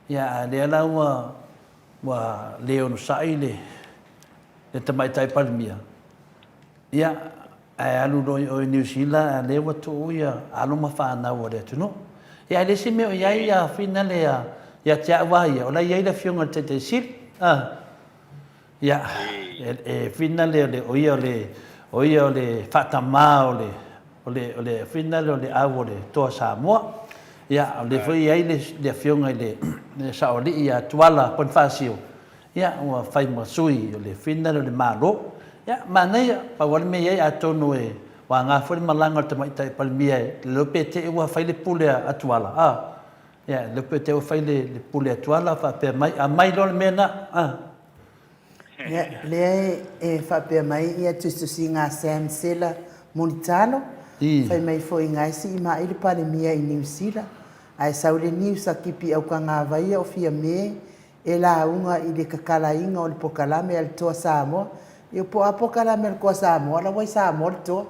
ia, a lea la ua, ua le onosai le, le Tamaitai Palemia, ia, Ae alu loa i o i Niu Sila, a lea ua tuu ia alo ma fanau a le atunuu. Ia ae le isi mea o i ai ia finale ia ia te au a ia, o la e i ai le afioga i le Taitai Sili. A, ia, e, e finale o le, o ia o le, O ia o le faatamā o le, o le, o le foi lea o le au o le Toa Samoa. Ia, o lea foi e i ai le, le Afioga i le, le Saoalii ia Tuala Ponifasio, ia, ua fai ma sui o le foi lea o le Malo. Ia, manaia, pau lava le mea e i ai, atonu e ua aoga foi le malaga a le Tamaitai Palemia e le iloa pe te i ua fai le pule a Tuala, a? Ia, le iloa pe te i ua fai le, le pule a Tuala faapea mai, aumai loa le mea lena, a? Ia, lea e faapea mai ia tusitusiga a Sam Sela Mulitalo, fai mai foi nga e sii ma'i le Palemia i Niu Sila, ae sau le news a Kipi Aukagavaia o Fiame e lauga i le kakalaina o le pokalame a le Toa Samoa. Ia po o a pokalame a le Toa Samoa, la ua i Samoa le Toa.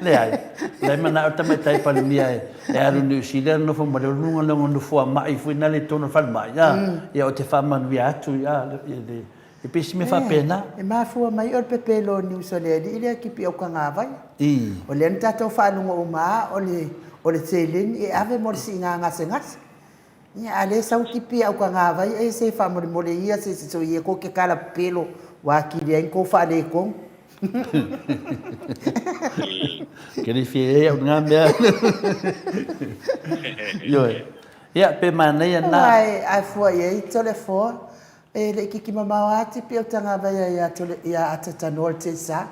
Leai, leai manao le tamaitai Palemia e, e alu Niu Sila nofo ma le luga lona nofoa ma'i foi na le tonu falemai, a, ia o te faamanuia atu ia le, e pei se mea faapena. E mafua mai o le pepelo news a le alii lea kipi au kagavai. O lea na tatou faalogo uma a o le o le seleni e ave mo le siiga gasegase. Ia a lea sau kipi au kagavai e se faamolemole ia se se soia ko ke kala pepelo ua atili ai ni kou faaletonu. Ke le fia ai au i na mea. Ioe. Ia, pe manaia na. Aua e fua i ai Toleafoa, E le i kiki mamao a tipi o Tagavaia ia Tole ia Atatanoa le Tesa.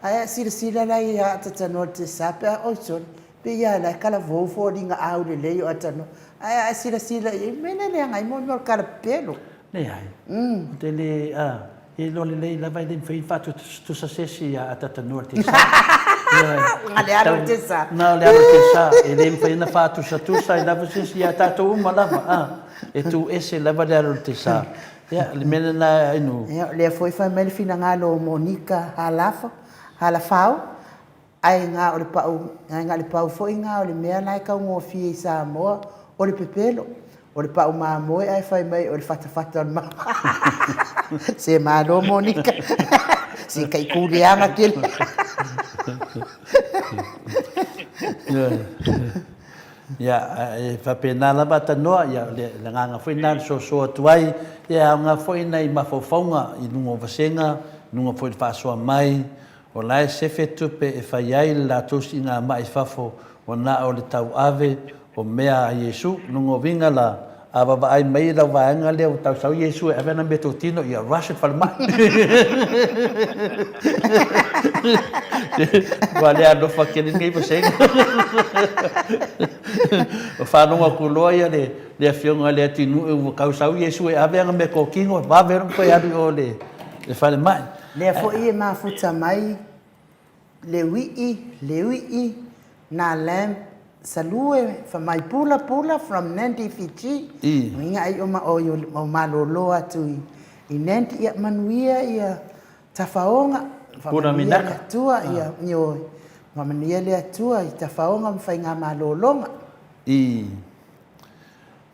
Ae a silasila la ia Atatanoa le Tesa pe a oi sole, pe ia la e kalavou foliga au lelei o Atanoa. Ae a silasila i ai, mea le leaga ai mo mea o le kala pepelo. Leai. Ou te le, a, e iloa lelei lava e le mafai ona faatusatusa se isi ia Atatanoa le Tesa. Ioe. Na o le alo o le Tesa. Na o le alo o le Tesa. E le mafai ona faatusatusa ai lava se isi ia tatou uma lava, a. E tu ese lava le alo o le Tesa. Ia, le mea lena Ainu. Ia, o lea foi fai mai le finagalo o Monika Halafa, Halafau, ae na o le pau, ae na o le pau foi na o le mea la e taugofie i Samoa, o le pepelo. O le pau mamoe ae fai mai o le fatafata o le mamoe. Se malo Monika. Se kai kuleaga tele. Ia, e faapena lava Tanoa, ia, o le agaga foi lena e soso atu ai, ia, e aoga foi nai mafaufauga i luga o vasega, i luga foi o le faasoa mai, o la e sefe tupe e fai ai le latou siiga mai i fafo, ua na o le tauave o mea a Iesu. Luga o uiga la, a vavaai mai i lau vaega lea ua tau sau Iesu e ave ana meatotino, ia rush i le falemai. Ua le alofa tele lenei vasega. Ua faalogo atu loa ia le, le afioga i le Atinuu ua tau sau Iesu e ave ana meatotino, vave ona toe alu i o i le falemai. Lea foi e mafuta mai Leui'i, Leui'i, na lamb salue fa mai pula pula from Nandi Fiji uiga ai o ma oi o malolo atu i i Nandi ia manuia ia tafaoga faamanuia le Atua ia ioe faamanuia le Atua i tafaoga ma faigamalologa. I.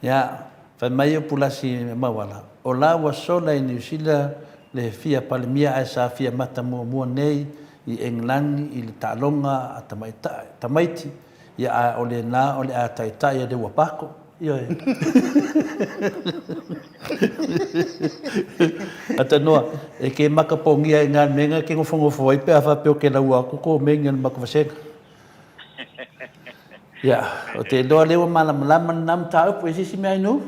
Ia, fai mai o Pulasi Mauala, o la ua sola i Niu Sila le fia Palemia ae sa fia mata muamua nei i Engelani i le taaloga a tamaitai, tamaiti, ia ae o lena o le a taitai a le ua pako. Ioe. Atanoa, e ke makapogia i ngā mea ke nofonofo ai pe a faapea o ke laua atu ko mea i le makavasega. Ia, o te iloa lea ua malamalama lena mataupu. E se isi mea Ainu?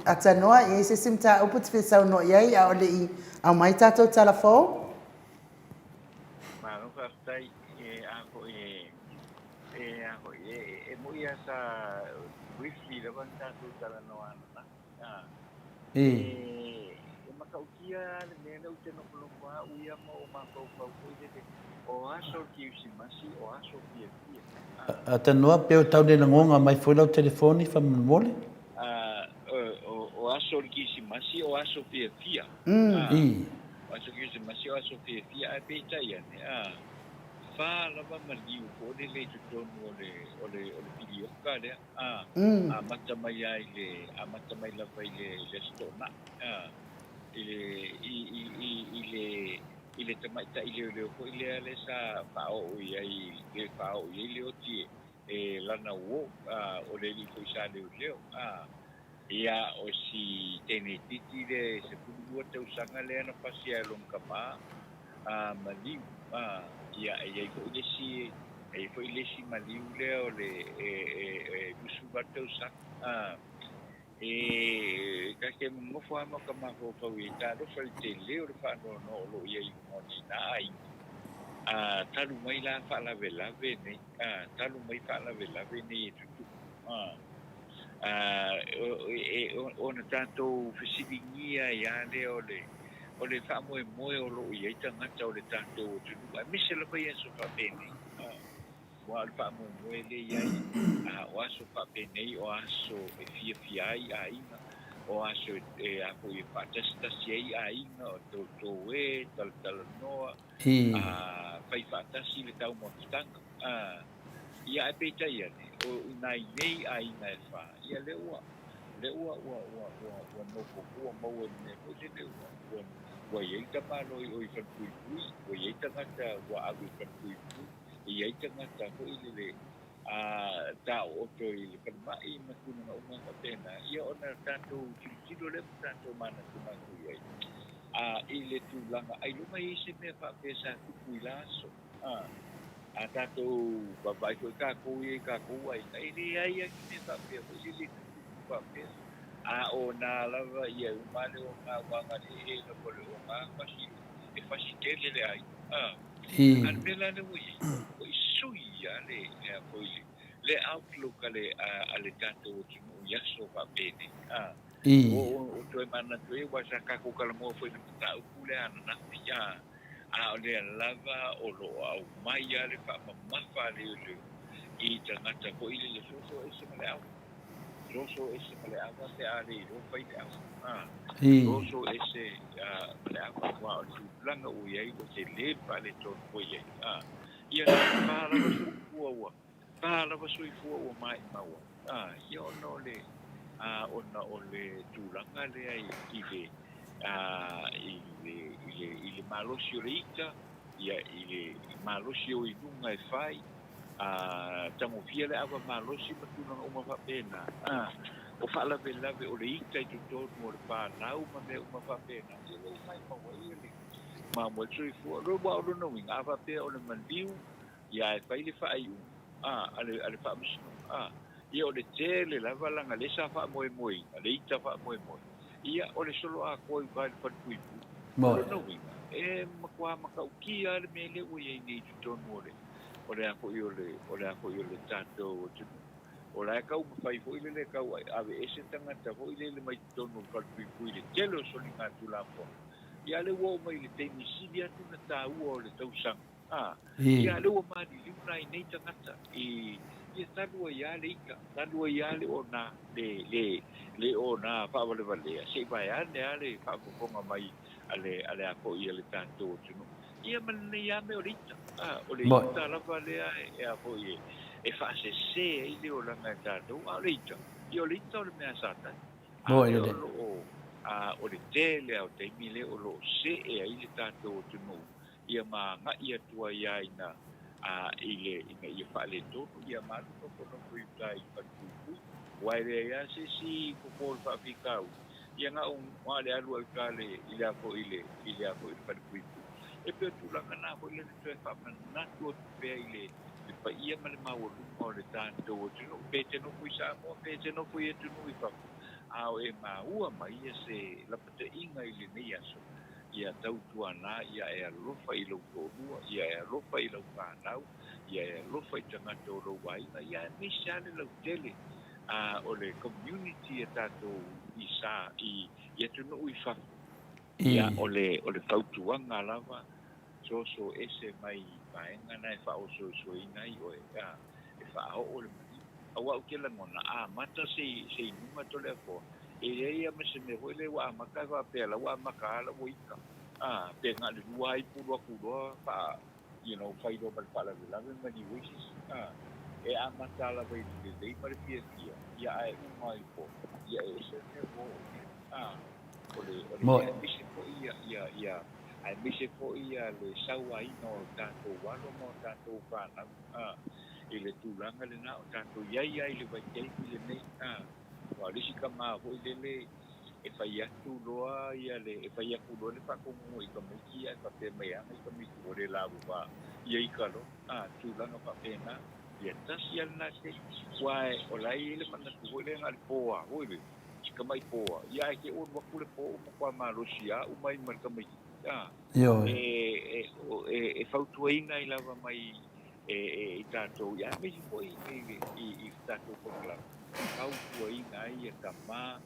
Atanoa, e i ai se isi mataupu e te fia saunoa i ai a o le i aumai tatou tala fou? Malo faafetai. E a foi e, e a foi e, e moi lava sa briefly lava na tatou talanoa ananafi. A, e, e matautia lava le mea lea ou te nofonofo lava au ia ma ou mafaufau foi lele, o aso o le Kerisimasi, o aso fiafia. A, Atanoa, pe o tau le lagoga mai foi lau telefoni faamolemole. A, o, o aso o le Kerisimasi, o aso fiafia. A, o aso Kerisimasi, o aso fiafia, ae peitai ane, a, fa lava maliu foi lele i totonu o le, o le, o le pilioka lea. A, amata mai lava i le, amata mai lava i le, i le Aso Toonai, a, i le, i, i, i, i le, i le tamaitai leoleo foi lea lea sa faaoo i ai, le faaoo i ai le oti e, e lana uo, a, o le alii foi sa leoleo, a, Ia, o si teineitiiti lea e 12 tausaga lea na pasia e lona tama, a maliu, a, ia, e i ai foi le isi, e i ai foi le isi maliu lea o le e, e, e 28 tausaga, a. E ta te nonofo lava ma ka mafaufau i ai, talofa i le tele o le faanoanoa o lo o i ai i luga o nei na aiga. A talu mai la faalavelave nei, a talu mai faalavelave nei e tutupu, a, a, e, ona tatou fesiligia ai lava lea o le, o le faamoemoe o lo o i ai tagata o le tatou atunuu, aemaise lava i aso faapenei. A. Aua o le faamoemoe lea i ai, a o aso faapenei o aso e fiafia ai aiga, o aso e a foi e faatasitasi ai aiga, o toutou e, talatalanoa, a fai faatasi le taumafataga. A, ia ae peitai ane, o nai nei aiga e fa, ia lea ua, lea ua, ua, ua, ua, ua nofo, ua maua i le mea foi lele ua, ua, ua i ai tamaloa i o i falepuipui, ua i ai tagata ua ave i falepuipui, E i ai tagata foi lele a taooto i le falemai ma tulaga uma faapena, ia ona tatou tilotilo lea ma tatou manatunatu i ai a i le tulaga ailoga e i ai se mea faapea sa tupu i la aso. A a tatou vaavaai foi tatou ia i tatou aiga, e leai lava ni mea faapea foi lele e tutupu faapea. A o nā lava ia e uma lava le oga aua na le ee lava o le oga fasi e fasi tele le aiga. A A o le mea la lea ua i ai, ua i sui lava le, le a foi le, le outlook a le, a, a le tatou atunuu i aso faapenei. A, o, o, o toe manatu ai, aua sa tatou talanoa foi i le mataupu lea ananafi, a, a o lea lava o lo o aumai lava le faamamafa a leoleo i tagata foi lele soso ese ma le ava. Soso ese ma le ava pe a le iloa fai le ava. A, soso ese ma le ava, aua o le tulaga ua i ai ua tele le faaletonu ua i ai. A, ia na pa lava soifua ua, pa lava soifua ua maimau ai. A, ia ona o le, a, ona o le tulaga lea i le, a, i le, i le, i le malosi o le ita, ia i le malosi o inuga e fai, a tagofia le ava malosi ma tulaga uma faapena, a o faalavelave o le ita i totonu o le fanau ma mea uma faapena, ia lea ua maimau ai le mamoe soifua. Aua o lona uiga, a faapea o le maliu, ia ae fai le faaiuga a, a le, a le faamasinoga, a, ia o le tele lava leaga lea sa faamoemoeina, le ita faamoemoe, ia o le solo atoa i uta i le falepuipui. O lona uiga, e matua matautia lava le mea lea ua i ai nei i totonu o le o le a foi o le, o le a foi o le tatou atunuu. O la e taumafai foi lele e tau aveese tagata foi lele mai totonu o le falepuipui i le tele o soligatulafono. Ia a lea ua oo mai i le taimi sili atu ona taua o le tausaga, a, ia a lea ua maliliu nai nei tagata i, ia talu ai lava le ita, talu ai lava le ona, le, le, le ona faavalevalea, se i vaeane lava le faafofoga mai a le, a le a foi a le tatou atunuu. Ia ma lenei lava mea o le ita. A, o le ita lava lea e a foi e faasese ai le olaga e tatou, a o le ita, ia o le ita o le mea a Satani. A o lea o lo o, a, o le tele lava o taimi lea o lo o see ai le tatou atunuu ia ma agai atu ai lava ina, a, i le, ina ia faaletonu, ia ma alu nofonofo i uta i falepuipui, aua e leai lava se isi fofo o le faafitauli. Ia na o le alu ai uta le, i le a foi i le, i le a foi i le falepuipui. E pei o tulaga na foi lea na toe faamanatu atu pea i le, le paia ma le maualuga o le tatou atunuu, pe e te nofo i Samoa, pe e te nofo i atunuu i fafo, a o e maua mai ia se lapataiga i lenei aso, ia tautuana, ia e alofa i lou toalua, ia e alofa i lau fanau, ia e alofa i tagata o lou aiga, ia aemaise lava le lautele a o le community a tatou i sa i i atunuu i fafo. Ia o le o le fautuaga lava soso ese mai vaega na e faaosoesoeina ai oe a e faaoo le maliu. Aua ou te lagona a amata se se inuga Toleafoa e leai a ma se mea foi lea ua amata e faapea la ua amata a la ua ita a pe na o le lua ipu alu atu loa faa you know, fai loa ma le faalavelave ma maliu ai se isi, a, e amata lava i le lelei ma le fiafia, ia ae uma ai po, ia e ese le mea ua oo i ai, a, o le, o le mea, aemaise foi ia, ia, ia, aemaise foi ia le sauaina o tatou alo ma o tatou fanau, a, i le tulaga lena o tatou i ai lava i le vaitaimi lenei, a. Aua o le isi tama foi lele e fai atu loa ia le, e fai atu loa le faatonuga i tamaiti ae faapea mai ana i tamaiti ua le lavava ia ita loa, a, tulaga faapena. Ia tasi lava lena taimi, aua o la e i ai le manatu foi lea na o le po lava foi lele, si tamai po lava, ia ae te i ua alu atu le po ua matua malosi lava uma ai ma le tamaitiiti, a. Ioe. E, e, e fautuaina ai lava mai e, e, i tatou, ia aemaise foi i, i, i le tatou polokalame, fautuaina ai ia tama,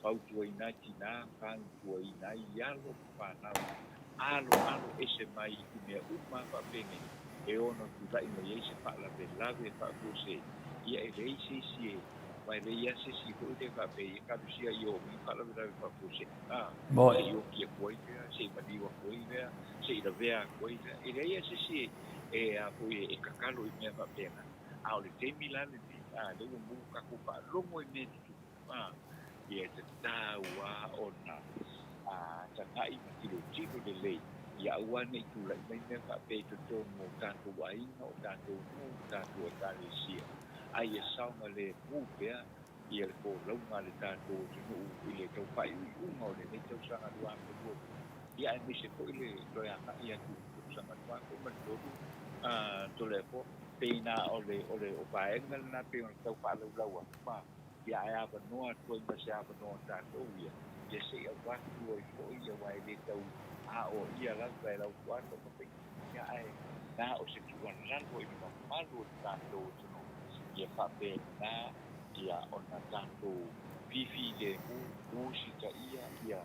fautuaina ai tina, fautuaina ai alo ma fanau, alo alo ese mai i mea uma lava faapenei e ono tulai mai ai se faalavelave faafuasei, ia e leai se isi e, aua e leai lava se isi foi lea faapea ia talosia ia oo mai faalavelave faafuasei, a, Moe. se i oti atu ai lea, se i maliu atu ai lea, se i lavea atu ai lea, e leai lava se isi e, e a foi e tatalo i mea faapena. A o le taimi la lenei, a, lea ua maua tatou faalogo i mea e tutupu, a, ia e tatau lava ona tagai ma tilotilo lelei, ia aua ne i tulai mai mea faapea i totonu o tatou aiga, o tatou nuu, o tatou ekalesia, a ia saogalemu pea ia le folauga a le tatou atunuu i le tau faaiuiuga o lenei tausaga 2022, ia aemaise foi le toe agai atu i le tausaga 2023, a, Toleafoa. Pei na o le, o le, o vaega lena pei ona tau faalaulau atu ma, ia ae avanoa atu ai ma se avanoa o tatou ia, ia se i avatu ai foi aua e le tau aoaia lava e Lautuato ma Faiga, ia ae na o se tuualalo i le mamalu o le tatou atunuu, ia faapena ia ona tatou fifilemu, usitaia ia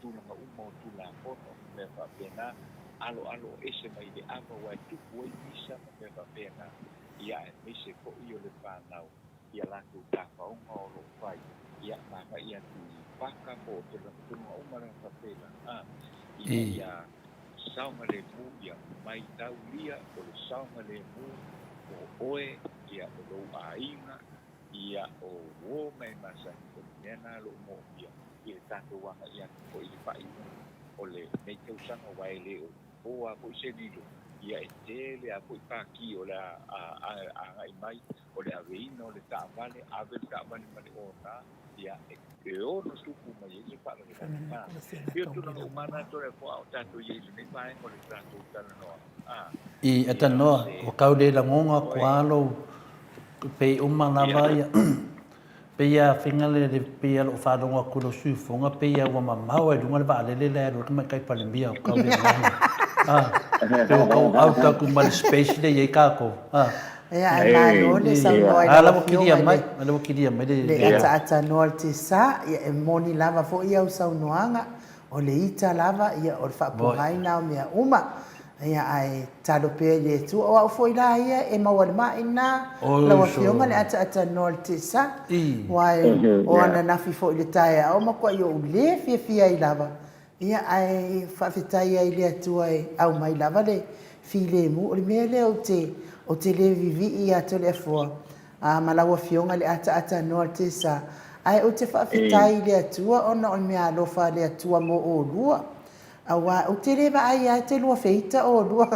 tulaga uma o Tulafono ma mea faapena, aloalo ese mai le ava aua e tupu ai misa ma mea faapena, ia aemaise foi o le fanau i a latou tafaoga o lo o fai, ia ma agai atu i paka po o tulaga uma lava faapela, a, ina ia saogalemu, ia maitaulia o le saogalemu o oe, ia o lou aiga, Ia, o uo ma e masani, o le mea lena o lo o moomia i le tatou agai atu foi i le faaiuga o lenei tausaga, aua e le o po lava foi se lilo, ia e tele lava foi paki o le a agai mai, o le aveina o le taavale, ave le taavale ma le ona, ia e ono tupu mai ai se faalavelave. E pei o tulaga uma lava na Toleafoa a o tatou i ai i lenei vaega o le tatou talanoaga. I Ia, talanoa, se ua kau le lagoga oe. kua lou pei uma lava ia pei a faiga le pei a lou faalogo atu i lou sui ufofoga pei a ua mamao ai luga le vaalele la e alu ai le tamaitai Palemia o kau le lagoga a pei ua tau out atu ma le space lea i ai tatou a. Ia ae malo le saunoa i A lau la ua kilia Afioga i mai, le a la ua kilia mai le le ataatanoa o le tiasa. Ia e moni lava foi au saunoaga, O le ita lava, ia, o le faapogaina o mea uma. Ia, ae tatalo pea i le Atua. O au foi la ia e maua le mai lena, lau Afioga, le ataatanoa o le Tesa. Aua o ananafi foi i le taeao, matuai ou le fiafia ai lava. Ia, ae faafetai ai i le Atua e aumai lava le filemu. O le mea lea ou te, ou te le vivii ia Toleafoa, A ma lau Afioga i le ataatanoa o le Tesa, ae ou te faafetai i le Atua ona o le meaalofa a le Atua mo olua, aua ou te le vaai lava e te lua feita olua.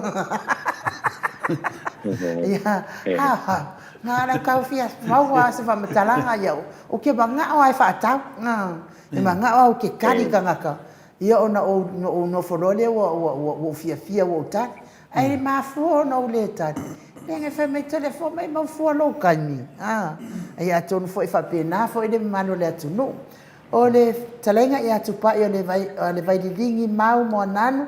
Ia, ha, ha, na ala tau fia maua se faamatalaga, ia, ou te manao lava e faatau, e manao lava ou te tali tagata, ia ona ou nofo loa lea ua ou fiafia ua ou tali. Ae mafua ona ou le tali, leaga e fai mai Toleafoa maimau fua lou taimi, a. Ia atonu foi e faapena foi le mamalu o le atunuu. O le fetalaiga ia Tupai o le vai, o le Vaililigi Mau Moananu,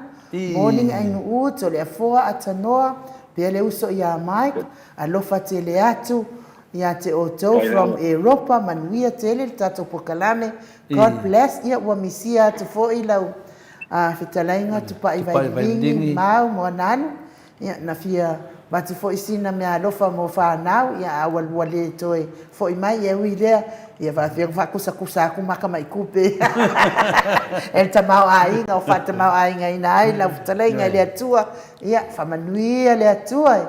Morning Ainuu, Toleafoa Atanoa, pea le uso ia Mike, alofa tele atu ia te outou from Europa, manuia tele le tatou polokalame, God bless, ia ua misia atu foi lau A fetalaiga Tupai Vaililigi, Mau, Moananu, ia, na fia avatu foi sina meaalofa mo fanau, ia, a ua ua le toe foi mai, ia ui lea, ia faapea ona faakusakusa atu maka mai kupe e le tamaoaiga o faatamaoaigaina ai lau fetalaiga i le Atua, ia, faamanuia le Atua e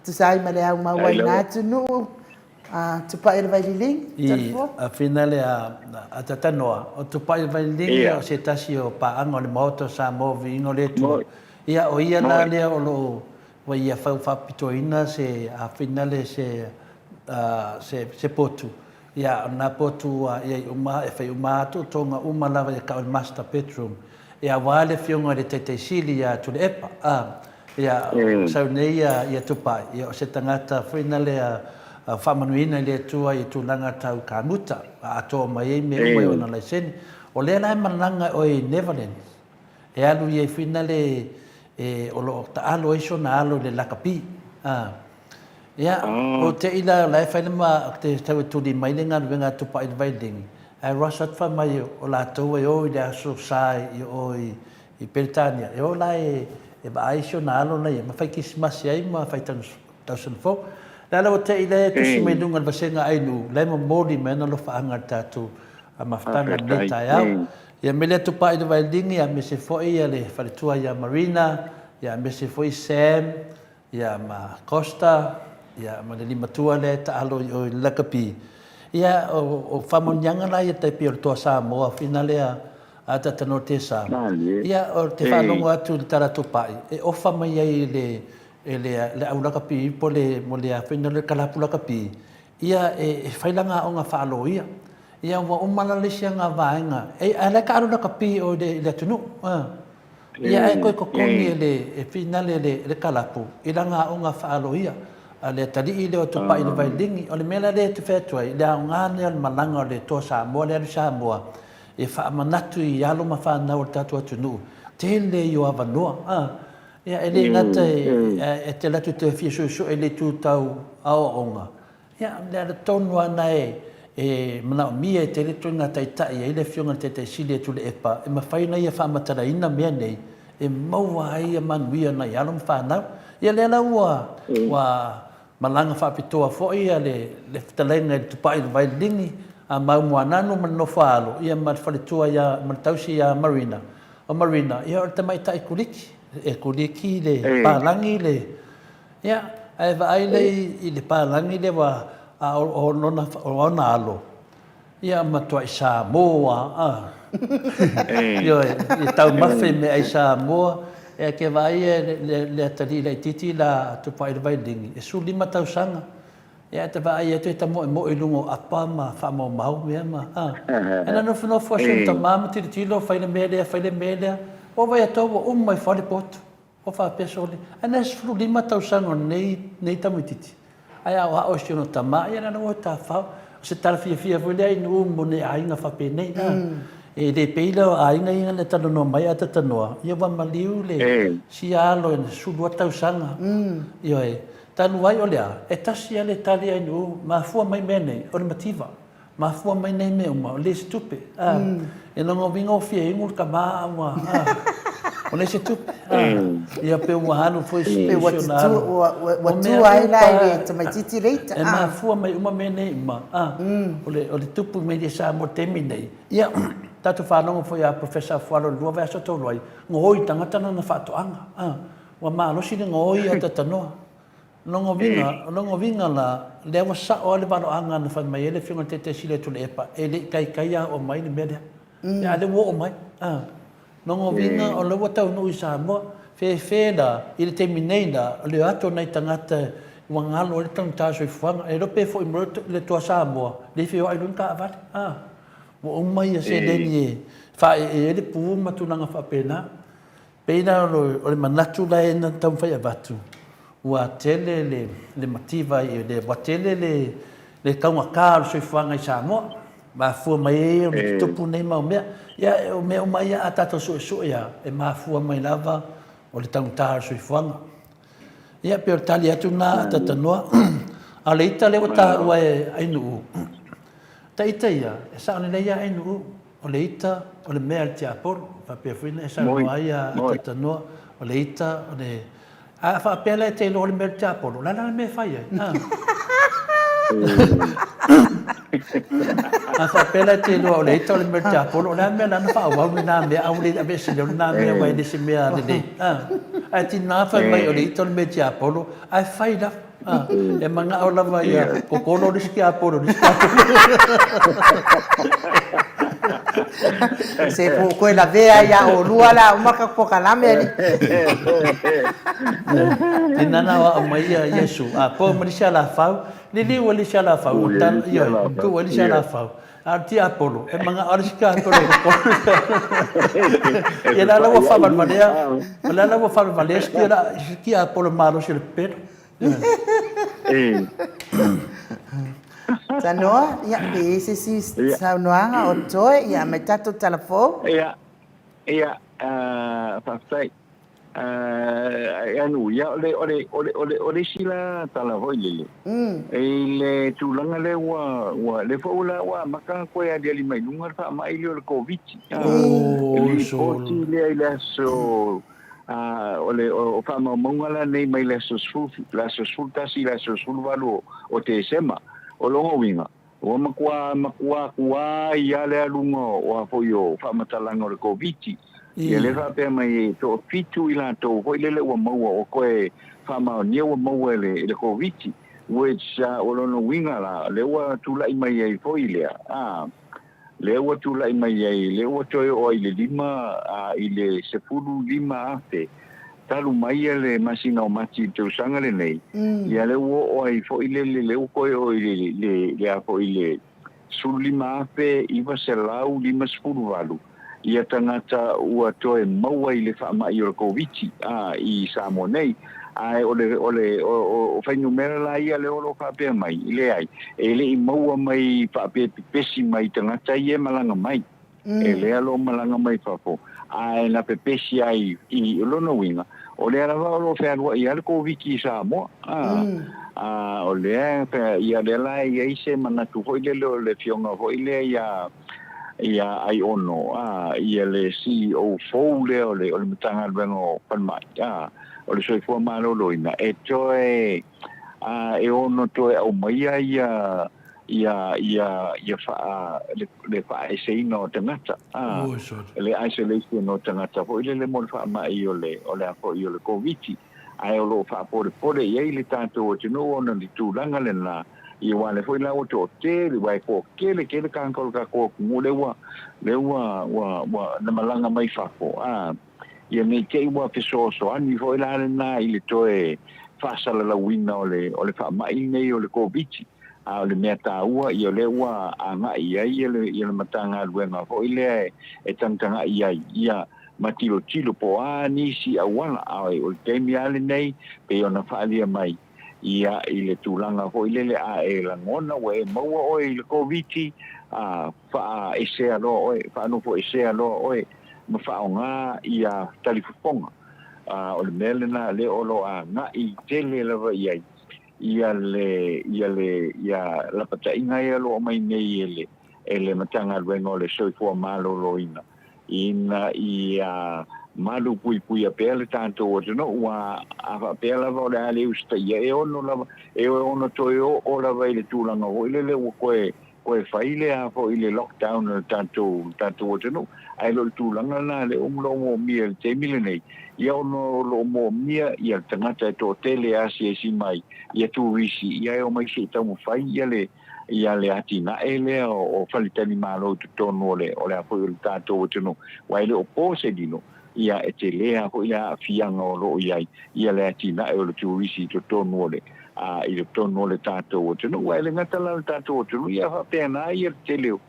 tusa ai ma le aumauaina atunuu. A Tupai o le Vaililigi, I Talifoa. a le a Tatanoa, o Tupai o le Vaililigi o se tasi o paaga o le Maota o Samoa o Viiga o le Atua. Ia, o ia la lea o lo o ua ia fau faapitoina se a finale se se potu. Ia, o lena potu ua i ai uma, e fai uma atu toga uma lava ia kau i le master bedroom. Ia, aua le afioga i le Taitai Sili ia Tuilaepa, a, ia, o sau nei ia, ia Tupai, ia o se tagata foi na lea faamanuiina i le Atua i tulaga tau kamuta, a atoa mai ai mea uma i ona laisene. O lea la e malaga oe i Netherlands, e alu i ai foi na le, e, o lo o taalo ai sona alo i le lakapi, a. Ia, ua te i la, la e fai le ma, te tau e tuli mai le galuega a Tupai i le Vailini, ae rush atu fai mai o latou e o i le aso sa i o i, i Peretania, e o la e, e vaai si ona alo la ia, ma fai kisimasi ai ma fai tausaga fou. Le ala ua te i la e tusi mai luga i le vasega Ainuu, la e momoli mai ana alofaaga i le tatou mafutaga i lenei taeao. Ia mele a Tupai i le Vailini, aemaise foi ia le faletua ia Marina, ia aemaise foi Sam, ia ma Costa, ia ma le limatua lea e taalo i o i le lakapi. Ia, o, o faamanuiaga la ia tai pei o le Toa Samoa whina lea a Tatanoa Tesa. Ia, o te faalogo atu i le tala tupai, e ofa mai ai e le, e le, le au lakapi po le, mo le a whina le kalapu lakapi, ia e, e fai lana aoga faaloia. Ia, ua uma la le isi aga vaega, e, ae la e taalo lakapi i o i le, i le atunuu. Ia ae toe totogi e le e finale e le e le kalapu i lana aoga faaloia a le atalii lea o Tupai i le Vailini. O le mea la lea e te fai atu ai, le aoga lea o le malaga o le Toa Samoa lea alu i Samoa e faamanatu i alo ma fanau o le tatou atunuu, tele ia o avanoa. A, ia e le gata e e te alu atu e toe fia suesue i le itu tau aoaoga, Ia, o le ala tonu lava lena e manaomia e tele ituaiga taitai ai le Afioga i le Taitai Sili a Tuilaepa e mafai ona ia faamatalaina mea nei e maua ai ia manuia nai alo ma fanau. Ia lea la ua ua malaga faapitoa foi ia le le fetalaiga i le Tupai i le Vaileligi a Maumuananu ma le Nofoaalo ia ma le faletua ia ma le tausi ia Marina. O Marina, ia o le tamaitai Kuliki, e Kuliki le palagi le Ia, ae vaai lea i le palagi lea ua, a o lona, o ona alo, ia matuai Samoa a. Ioe, ia taumafa i meaai Samoa. Ia ke vaai e le, le atalii laitiiti la a Tupai le Vailini, e 15 tausaga. Ia ae te vaai atu e tamoemoe i luga o apa ma faamaumau mea ma, a. Ae na nofonofo lava si ona tama ma tilotilo, fai le mea lea, fai le mea lea. Ua vaai atu ua uma ifo lava le potu. Ua faapea sole, ae na 15 tausaga o lenei, lenei tamaitiiti, ae aoao i si ona tama, ia lana ua tafao. O se tala fiafia foi lea i nuu mo nai aiga faapenei, a. E le pei la o aiga ia na talanoa mai a tatanoa, ia ua maliu le sia alo i le 12 tausaga. Ioe. Talu ai o le a, e tasi lava le tali a nuu, mafua mai mea nei, o le mativa. Mafua mai nei mea uma, o le se tupe. A, e lona uiga ua fia inu le tama a ua, a, o le se tupe. A, ia pe ua alu foi si, Pe ua si ona alo. ua, ua, ua O mea tua ai la i upa, le tamaitiiti le ita. E mafua mai uma mea nei uma. A, o le tupu mai le Samoa i le taimi nei. Ia, tatou faalogo foi ia Professor Afualo i le lua vaiaso talu ai, gaoi tagata lana faatoaga. A, ua malosi le gaoi a tatanoa. Lona uiga, o lona uiga la, lea ua sao lava le valoaga na fai mai ai le Afioga i le Taitai Sili o Tuilaepa, e le i taitai lava oo mai le mea lea. Ia, a o lea ua oo mai. A. Lona uiga, o lea ua taunuu i Samoa. Fefe la, i le taimi nei la, o le o atu o nai tagata ua galo ai le taugata o le soifuaga. E iloa pe foi mai le Toa Samoa, le feoai loa ni taavale. A. Ua uma ia seleni e faaee ai le pu ma tulaga faapena. Pei la o le manatu la e na taumafai e avatu, ua tele le le mativa i le ua tele le le taugata o le soifuaga i Samoa, mafua mai ai ona tutupu nei mau mea. Ia o mea uma ia a tatou suesue lava, e mafua mai lava o le taugata o le soifuaga. Ia pei o le tali atu lena a Tatanoa. A o le ita lea ua taua e Ainuu, ta ita ia, e sao lelei lava Ainuu. O le ita, o le mea a le tiapolo, faapea foi ona e saunoa ai a Tatanoa, o le ita, o le... A faapea la e te iloa o le mea a le tiapolo, o le a la le mea e fai ai? A, a faapea la e te iloa o le ita o le mea a le tiapolo, o le a le mea la na faaauau lena mea, ae ua le aveese lea o lena mea aua e le o se mea lelei. A, ae tiga fai mai o le ita o le mea a le tiapolo, ae fai lava. Ah, e manao lava ia kokolo le isi tiapolo, le isi tiapolo. Se po koe lavea ia olua la uma ka pokalame ali. Ina na wa mai ia Yesu a po ma lisi alafau liliu e lisi alafau tal ioe tu e lisi alafau a o le tiapolo e manao le isi tiapolo e tolu. Ia la la ua faavalevalea o le ala ua faavalevalea si tiapolo malosi o le pepelo. Tanoa, ia, pe i ai se isi saunoaga o totoe, ia, mai tatou tala fou. Ia, ia, faafetai. Anu, ia, o le, o le, o le, o le, o le isi la tala foi lele, i le tulaga lea ua, ua, lea foi la ua amata toe aliali mai luga le faamai lea o le Koviti. Lipoti lea i le aso A o le o faamaumauga la nei mai le aso le aso 11 i le aso 18 o Tesema. O lona uiga, ua matua matua tuai lava le aluga o a foi o faamatalaga o le Koviti. Ia lea faapea mai e toafitu i latou foi lele ua maua ua toe faamaonia ua maua e le Koviti, which o lona uiga la, lea ua tulai mai ai foi lea, a. Lea ua tulai mai ai, lea ua toe oo ai i le lima, a, i le 15,000 talu mai le masina o Mati i le tausaga lenei, ia lea ua oo ai foi le, le, lea ua toe oo i le, le, le a foi le 15,958 ia tagata ua toe maua i le faamai o le Koviti, a, i Samoa nei. Ae o le, o le, o, o, o fuainumera la ia lea o lo o faapea mai, leai, e le i maua mai faapea pepesi mai tagata ia e malaga mai. E lea lo malaga mai fafo, ae na pepesi ai i lona uiga, o lea lava o lo o fealuai lava le Koviti i Samoa. A, a, o lea, ia lea la e i ai se manatu foi lele o le afioga foi lea ia, ia Aiono, a, ia le CEO fou lea o le, o le Matagaluega o Falemai, a, o le Soifua Maloloina, e toe, a, e ono toe aumaia ia, ia, ia, ia faa, le, le faaeseina o tagata, a, le isolation o tagata foi lele mo le faamai o le, o le a foi o le Koviti. Ae o lo o faapolepole i ai le tatou atunuu ona o le tulaga lena, ia aua o lea foi la ua toatele, aua e toatele tele tagata o le tatou atunuu lea ua, lea ua, ua, ua, na malaga mai fafo, a, ia ne i te i ua fesoasoani foi la lena i le toe faasalalauina o le, o le faamai lenei o le Koviti. A o le mea taua, ia o lea ua agai i ai ia le, ia le Matagaluega foi lea e, e tagatagai i ai, ia ma tilotilo po o a nisi auala. A o le taimi lava lenei, pei ona faaalia mai, ia i le tulaga foi lele a e lagona ua e maua oe i le Koviti, a faaesea loa oe, faanofoesea loa oe ma faaaoga ia talifofoga. A o le mea lena lea o lo o agai tele lava i ai ia le, ia le, ia lapataiga ia o lo o aumai nei e le, e le Matagaluega o le Soifua Maloloina, ina ia malupuipuia pea le tatou atunuu, aua a faapea lava o le a le usitaia, e ono lava, e ono toe oo lava i le tulaga foi lele ua toe, toe fai le a foi le lockdown o le tatou, le tatou atunuu. Ae le o le tulaga lena lea o lo o moomia i le taimi lenei, ia ona o lo o moomia ia le tagata e toatele e asiasi mai ia turisi, ia e omai se i taumafai ia le, ia le atinae lea o faletalimalo i totonu o le, o le a foi o le tatou atunuu. Aua e le o po se lilo, ia e tele lava foi le aafiaga o lo o i ai ia le atinae o le turisi i totonu o le, a, i totonu o le tatou atunuu. Aua e le gata la le tatou atunuu, ia faapena ia le tele o,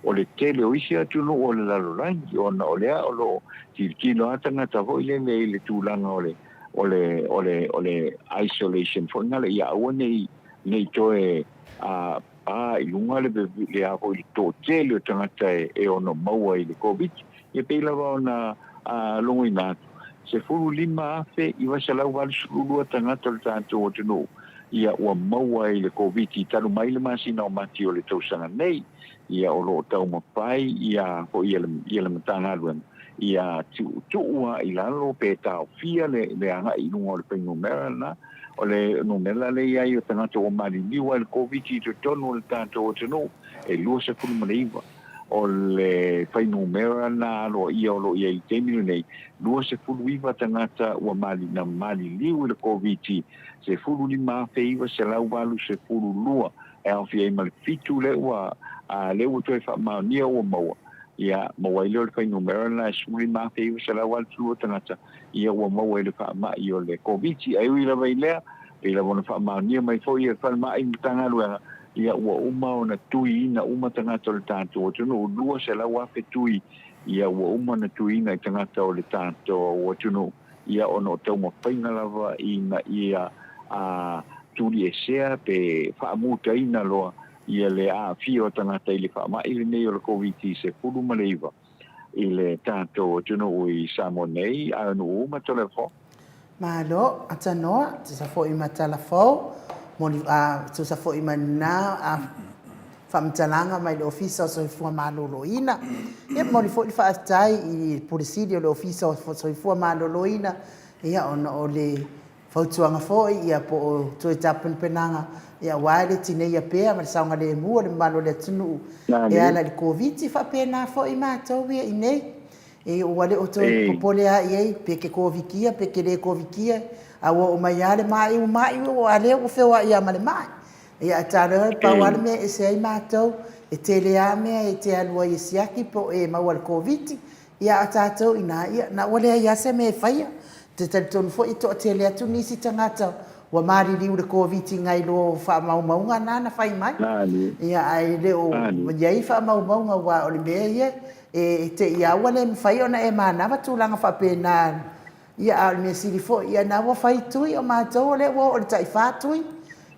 o le tele o isi atunuu o le lalolagi, ona o lea o lo o tilotilo lava tagata foi lele i le tulaga o le, o le, o le, o le isolation foi lea, ia aua ne i, ne i toe, a, pā i luga le, le a foi le toatele o tagata e, e ono maua i le Koviti. Ia pei lava ona, a, logoina atu, 15,982 tagata o le tatou atunuu ia ua maua i le Koviti talu mai le masina o Mati o le tausaga nei. Ia o lo o taumafai ia foi ia le, ia le Matagaluega ia tuutuu lava i lalo pe taofia le, le agai i luga o le fuainumera lena. O le numera lea i ai o tagata ua maliliu ai i le Koviti i totonu o le tatou atunuu e 29. O le fuainumera lena aloaia o lo o i ai i le taimi lenei, 29 tagata ua mali, na maliliu i le Koviti, 15,982 e aofia ai ma le fitu lea ua, lea ua toe faamaonia ua maua. Ia, maua ai lea o le fuainumera lena e 15,982 tagata, ia ua maua i le faamai o le Koviti. Ae ui lava i lea, pei lava ona faamaonia mai foi e le Falemai ma Matagaluega, ia ua uma ona tuiina uma tagata o le tatou atunuu, 200,000 tui, ia ua uma ona tuiina i tagata o le tatou atunuu, ia ona o taumafaiga lava ina ia tuliesea pe faamutaina loa ia le aafia o tagata i le faamai lenei o le Koviti-19 i le tatou atunuu i Samoa nei, a o nuu uma Toleafoa. Malo, atanoa, tusa foi ma tala fou, moli, a, tusa foi ma lena a, faamatalaga mai le Ofisa o Soifua Maloloina. Ia, momoli foi le faafetai i le Pule Sili o le Ofisa o Soifua Maloloina, ia, ona o le fautuaga foi, ia, po o toe tapenapenaga, ia, aua le tineia pea ma le saogalemu o le mamalu o le atunuu e ala i le Koviti. Faapena foi matou ia i inei, e, ua le o toe popole lava i ai pe ke Kovikia pe ke le Kovikia, a ua oo mai lava le ma'i, ua ma'i, a lea ua feoai lava ma le ma'i. Ia, ae talofa, pau lava le mea e ese ai matou, e tele lava mea e te alu ai e siaki po o e maua i le Koviti, Ia a tatou ina, ia, na ua leai lava se mea e faia. Ou te talitonu foi e toatele atu nisi tagata ua maliliu i le Koviti nai lo faamaumauga na na fai mai. Ia, ae le o i ai faamaumauga aua o le mea ia e te i lava ua le mafai ona e manava tulaga faapena. Ia, a o le mea sili foi, ia na ua fai tui, o matou o lea ua oo i le tai fa tui.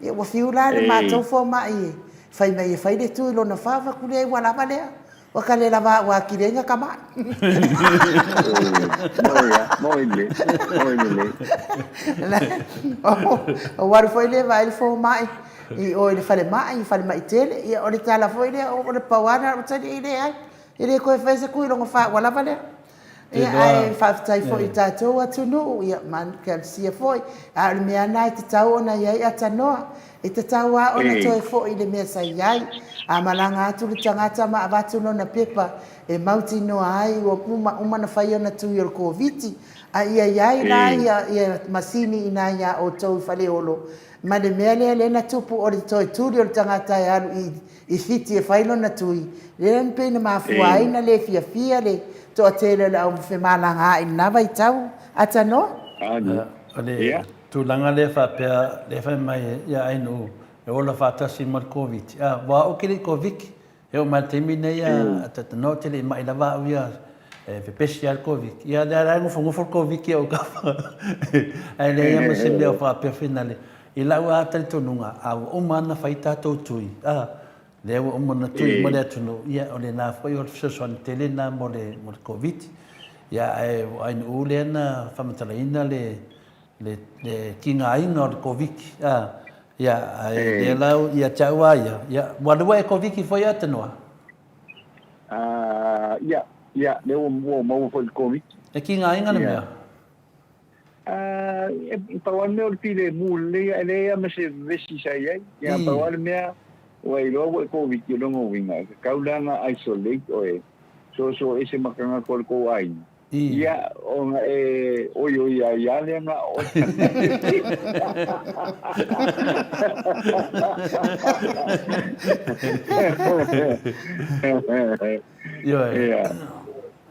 Ia ua fiu la le matou fomai e fai mai e fai le tui lona fa, ou fai atu, leai ua lava lea. Ua ka le lava ua atili ai na ka ma'i. Moi le, moi lelei. Ua alu foi lea e vaai le fomai i o i le falemai, falemai tele. Ia o le tala foi lea, o le pau lava lena o le tali, e leai, e le toe faia se tui lona fa ua lava lea. Ia, ae faafetai foi i le tatou atunuu, ia, ma Ekalesia foi. A o le mea lava lena e tatau ona i ai atanoa. E tatau lava ona toe foi i le mea sa i ai. A malaga atu le tagata ma avatu lona pepa e mautinoa ai ua uma uma ona fai ona tui o le Koviti, a ia i ai la ia masini i ina iā outou i Faleolo ma le mea lea lea na tupu o le toe tuli o le tagata e alu i i Fiti e fai lona tui, lea na pei na mafua ai na le fiafia le toatele o le au femalagaai i lena vaitau. Atanoa? O le tulaga lea faapea, lea fai mai ia Ainuu e ola faatasi ma le Koviti. A, aua ou te le i Koviti. E oo mai i le taimi lenei a Atanoa ou te le i mai lava au ia, e pepesi lava le Koviti. Ia lea la e nofonofo le Koviti i ou autafa. Ae leai lava ma se mea o faapea finale. I lau lava talitonuga, a ua uma lava ona fai tatou tui, a, lea ua uma ona tui uma le atunuu, ia, o lena foi o le fesoasoani tele lena mo le, mo le Koviti. Ia, ae ua ainuu lea na faamatalaina le, le, le tigaina o le Koviti, a, ia, ae lea la ia te au lava ia, ia, ua alu ua e Koviti foi Atanoa? A, ia, ia, lea ua, ua maua foi i le Koviti. E tigaina le mea? E pau lava le mea o le filemu lelei ae leai lava ma se vevesi sa i ai. Ia pau lava le mea ua iloa ua e Koviti o lona uiga e tatau la ona isolate oe, soso ese ma tagata o le tou aiga. Ia ona e oioi ai lava lea na o oe. Ioe.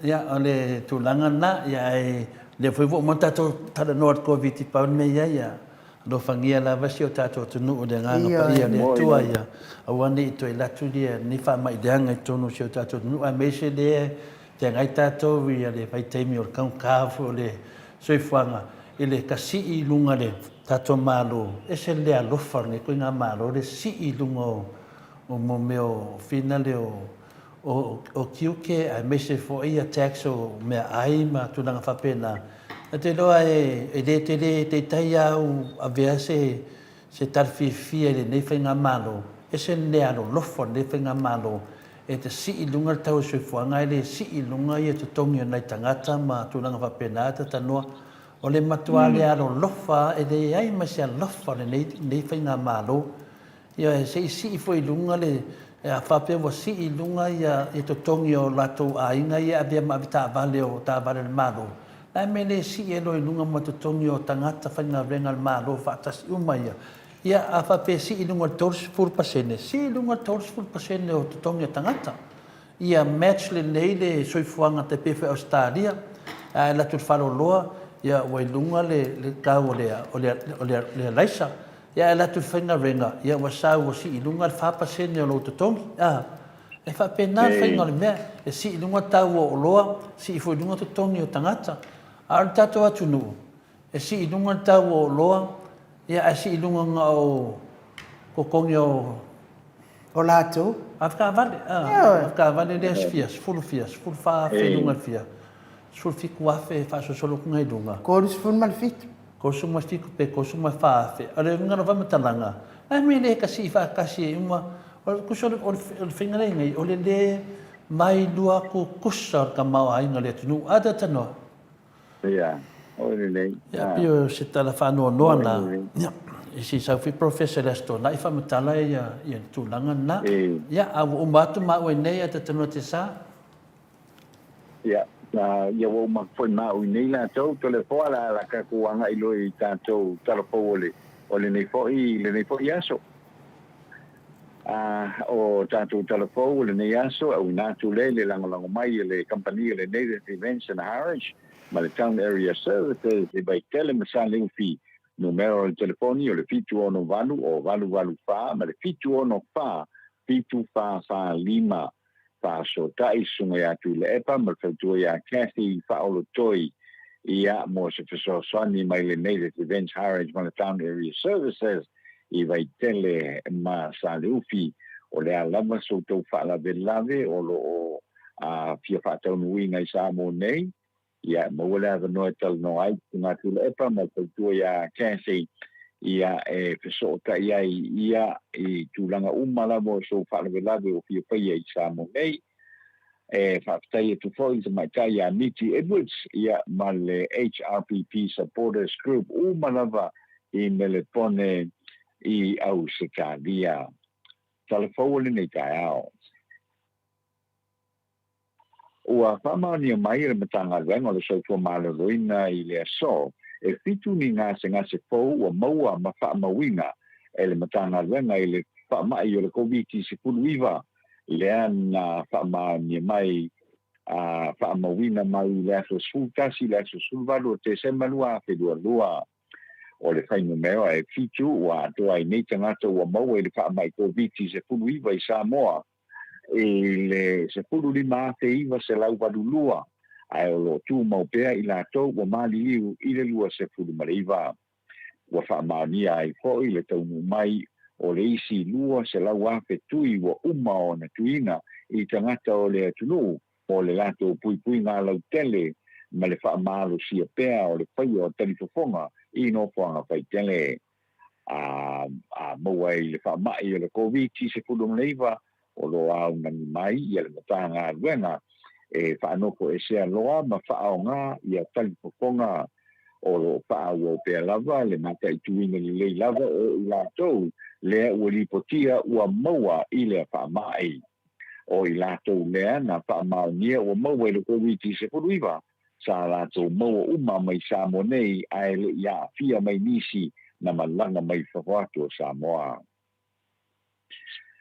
Ia, o le tulaga lena, ia, ae lea foi ua uma ona tatou talanoa i le Koviti, pau le mea i ai, ia, alofagia lava si o tatou atunuu i le Agaga Paia o le Atua, ia, aua ne i toe alu atu lenei faamai leaga i totonu o si o tatou atunuu, aemaise lea e feagai tatou i le vaitaimi o le taugata foi o le soifuaga, i le tasii i luga le tatou Malo, e ese le alofa o lenei ituaiga Malo, le sii i luga o mo mea o finale o o tiute aemaise foi ia tax o meaai ma tulaga faapena. Ou te iloa e le tele taitai lava au avea se se tala fiafia i lenei faigamalo, ese le le alolofa o lenei faigamalo e te sii i luga le tau o le soifuaga ae le sii i luga ia totogi o nai tagata ma tulaga faapena e talanoa. O le matua le alolofa e leai ma se alofa o lenei faigamalo. Ioe, se i sii foi i luga le, a faapea ua sii i luga ia totogi o latou aiga ia e avea ma avetaavale o taavale a le Malo, la e mea le sii ai loa i luga ma totogi o tagata faigaluega a le Malo faatasi uma ia. Ia, a faapea e sii i luga i le 30%, sii i luga i le 30% o totogi o tagata. Ia match lelei le soifuaga tai pei foi Ausetalia, a e alu atu i le faleoloa, ia ua i luga le le tau o le o le o le le alaisa. Ia a e alu atu i le faigaluega, ia ua sau ua sii i luga le 4% o lou totogi. A, e faapena le faiga o le mea, e sii i luga tau o oloa, sii foi i luga totogi o tagata. A o le tatou atunuu, e sii i luga le tau o oloa, ia ae sii i luga na o totogi o O latou. Avetaavale, a, avetaavale lea fia, sefulu fia, 14,000 i luga i le fia, 17,000 e faasolosolo atu i luga. 37. 37 pe 34,000. O le uiga o lau faamatalaga, o le a le mea e le tasii faatasi ai uma, o le tusa o le faiga lea e i ai nei, o le le vailua tutusa o le tamaoaiga o le atunuu. A talanoa. Ia, oi lelei. Ia, pei o se tala faanoanoa na. Ia, i se i sau foi Professor i le Aso Toonai faamatala ia le tulaga lena. Ia, a ua uma atu maua i nei ae talanoa te sa. Ia, ia ua uma atu foi maua i nei latou, Toleafoa la la tatou agai loa i tatou tala fou o le o lenei foi lenei foi aso. A o tatou tala fou o lenei aso, e auina atu lea i le lagolago mai e le kamupani o le Native Events and Harwich ma le Town Area Services i Vaitele ma Saleufi. Numera o le telefoni o le 768 o 884 ma le 764 7445. Faasootai Susuga ia Tuilaepa ma le faletua ia Cathy Faaolotoi ia mo se fesoasoani mai le Native Events Harwich ma le Town Area Services i Vaitele ma Saleufi. O le a lava so outou faalavelave o lo o fia faataunuuina i Samoa nei, Ia, e maua le avanoa e talanoa ai Susuga Tuilaepa ma le faletua ia Cathy, ia, e fesootai ai ia i tulaga uma lava o sou faalavelave ua fia faia i Samoa nei. E faafetai atu foi i le tamaitai ia Miti Edwards, ia, ma le HRPP Supporters Group uma lava i Melepone i Ausetalia. Tala fou o lenei taeao. Ua faamaonia mai e le Matagaluega o le Soifua Maloloina i le aso e fitu ni gasegase fou ua maua ma faamauina e le Matagaluega i le faamai o le Koviti-19, lea na faamaonia mai a faamauina mai i le aso 11 i le aso 18 o Tesema 2022. O le fuainumera e fitu ua atoa ai nei tagata ua maua i le faamai Koviti-19 i Samoa, i le 15,982, ae o lo o tumau pea i latou ua maliliu i le 29. Ua faamaonia ai foi le taunuu mai o le isi 200,000 tui ua uma ona tuuina i tagata o le atunuu mo le latou puipuiga lautele ma le faamalosia pea o le faia o talifofoga i nofoaga faitele. A a maua ai i le faamai o le Koviti-19, o lo o aunani mai ia le Matagaluega e faanofoesea loa ma faaaoga ia talifofoga. O lo o faaauau pea lava le mataituina lelei lava o i latou lea ua lipotia ua maua i lea faamai. O i latou lea na faamaonia ua maua i le Koviti-19, sa latou maua uma mai Samoa nei ae le i aafia mai nisi na malaga mai fafo atu o Samoa.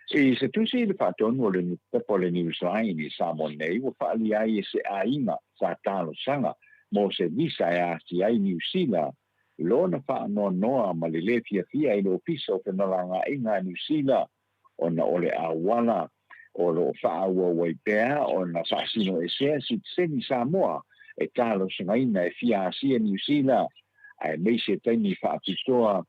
I se tusi i le faatonu o le nusipepa o le Newsline i Samoa nei ua faaalia ai e se aiga sa talosaga mo se visa e asia ai Niu Sila lona faanoanoa ma le lē fiafia i le Ofisa o Femalagaaiga a Niu Sila ona o le auala o lo o faaauau ai pea ona faasinoesea sitiseni Samoa e talosagaina e fia asia Niu Sila aemaise taimi faapitoa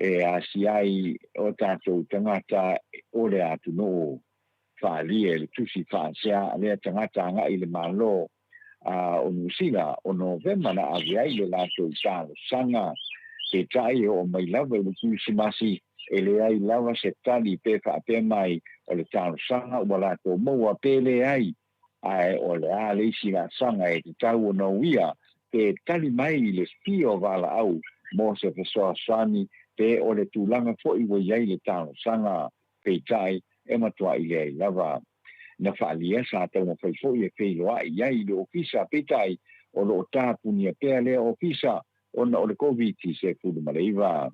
e asia ai o tatou tagata o le atunuu. Faaalia e le tusi faasea a lea tagata agai i le Malo a o Niu Sila o Novema na ave ai le latou talosaga. Peitai e oo mai lava i le Kirisimasi e leai lava se tali pe faapea mai o le talosaga ua latou maua pe leai, ae o le a le isi laasaga e tatau ona uia pe tali mai i le fia o valaau mo se fesoasoani pe o le tulaga foi ua i ai le talosaga. Peitai e matuai leai lava. Na faaalia sa taumafai foi e feiloai i ai i le ofisa, peitai o lo o tapunia pea lea ofisa ona o le Koviti-19.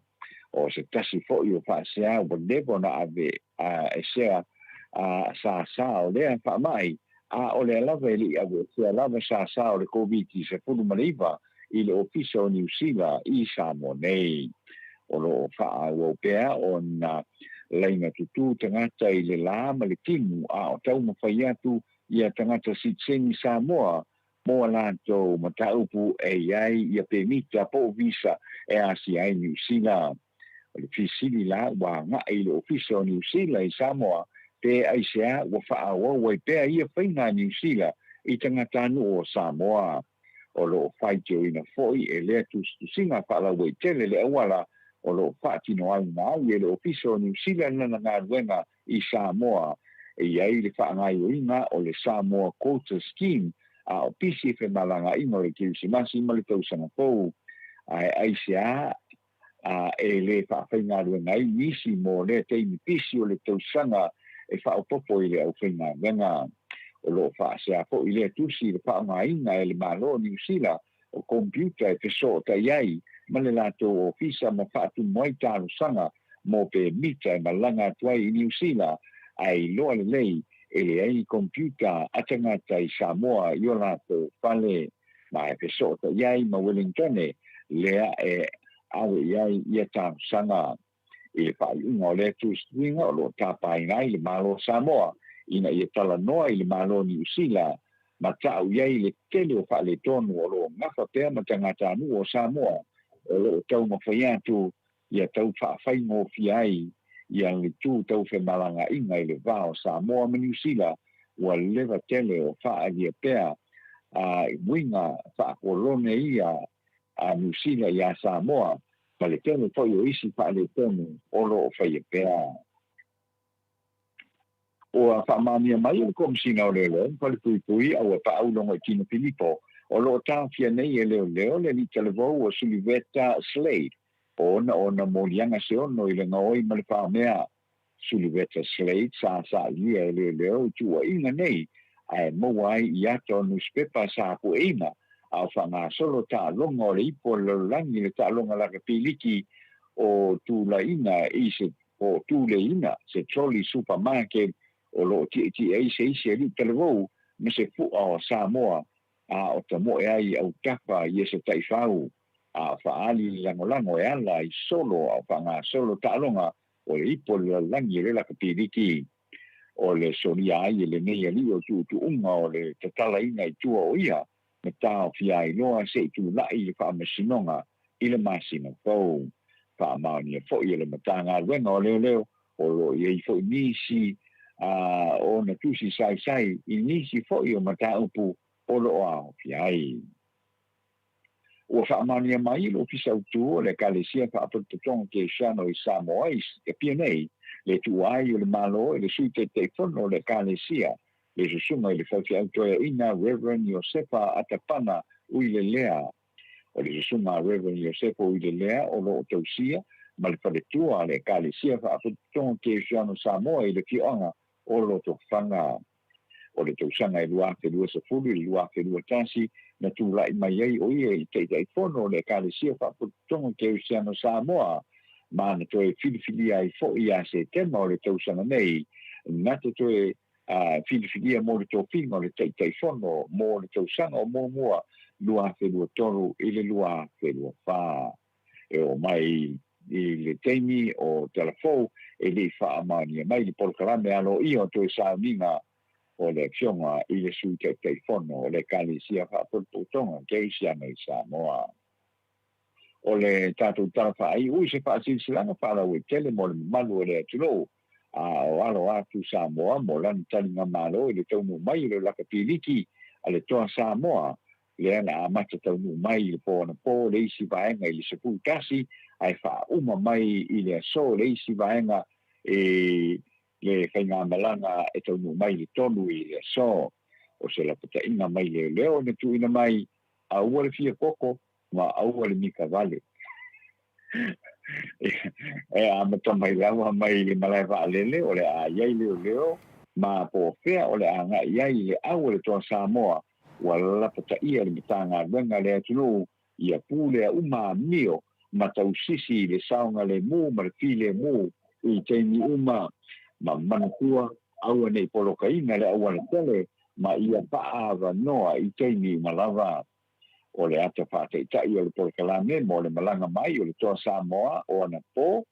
O se tasi foi o faasea ua leva ona ave esea a sa sa o lea faamai A o lea lava e le i aveesea lava sasa o le Koviti-19 i le Ofisa o Niu Sila i Samoa nei. O lo o faaauau pea ona laina tutū tagata i le lā ma le timu a o taumafai atu ia tagata sitiseni Samoa mo a latou mataupu e i ai ia pemita po o visa e asia ai Niu Sila. O le fesili la ua agai i le Ofisa o Niu Sila i Samoa pe aisea ua faaauau ai pea ia faiga a Niu Sila i tagatanuu o Samoa. O lo o faitioina foi e lea tusitusiga faalauaitele le auala o lo o faatinoina ai e le Ofisa o Niu Sila lana galuega i Samoa e i ai le faagaoioiga o le Samoa Quota Scheme a o pisi femalagaaiga o le Kerisimasi ma le Tausaga Fou. Ae aisea a e le faafaigaluega ai nisi mo lea taimi pisi o le tausaga e faaopoopo i le aufaigaluega. O lo o faasea foi lea tusi i le faaaogaina e le Malo o Niu Sila o komipiuta e fesootai ai ma le latou ofisa ma faatumu ai talosaga mo pemita e malaga atu ai i Niu Sila, ae iloa lelei e leai ni komipiuta a tagata i Samoa i o latou fale. Ma e fesootai ai ma Welingtone lea e ave i ai ia talosaga. I le faaiuga o lea tusituiga o lo o tapaina ai le Malo o Samoa ina ia talanoa i le Malo o Niu Sila ma ta'u i ai le tele o faaletonu o lo o gafa pea ma tagatanuu o Samoa o lo o taumafai atu ia tau faafaigofie ai ia le tu tau femalagaaiga i le va o Samoa ma Niu Sila ua leva tele o faaalia pea a i uiga faakolone ia a Niu Sila iā Samoa ma le tele foi o isi faaletonu o lo o faia pea. Ua faamaonia mai e le Komesina o Leoleo ma Falepuipui a ua paau Logoitino Filipo o lo o taofia nei e leoleo le alii talavou o Suliveta Slade ona o ona moliaga se ono i le gaoi ma le faamea. Suliveta Slade sa sailia e leoleo i tuuaiga nei ae maua ai i ata o nusipepa sa pueina a o faagasolo taaloga o le ipu o le lalolagi i le taaloga lakapiliki o tulaina i se po o tuleina se trolley supermarket o lo o tietie ai se isi alii talavou ma se pu'a o Samoa a o tamoe ai i autafa ia se taifau a o faaali le lagolago e ala i solo a o faagasolo taaloga o le ipu o le lalolagi o le lakapiliki. O le solia ai e lenei alii o tuutuuga o le tatalaina i tua o ia ma taofia ai loa se i tulai i le Faamasinoga i le masina fou. Faamaonia foi e le Matagaluega o Leoleo o lo o i ai foi nisi o ona tusi saisai i nisi foi o mataupu o lo o aofia ai. Ua faamaonia mai e le Ofisa Autu o le Ekalesia Faapotopotoga Kerisiano i Samoa i Apia nei le tuua ai o le Malo i le Sui Taitaifono o le Ekalesia, le Susuga i le Faifeau Toeaina Rev. Iosefa Atapana Uilelea. O le Susuga a Rev. Iosefa Uilelea o lo o tausia ma le faletua a le Ekalesia Faapotopotoga Kerisiano Samoa i le afioaga o Lotofaga. O le tausaga e 2020 i le 2021 na tulai mai ai o ia i le Taitaifono o le Ekalesia Faapotopotoga Kerisiano Samoa ma na toe filifilia ai foi ia Setema o le tausaga nei na te toe filifilia mo le tofiga o le Taitaifono mo le tausaga o muamua 2023 i le 2024. E oo mai i le taimi o Talafou e le i faamaonia mai le polokalame aloaia o toe sauniga o le Afioga i le Sui Taitaifono o le Ekalesia Faapotopotoga Kerisiano i Samoa. O le tatou tala faaiu i se faasilasilaga faalauaitele mo le mamalu o le atunuu a o alo atu Samoa mo lana taligamalo i le taunuu mai o le lakapiliki a le Toa Samoa lea na amata taunuu mai i le po anapo le isi vaega i le 11 ae faauma mai i le aso le isi vaega i le faigamalaga e taunuu mai i le 3 i le aso. O se lapataiga mai leoleo na tuuina mai, aua le fia koko ma aua le mika vale. E amata mai lava mai le malae vaalele o le a i ai leoleo ma po o fea o le a agai ai le au o le Toa Samoa ua lapataia le Matagaluega a le atunuu ia pulea uma amio ma tausisi i le saogalemu ma le filemu i taimi uma ma manatua aua ne i polokaina le auala tele. ma ia faaavanoa i taimi uma lava. O le ata faataitai o le polokalame mo le malaga mai o le Toa Samoa o anapo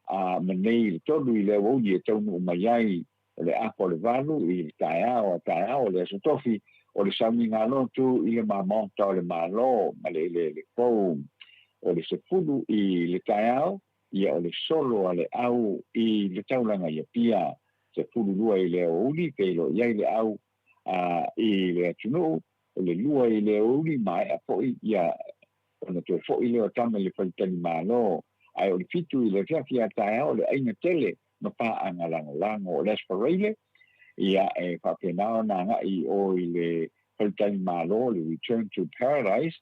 a ma nei i le 3 i le aoauli e taunuu mai ai o le afa o le 8 i le taeao a taeao o le Aso Tofi o le sauniga lotu i le Maota o le Malo ma le eleele fou. O le 10 i le taeao, ia o le solo a le au i le taulaga i Apia. 12 i le aoauli feiloai ai le au a i le atunuu, o le 2 i le aoauli maea foi ia ona toe foi lea o tama i le faletalimalo. Ae o le 7 i le afiafi a taeao o le aiga tele ma paaga lagolago. O le Aso Faraile, ia e faapena ona agai i o i le faletalimalo, le Return to Paradise,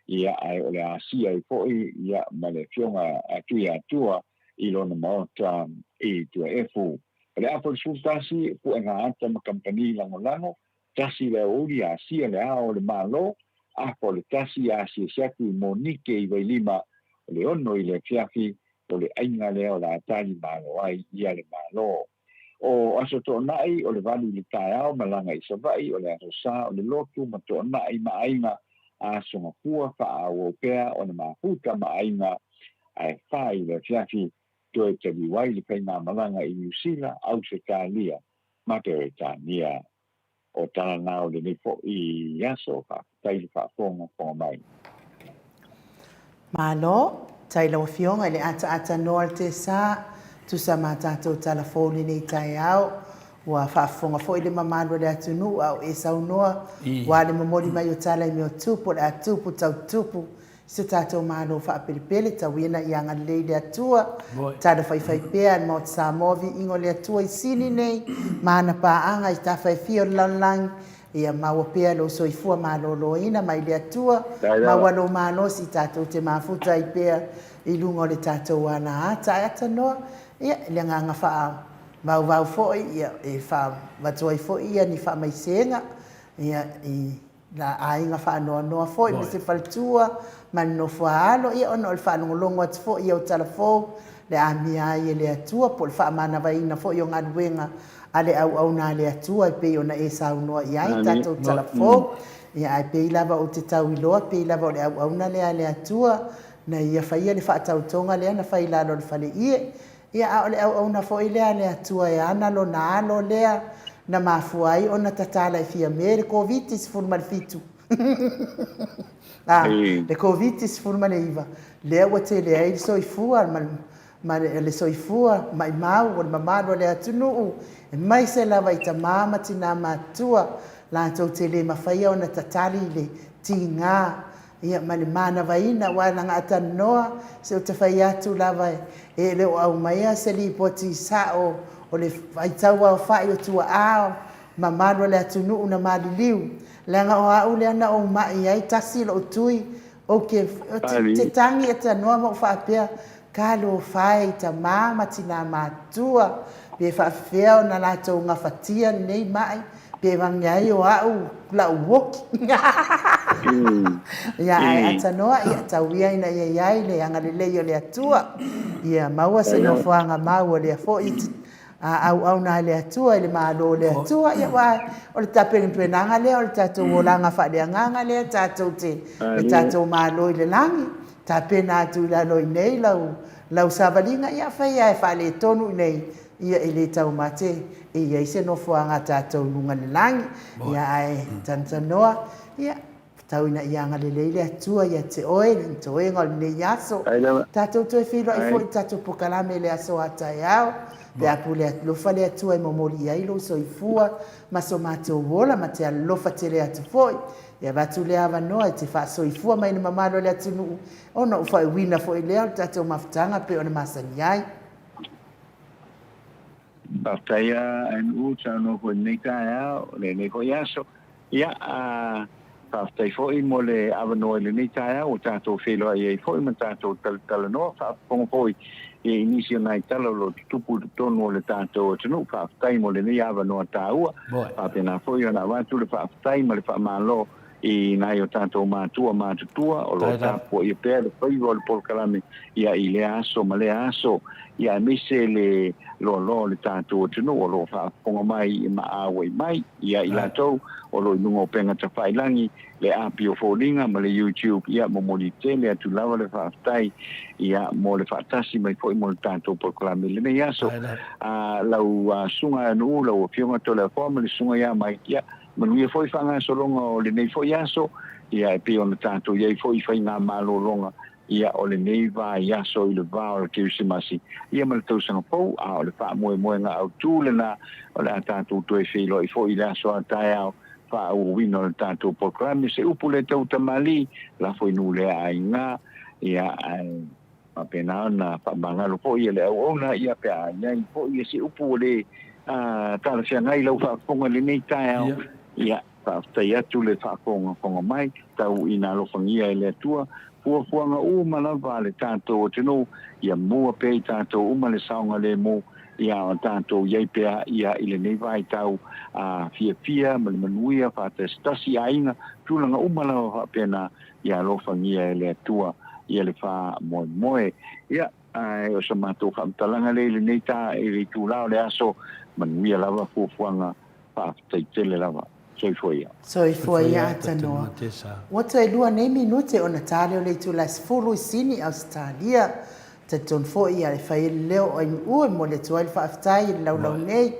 ia ae o le asia ai foi ia ma le afioga a Tuiatua i lona maota i Tuaefu. O le afa o le 11, puega ata ma kamupani lagolago, 1 le aoauli asia le ao o le Malo, afa o le 1 asiasi atu i Monike i Vailima, o le 6 i le afiafi, o le aiga lea o le a tali malo ai ia le Malo. O Aso Toonai, o le 8 i le taeao, malaga i Savaii, o le Aso Sa, o le lotu ma Toonai ma aiga, Aso Gafua, faaauau pea ona mafuta ma aiga, ae 4 i le afiafi, toe taliu ai le faigamalaga i Niu Sila, Ausetalia ma Peretania. O tala na o lenei foi aso, faafetai le faafogafoga mai. Malo, tai lau Afioga i le ataata noa o le Tesa, tusa ma tatou tala fou lenei taeao. Ua faafofoga foi le mamalu o le atunuu a o e saunoa, ua le momoli mai o tala i mea o tupu o le a tupu tau tupu i so tatou Malo faapelepele, tauina ia agalelei le Atua, tala faifai pea le Maota Samoa, viiga o le Atua i sini nei ma ana paaga i tafa e fia o le lalolagi, ia maua pea lou soifua maloloina mai le Atua, maua lou malosi tatou te mafuta ai pea i luga o le tatou ala ata ae atanoa, ia, i le agaga faavauvau foi, ia, e faavatu ai foi ia ni faamaisega, ia, i la aiga faanoanoa foi ma se faletua ma le nofoaalo, ia ona o le faalogologo atu foi i au tala fou, le amia ai e le Atua po o le faamanavaina foi o galuega a le auauna a le Atua e pei ona e saunoa i ai tatou tala fou. Ia ae pei lava ou te tau iloa, pei lava o le auauna lea a le Atua na ia faia le faatautoga lea na fai i lalo o le faleie. Ia a o le auauna foi lea a le Atua e ana lona alo lea na mafua ai ona tatala e Fiame le Koviti-17. A, le Koviti-19, lea ua tele ai le soifua ma, ma le soifua maimau o le mamalu o le atunuu, aemaise lava i tamā ma tinā matutua, latou te le mafaia ona tatali i le tigā Ia, ma le manavaina, aua leaga a talanoa, se ou te fai atu lava e le o aumaia se lipoti sao o le faitau aofai o tuaa mamalu o le atunuu na maliliu, leaga o au lea na ou mai ai, tasi lou tui, ou te, ou te tagi e talanoa ma ou faapea, Talofa e i tamā ma tinā matutua, pe faafefea ona latou gafatia lenei ma'i, pe vage ai o a'u la'u oki. Ia, ae atanoa, ia, tau ia ina ia i ai le agalelei o le Atua, ia maua se nofoaga mau o lea foi a auauna a le Atua i le Malo o le Atua, ia aua o le tapenapenaga lea o le tatou olaga faaleagaga lea tatou te, le tatou Malo i le lagi, tapena atu i lalo i nei lau, lau savaliga, ia afai lava e faaletonu i nei, ia e le taumate e i ai se nofoaga a tatou i luga i le lagi, ia ae tanatanoa, ia, Tau ina ia agalelei le Atua ia te oe i le toega o lenei aso. Tatou toe feiloai foi i le tatou pokalame i le aso a taeao, pe a pule alofa le Atua e momoli i ai lou soifua ma so matou ola ma te alofa tele atu foi. E avatu lea avanoa e te faasoifua mai i le mamalu o le atunuu ona ou faaiuina foi lea o le tatou mafutaga pei ona masani ai. Faafetai a NU saunoa foi i lenei taeao, lenei foi aso. Ia, faafetai foi mo le avanoa i lenei taeao ua tatou feiloai ai foi ma tatou talatalanoa, faafofoga foi i nisi o nai tala o lo o tutupu i totonu o le tatou atunuu. Faafetai mo lenei avanoa taua. Faapena foi ona avatu le faafetai ma le faamalo. i nai o tatou matua matutua o lo o tapuaia pea le faiva o le polokalame ia i lea aso ma lea aso, ia aemaise le loaloa o le tatou atunuu o lo o faafofoga mai ma auai mai, ia i latou o lo o i luga o upega tafailagi, le api o foliga ma le YouTube, ia momoli tele atu lava le faafetai ia mo le faatasi mai foi mo le tatou polokalame i lenei aso. A lau susuga Nuu, lau Afioga Toleafoa ma le susuga ia Mike, ia manuia foi faagasologa o lenei foi aso, ia e pei ona tatou i ai foi i faigamalologa ia o lenei vaiaso i le va o le Kerisimasi ia ma le tausaga fou, a o le faamoemoega autu lena o le a tatou toe feiloai foi i le aso a taeao faaauauina o le tatou polokalame. Se upu le tau tamalii, lafo i nuu lea aiga, ia ae faapena ona faamagalo foi e le auauna, ia pe a i ai foi se upu ua le talafeagai i lau faafofoga i lenei taeao, ia faafetai atu le faafogafoga mai, tau ina alofagia e le Atua fuafuaga uma lava a le tatou atunuu, ia mua pea i tatou uma le saogalemu, ia a o tatou i ai pea ia i lenei vaitau a fiafia ma le manuia faatasitasi aiga, tulaga uma lava faapena, ia alofagia e le Atua ia le faamoemoe. Ia, ae o sa matou faamatalaga lea i lenei ta i le itula o le aso, manuia lava fuafuaga, faafetai tele lava. Soifua ia. Soifua ia Atanoa. Ua toe lua nei minute ona ta lea o le itula e 10 i Sini, Ausetalia. Talitonu foi e fai ai le leo o Ainu'u e momoli atu ai le faafetai i le laulau nei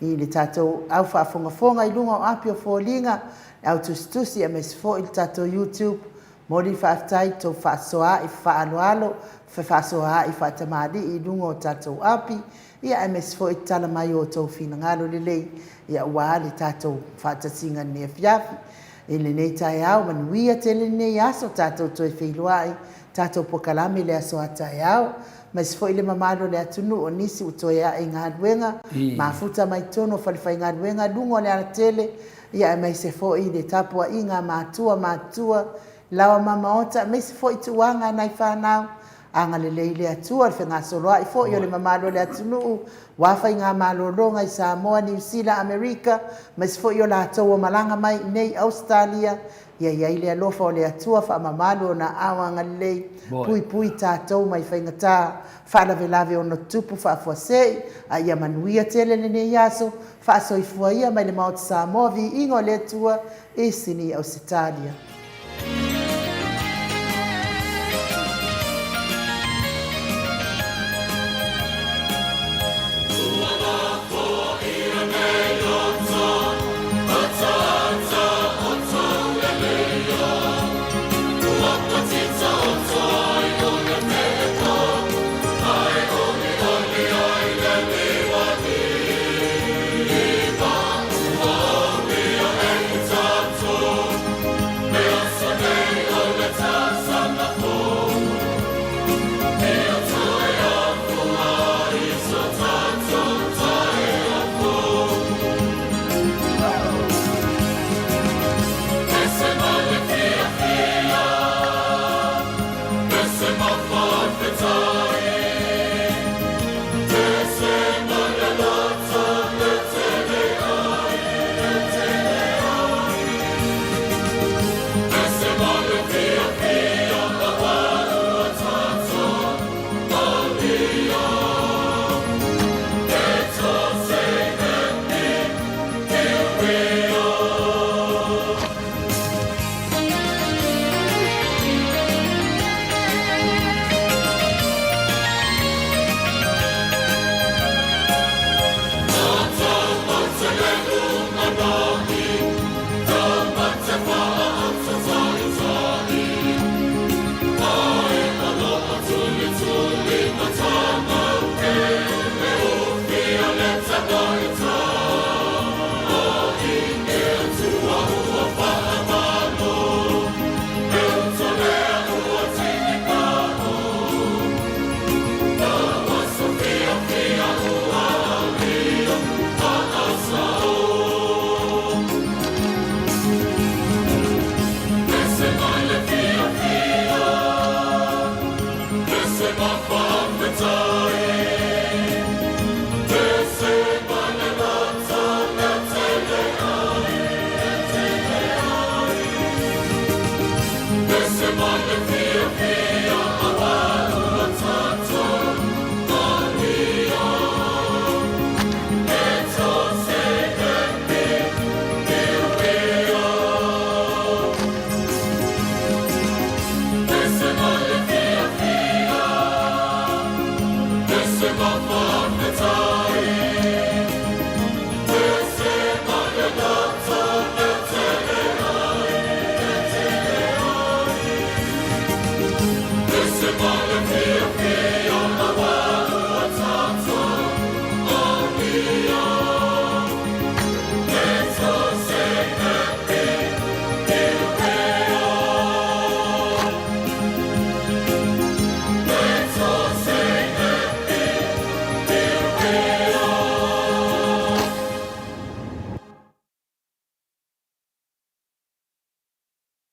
i le tatou au faafogafoga i luga o api o foliga, le au tusitusi aemaise foi le tatou YouTube. Momoli le faafetai i tou faasoa faaaloalo, fefaasoaai faatamalii i luga o tatou api, ia aemaise foi tatala mai o outou finagalo lelei ia aua le tatou faatasiga i lenei afiafi. I lenei taeao, manuia tele lenei aso, tatou toe feiloai, tatou pokalame i le aso a taeao. Aemaise foi le mamalu o le atunuu, o nisi ua toe ae i galuega, mafuta mai totonu o falefaigaluega, luga o le alatele, ia aemaise foi le tapuaiga a matua matutua, laoa mamaota, aemaise foi tuaga a nai fanau, Agalelei le Atua i le fegasoloai foi o le mamalu o le atunuu, aua faigamalologa i Samoa, Niu Sila, Amerika, aemaise foi o latou ua malaga mai i inei i Ausetalia. Ia i ai le alofa o le Atua, faamamalu Ona aao agalelei, puipui tatou mai faigata, faalavelave ono tutupu faafuasei, a ia manuia tele lenei aso, faasoifua ia mai le Maota Samoa, viiga o le Atua i Sini, Ausetalia.